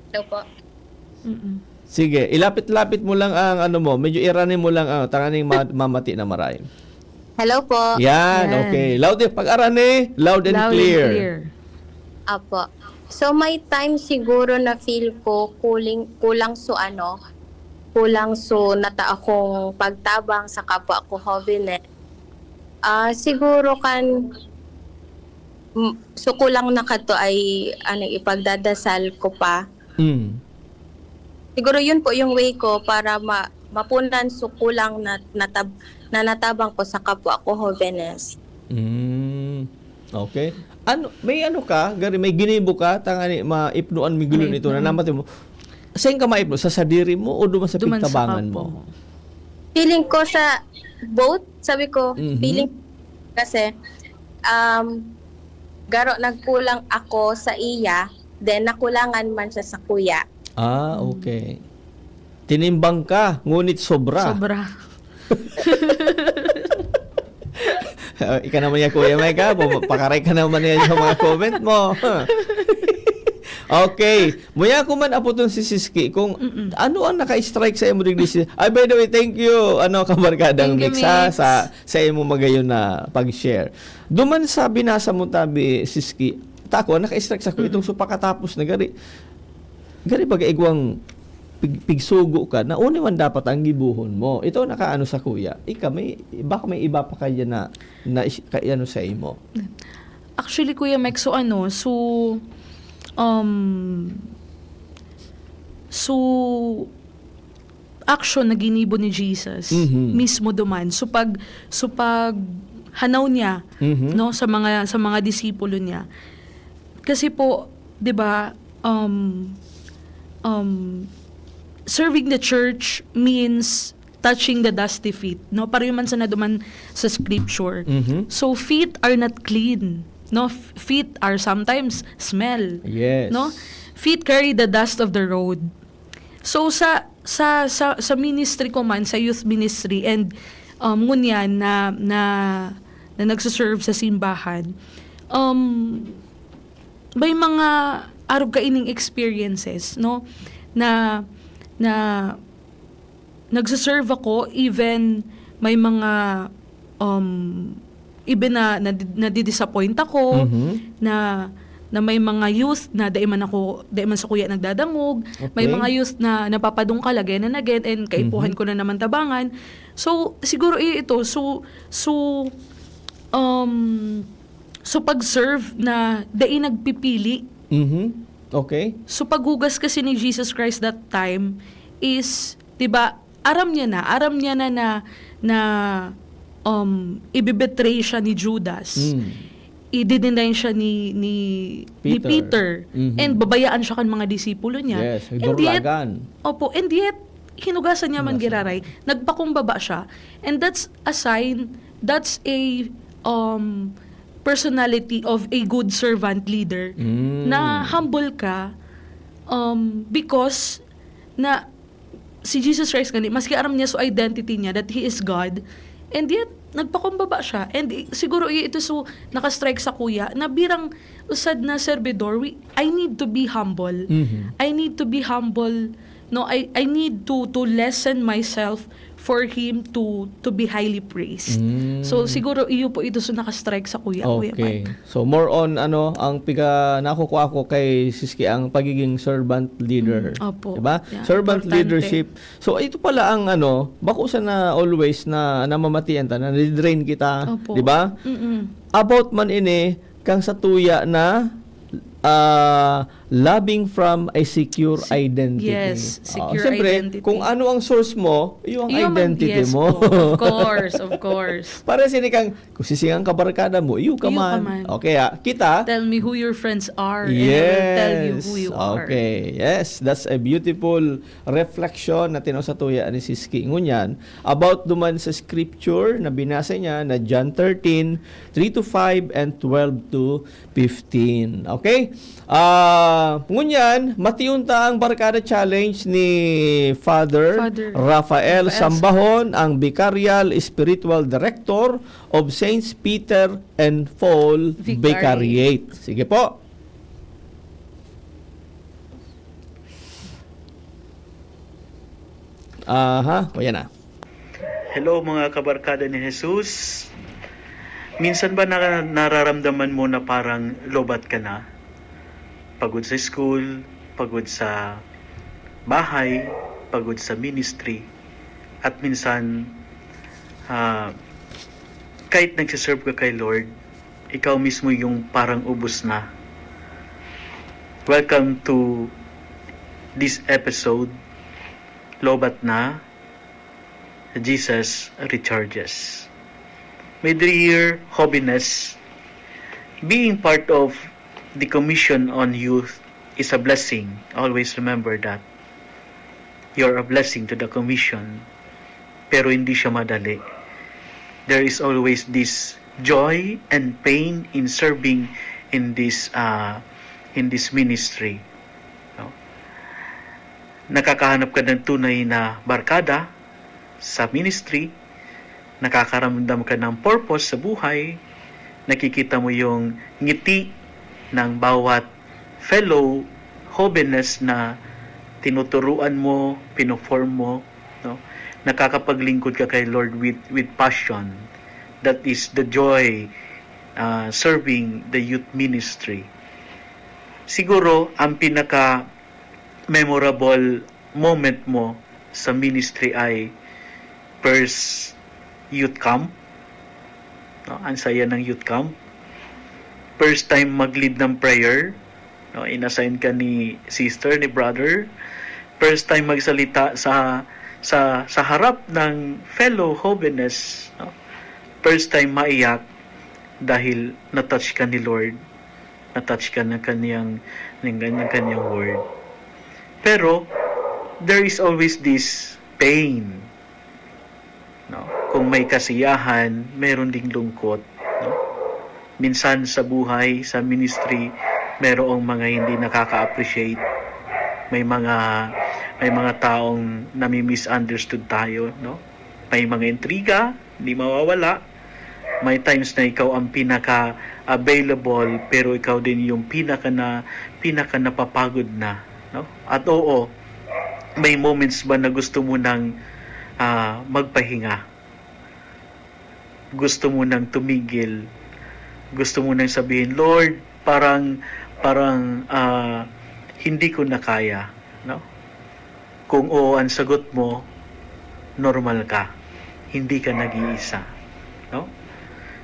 Hello po. Mm-mm. Sige, ilapit-lapit mo lang ang ano mo, medyo irani mo lang ang tanganing ma-, mamati na maray. Hello po. Yan, Yan. okay. Loud and, pag arani, loud and Loud and clear. clear. Apo. So, may time siguro na feel ko kuling-, kulang so ano, kulang so nata akong pagtabang sa kapwa ko hovenes. Ah, siguro kan, m-, so kulang na kadto ay, ano, ipagdadasal ko pa. Mm. Siguro yun po yung way ko para ma-, mapunan so kulang na natab-, na natabang ko sa kapwa ko hovenes. Mm. Okay. Ano, may ano ka, gari, may ginibo ka, tangani maipnoan mi gulon ito na Maipnoan. namati mo. Saan ka maipno? Sa sadiri mo o duman sa Duman sa pigtabangan kapwa mo? mo. Feeling ko sa both, sabi ko, Mhm. feeling kasi, um, garo nagkulang ako sa iya, then nakulangan man siya sa kuya. Ah, Mm. okay. Tinimbang ka, ngunit sobra. Sobra. Ah, ika naman yan, Kuya Mike, ha? Pum-, pakaray ka naman yan sa mga comment mo. Okay. Muya ko man aputon si Siski kung Mm-mm. ano ang naka-strike sa imo digdi si-, ay, by the way, thank you, ano, kabarkadang Thank you, Mix, ha, Mix. sa, sa imo magayon na pag-share. Duman sa binasa mo tabi, Siski, ta ako, ang naka-strike sa ko, Mm-mm. itong so pakatapos na gari, gari baga igwang pig-, pigsugo ka, na uni man dapat ang gibuhon mo. Ito nakaano sa kuya. Ika, may, baka may iba pa kaya na, na is-, kaya ano sa imo. Actually, Kuya Mike, so ano, so, um, so, action na ginibo ni Jesus Mhm. mismo duman. So pag, so pag hanaw niya, Mhm. no, sa mga, sa mga disipulo niya. Kasi po, 'di ba, um, um, serving the church means touching the dusty feet, no? Pareho man sa naduman sa scripture. Mhm. So, feet are not clean, no? F-, feet are sometimes smell, Yes. no? Feet carry the dust of the road. So, sa, sa, sa, sa ministry ko man, sa youth ministry, and, um, ngunyan na, na, na nagsaserve sa simbahan, um, may mga arog kaining experiences, no? Na, na nagsaserve ako, even may mga, um, even na, na, nadidisappoint ako, Mhm. na, na may mga youth na dai man ako, dai man sa kuya nagdadangog, may Okay. mga youth na napapadungkal again and again, and kaipuhan Mhm. ko na naman tabangan. So, siguro i-, ito, so, so, um, so pag-serve na dai nagpipili, Mhm. Okay? So paghugas kasi ni Jesus Christ that time is, 'di ba, aram niya na, aram niya na na, na um, ibibetray siya ni Judas. Mm. I-deny siya ni ni ni Peter. Peter. Mhm. And babayaan siya kan mga disipulo niya. Yes, And yet, dorlagan. Opo, and yet hinugasan niya man Hinugasan. giraray, nagpakumbaba siya. And that's a sign, that's a um personality of a good servant leader Mm. na humble ka um because na si Jesus Christ gani, maski aram niya so identity niya that he is God, and yet nagpakumbaba siya. And i- siguro i- ito so nakastrike sa kuya na birang usad na servidor, we, I need to be humble. Mhm. I need to be humble. No, I I need to to lessen myself for him to to be highly praised. Mm. So siguro iyo po ito so nakastrike sa kuya, Kuya Okay. Mike. So more on ano ang piga nakukuha ko kay Siski ang pagiging servant leader. Mm, opo. Diba? Yeah, Servant importante. Leadership. So ito pala ang ano, bako sana always na namamatian ta, na drain kita, Opo. di ba? Mm-mm. About man ini kang sa tuya na ah, loving from a secure Se- identity. yes, Ah, secure siyempre, identity. Kung ano ang source mo, iyo ang Iyo man, identity yes mo. po. Of course, of course. Para sini kang kung sising ang kabarkada mo, iyo ka Iyo ka man. man. Okay, ah. Kita, Tell me who your friends are and I will tell you who you are. Okay. Yes, that's a beautiful reflection na tinao sa tuya ni Siski. Ngunyan, about duman sa scripture na binasa niya na John thirteen, three to five and twelve to fifteen. Okay? Ah, ngunyan, matiyon ta ang Barkada Challenge ni Father, Father Rafael Rafael Sambahon, ang Vicarial Spiritual Director of Saints Peter and Paul Vicariate. Vicariate. Sige po. Aha, o yan na. Hello mga kabarkada ni Jesus. Minsan ba na, nararamdaman mo na parang lobat ka na? Pagod sa school, pagod sa bahay, pagod sa ministry. At minsan, ah, kahit nagsiserve ka kay Lord, ikaw mismo yung parang ubos na. Welcome to this episode, Lobat Na, Jesus Recharges. My dear Holiness, being part of the Commission on Youth is a blessing. Always remember that. You're a blessing to the Commission. Pero hindi siya madali. There is always this joy and pain in serving in this uh, in this ministry. No? Nakakahanap ka ng tunay na barkada sa ministry, nakakaramdam ka ng purpose sa buhay, nakikita mo yung ngiti ng bawat fellow hobenes na tinuturuan mo, pinoform mo, no? Nakakapaglingkod ka kay Lord with with passion. That is the joy uh, serving the youth ministry. Siguro ang pinaka memorable moment mo sa ministry ay first youth camp, no? Ang saya ng youth camp. First time mag-lead ng prayer, no? Inassign ka ni sister, ni brother. First time magsalita sa sa sa harap ng fellow hobenes, no? First time maiyak dahil na-touch ka ni Lord, na-touch ka ng kanyang ng, ng kanyang word. Pero there is always this pain, no? Kung may kasiyahan, meron ding lungkot, no? Minsan sa buhay, sa ministry, merong mga hindi nakaka-appreciate. May mga may mga taong nami-misunderstood tayo, no? May mga intriga, hindi mawawala. May times na ikaw ang pinaka-available, pero ikaw din yung pinaka na pinaka napapagod na, no? At oo, may moments ba na gusto mo nang ah, magpahinga? Gusto mo nang tumigil? Gusto mo nang sabihin, "Lord, parang parang ah, hindi ko na kaya," no? Kung oo ang sagot mo, normal ka. Hindi ka nag-iisa, no?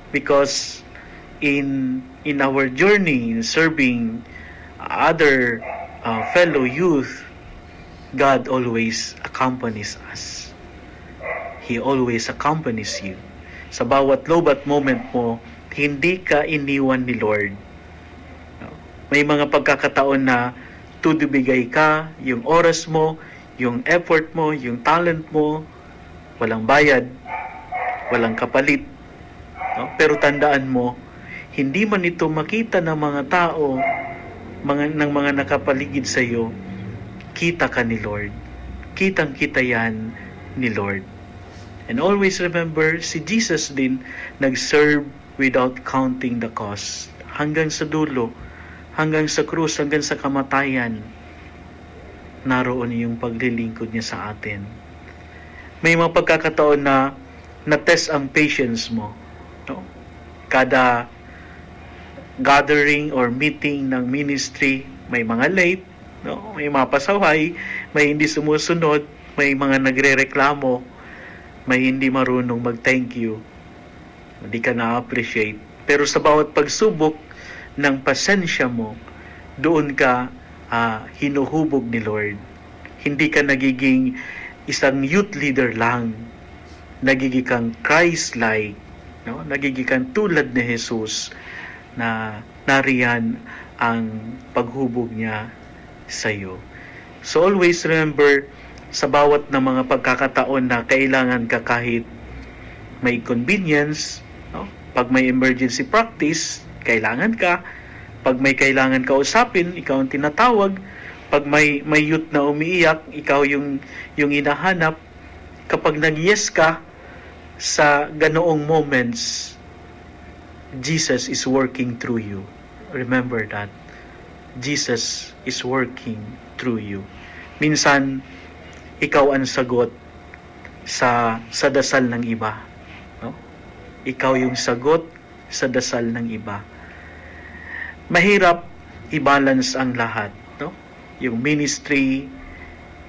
Because in in our journey in serving other uh, fellow youth, God always accompanies us. He always accompanies you. Sa bawat lobat moment mo, hindi ka iniwan ni Lord. No? May mga pagkakataon na tudubigay ka, yung oras mo, yung effort mo, yung talent mo, walang bayad, walang kapalit. No? Pero tandaan mo, hindi man ito makita ng mga tao, mga, ng mga nakapaligid sa iyo, kita ka ni Lord. Kitang-kita yan ni Lord. And always remember, si Jesus din nag-serve without counting the cost. Hanggang sa dulo, hanggang sa krus, hanggang sa kamatayan, naroon yung paglilingkod niya sa atin. May mga pagkakataon na na-test ang patience mo. No? Kada gathering or meeting ng ministry, may mga late, no? May mga pasaway, may hindi sumusunod, may mga nagrereklamo, may hindi marunong mag-thank you, hindi ka na-appreciate. Pero sa bawat pagsubok ng pasensya mo, doon ka ah, hinuhubog ni Lord. Hindi ka nagiging isang youth leader lang. Nagiging kang Christ-like, no? Nagiging kang tulad ni Jesus na nariyan ang paghubog niya sa iyo. So always remember, sa bawat na mga pagkakataon na kailangan ka kahit may convenience, no? Pag may emergency practice, kailangan ka. Pag may kailangan kausapin, ikaw ang tinatawag. Pag may, may youth na umiiyak, ikaw yung, yung hinahanap. Kapag nag-yes ka sa ganoong moments, Jesus is working through you. Remember that. Jesus is working through you. Minsan, ikaw ang sagot sa, sa dasal ng iba. No? Ikaw yung sagot sa dasal ng iba. Mahirap i-balance ang lahat. No? Yung ministry,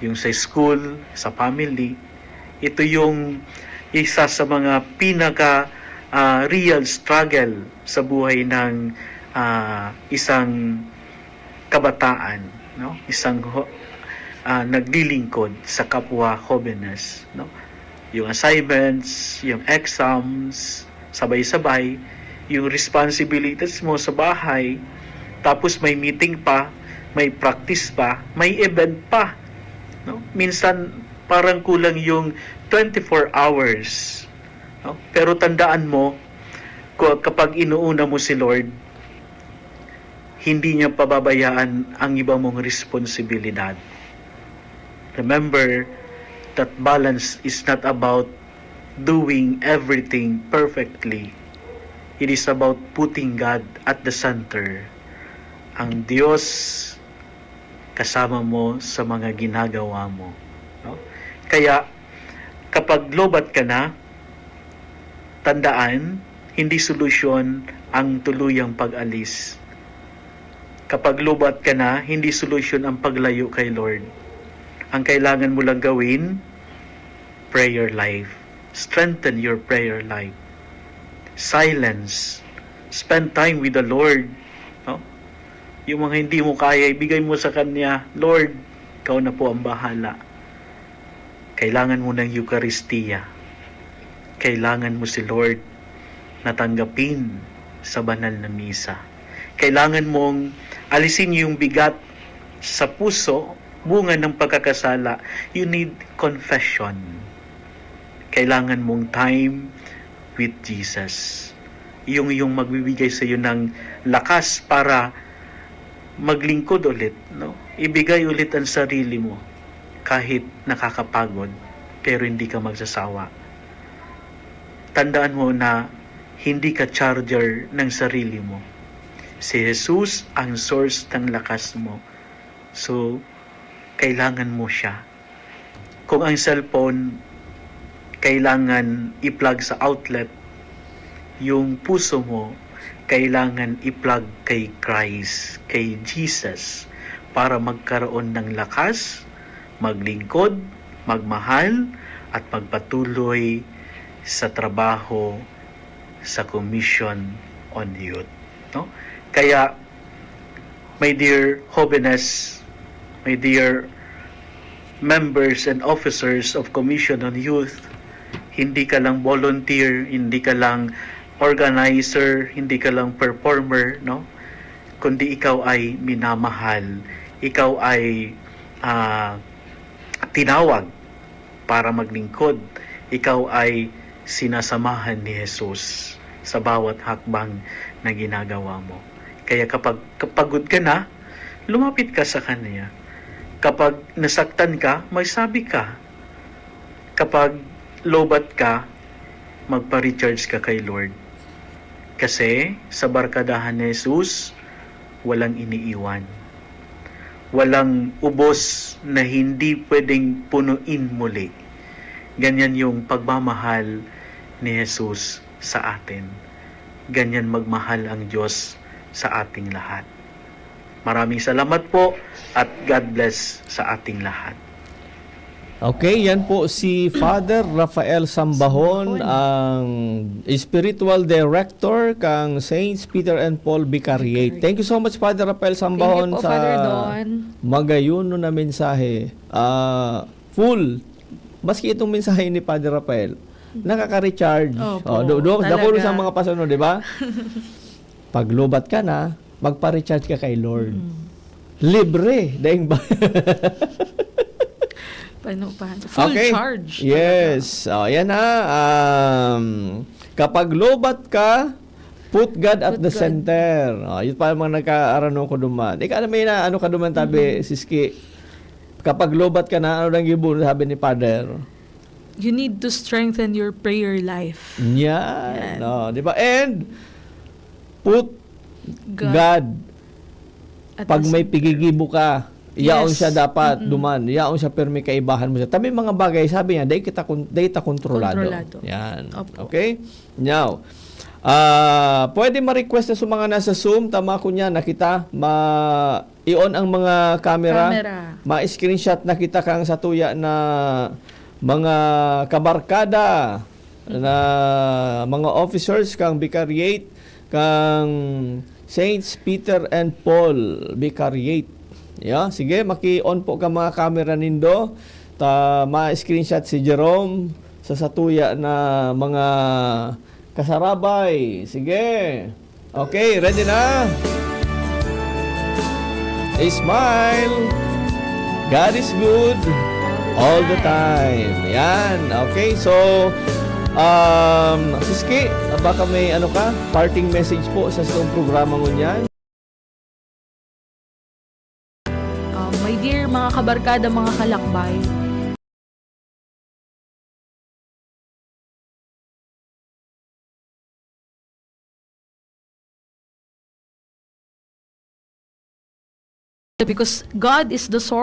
yung sa school, sa family. Ito yung isa sa mga pinaka ah, real struggle sa buhay ng ah, isang kabataan, no? Isang ho- ah, naglilingkod sa kapwa hobenes, no? Yung assignments, yung exams, sabay-sabay, yung responsibilities mo sa bahay, tapos may meeting pa, may practice pa, may event pa, no? Minsan parang kulang yung twenty-four hours, no? Pero tandaan mo, ku- kapag inuuna mo si Lord, hindi niya pababayaan ang iba mong responsibilidad. Remember that balance is not about doing everything perfectly. It is about putting God at the center. Ang Diyos kasama mo sa mga ginagawa mo. No? Kaya kapag lobat ka na, tandaan, hindi solusyon ang tuluyang pag-alis. Kapag lobat ka na, hindi solusyon ang paglayo kay Lord. Ang kailangan mo lang gawin, prayer life. Strengthen your prayer life. Silence. Spend time with the Lord. No? Yung mga hindi mo kaya, ibigay mo sa Kanya. Lord, ikaw na po ang bahala. Kailangan mo ng Eucharistia. Kailangan mo si Lord na tanggapin sa banal na misa. Kailangan mong alisin yung bigat sa puso, bunga ng pagkakasala. You need confession. Kailangan mong time with Jesus. Yung, yung magbibigay sa iyo ng lakas para maglingkod ulit, no? Ibigay ulit ang sarili mo kahit nakakapagod, pero hindi ka magsasawa. Tandaan mo na hindi ka charger ng sarili mo. Si Jesus ang source ng lakas mo. So, kailangan mo siya. Kung ang cellphone kailangan i-plug sa outlet, yung puso mo kailangan i-plug kay Christ, kay Jesus, para magkaroon ng lakas, maglingkod, magmahal, at magpatuloy sa trabaho sa Commission on Youth. No? Kaya, My dear jóvenes, my dear members and officers of Commission on Youth, hindi ka lang volunteer, hindi ka lang organizer, hindi ka lang performer, no? Kundi ikaw ay minamahal, ikaw ay, ah, tinawag para maglingkod, ikaw ay sinasamahan ni Jesus sa bawat hakbang na ginagawa mo. Kaya kapag kapagod ka na, lumapit ka sa Kanya. Kapag nasaktan ka, magsabi ka. Kapag lobat ka, magpa-recharge ka kay Lord. Kasi sa barkadahan ni Jesus, walang iniiwan. Walang ubos na hindi pwedeng punuin muli. Ganyan yung pagmamahal ni Jesus sa atin. Ganyan magmahal ang Diyos sa ating lahat. Maraming salamat po at God bless sa ating lahat. Okay, yan po si Father Rafael Sambahon, Sambahon. Ang spiritual director kang Saints Peter and Paul Vicariate. Thank you so much, Father Rafael Thank Sambahon, you po, sa Father Don. magayuno na mensahe. Ah, full. Maski itong mensahe ni Father Rafael, nakaka-recharge. Opo, Oh, do, do, talaga. Dakoro sa mga pasunod, di ba? Paglobat ka na, magpa-recharge ka kay Lord. Mm. Libre, daing ba? Paano pa? Full Okay. charge. Yes. Oh, yan na. Um, kapag lobat ka, put God at Put the God. center. Oh, yun pa mga nagkaarano ko duman. Ika na may na, ano ka duman tabi, Mm-hmm. Siski. Kapag lobat ka na, ano lang yung sabi ni Father? You need to strengthen your prayer life. Yan. Yan. Oh, di ba? And put God. God. At Pag the may same pigigibo ka, yaon Yes. siya dapat Mm-mm. duman. Yaon siya, pero may kaibahan mo siya. Tabi mga bagay, sabi niya, dahil kita, kun- dahil ta kontrolado. Kontrolado. Yan. Opo. Okay? Now, ah pwede ma-request na sa mga nasa Zoom, tama ko niya, na kita ma i-on ang mga camera, Camera. ma-screenshot na kita kang satuya na mga kabarkada na mga officers kang Vicariate, kang Saints Peter and Paul Vicariate. Yeah, sige, maki-on po ka mga camera nindo. Ta ma-screenshot si Jerome sa satuya na mga kasarabay. Sige. Okay, ready na? Smile. God is good all the time. Yan. Okay, so um Siski, baka may ano ka, parting message po sa itong programa ngunyan. Um, my dear mga kabarkada, mga kalakbay, because God is the source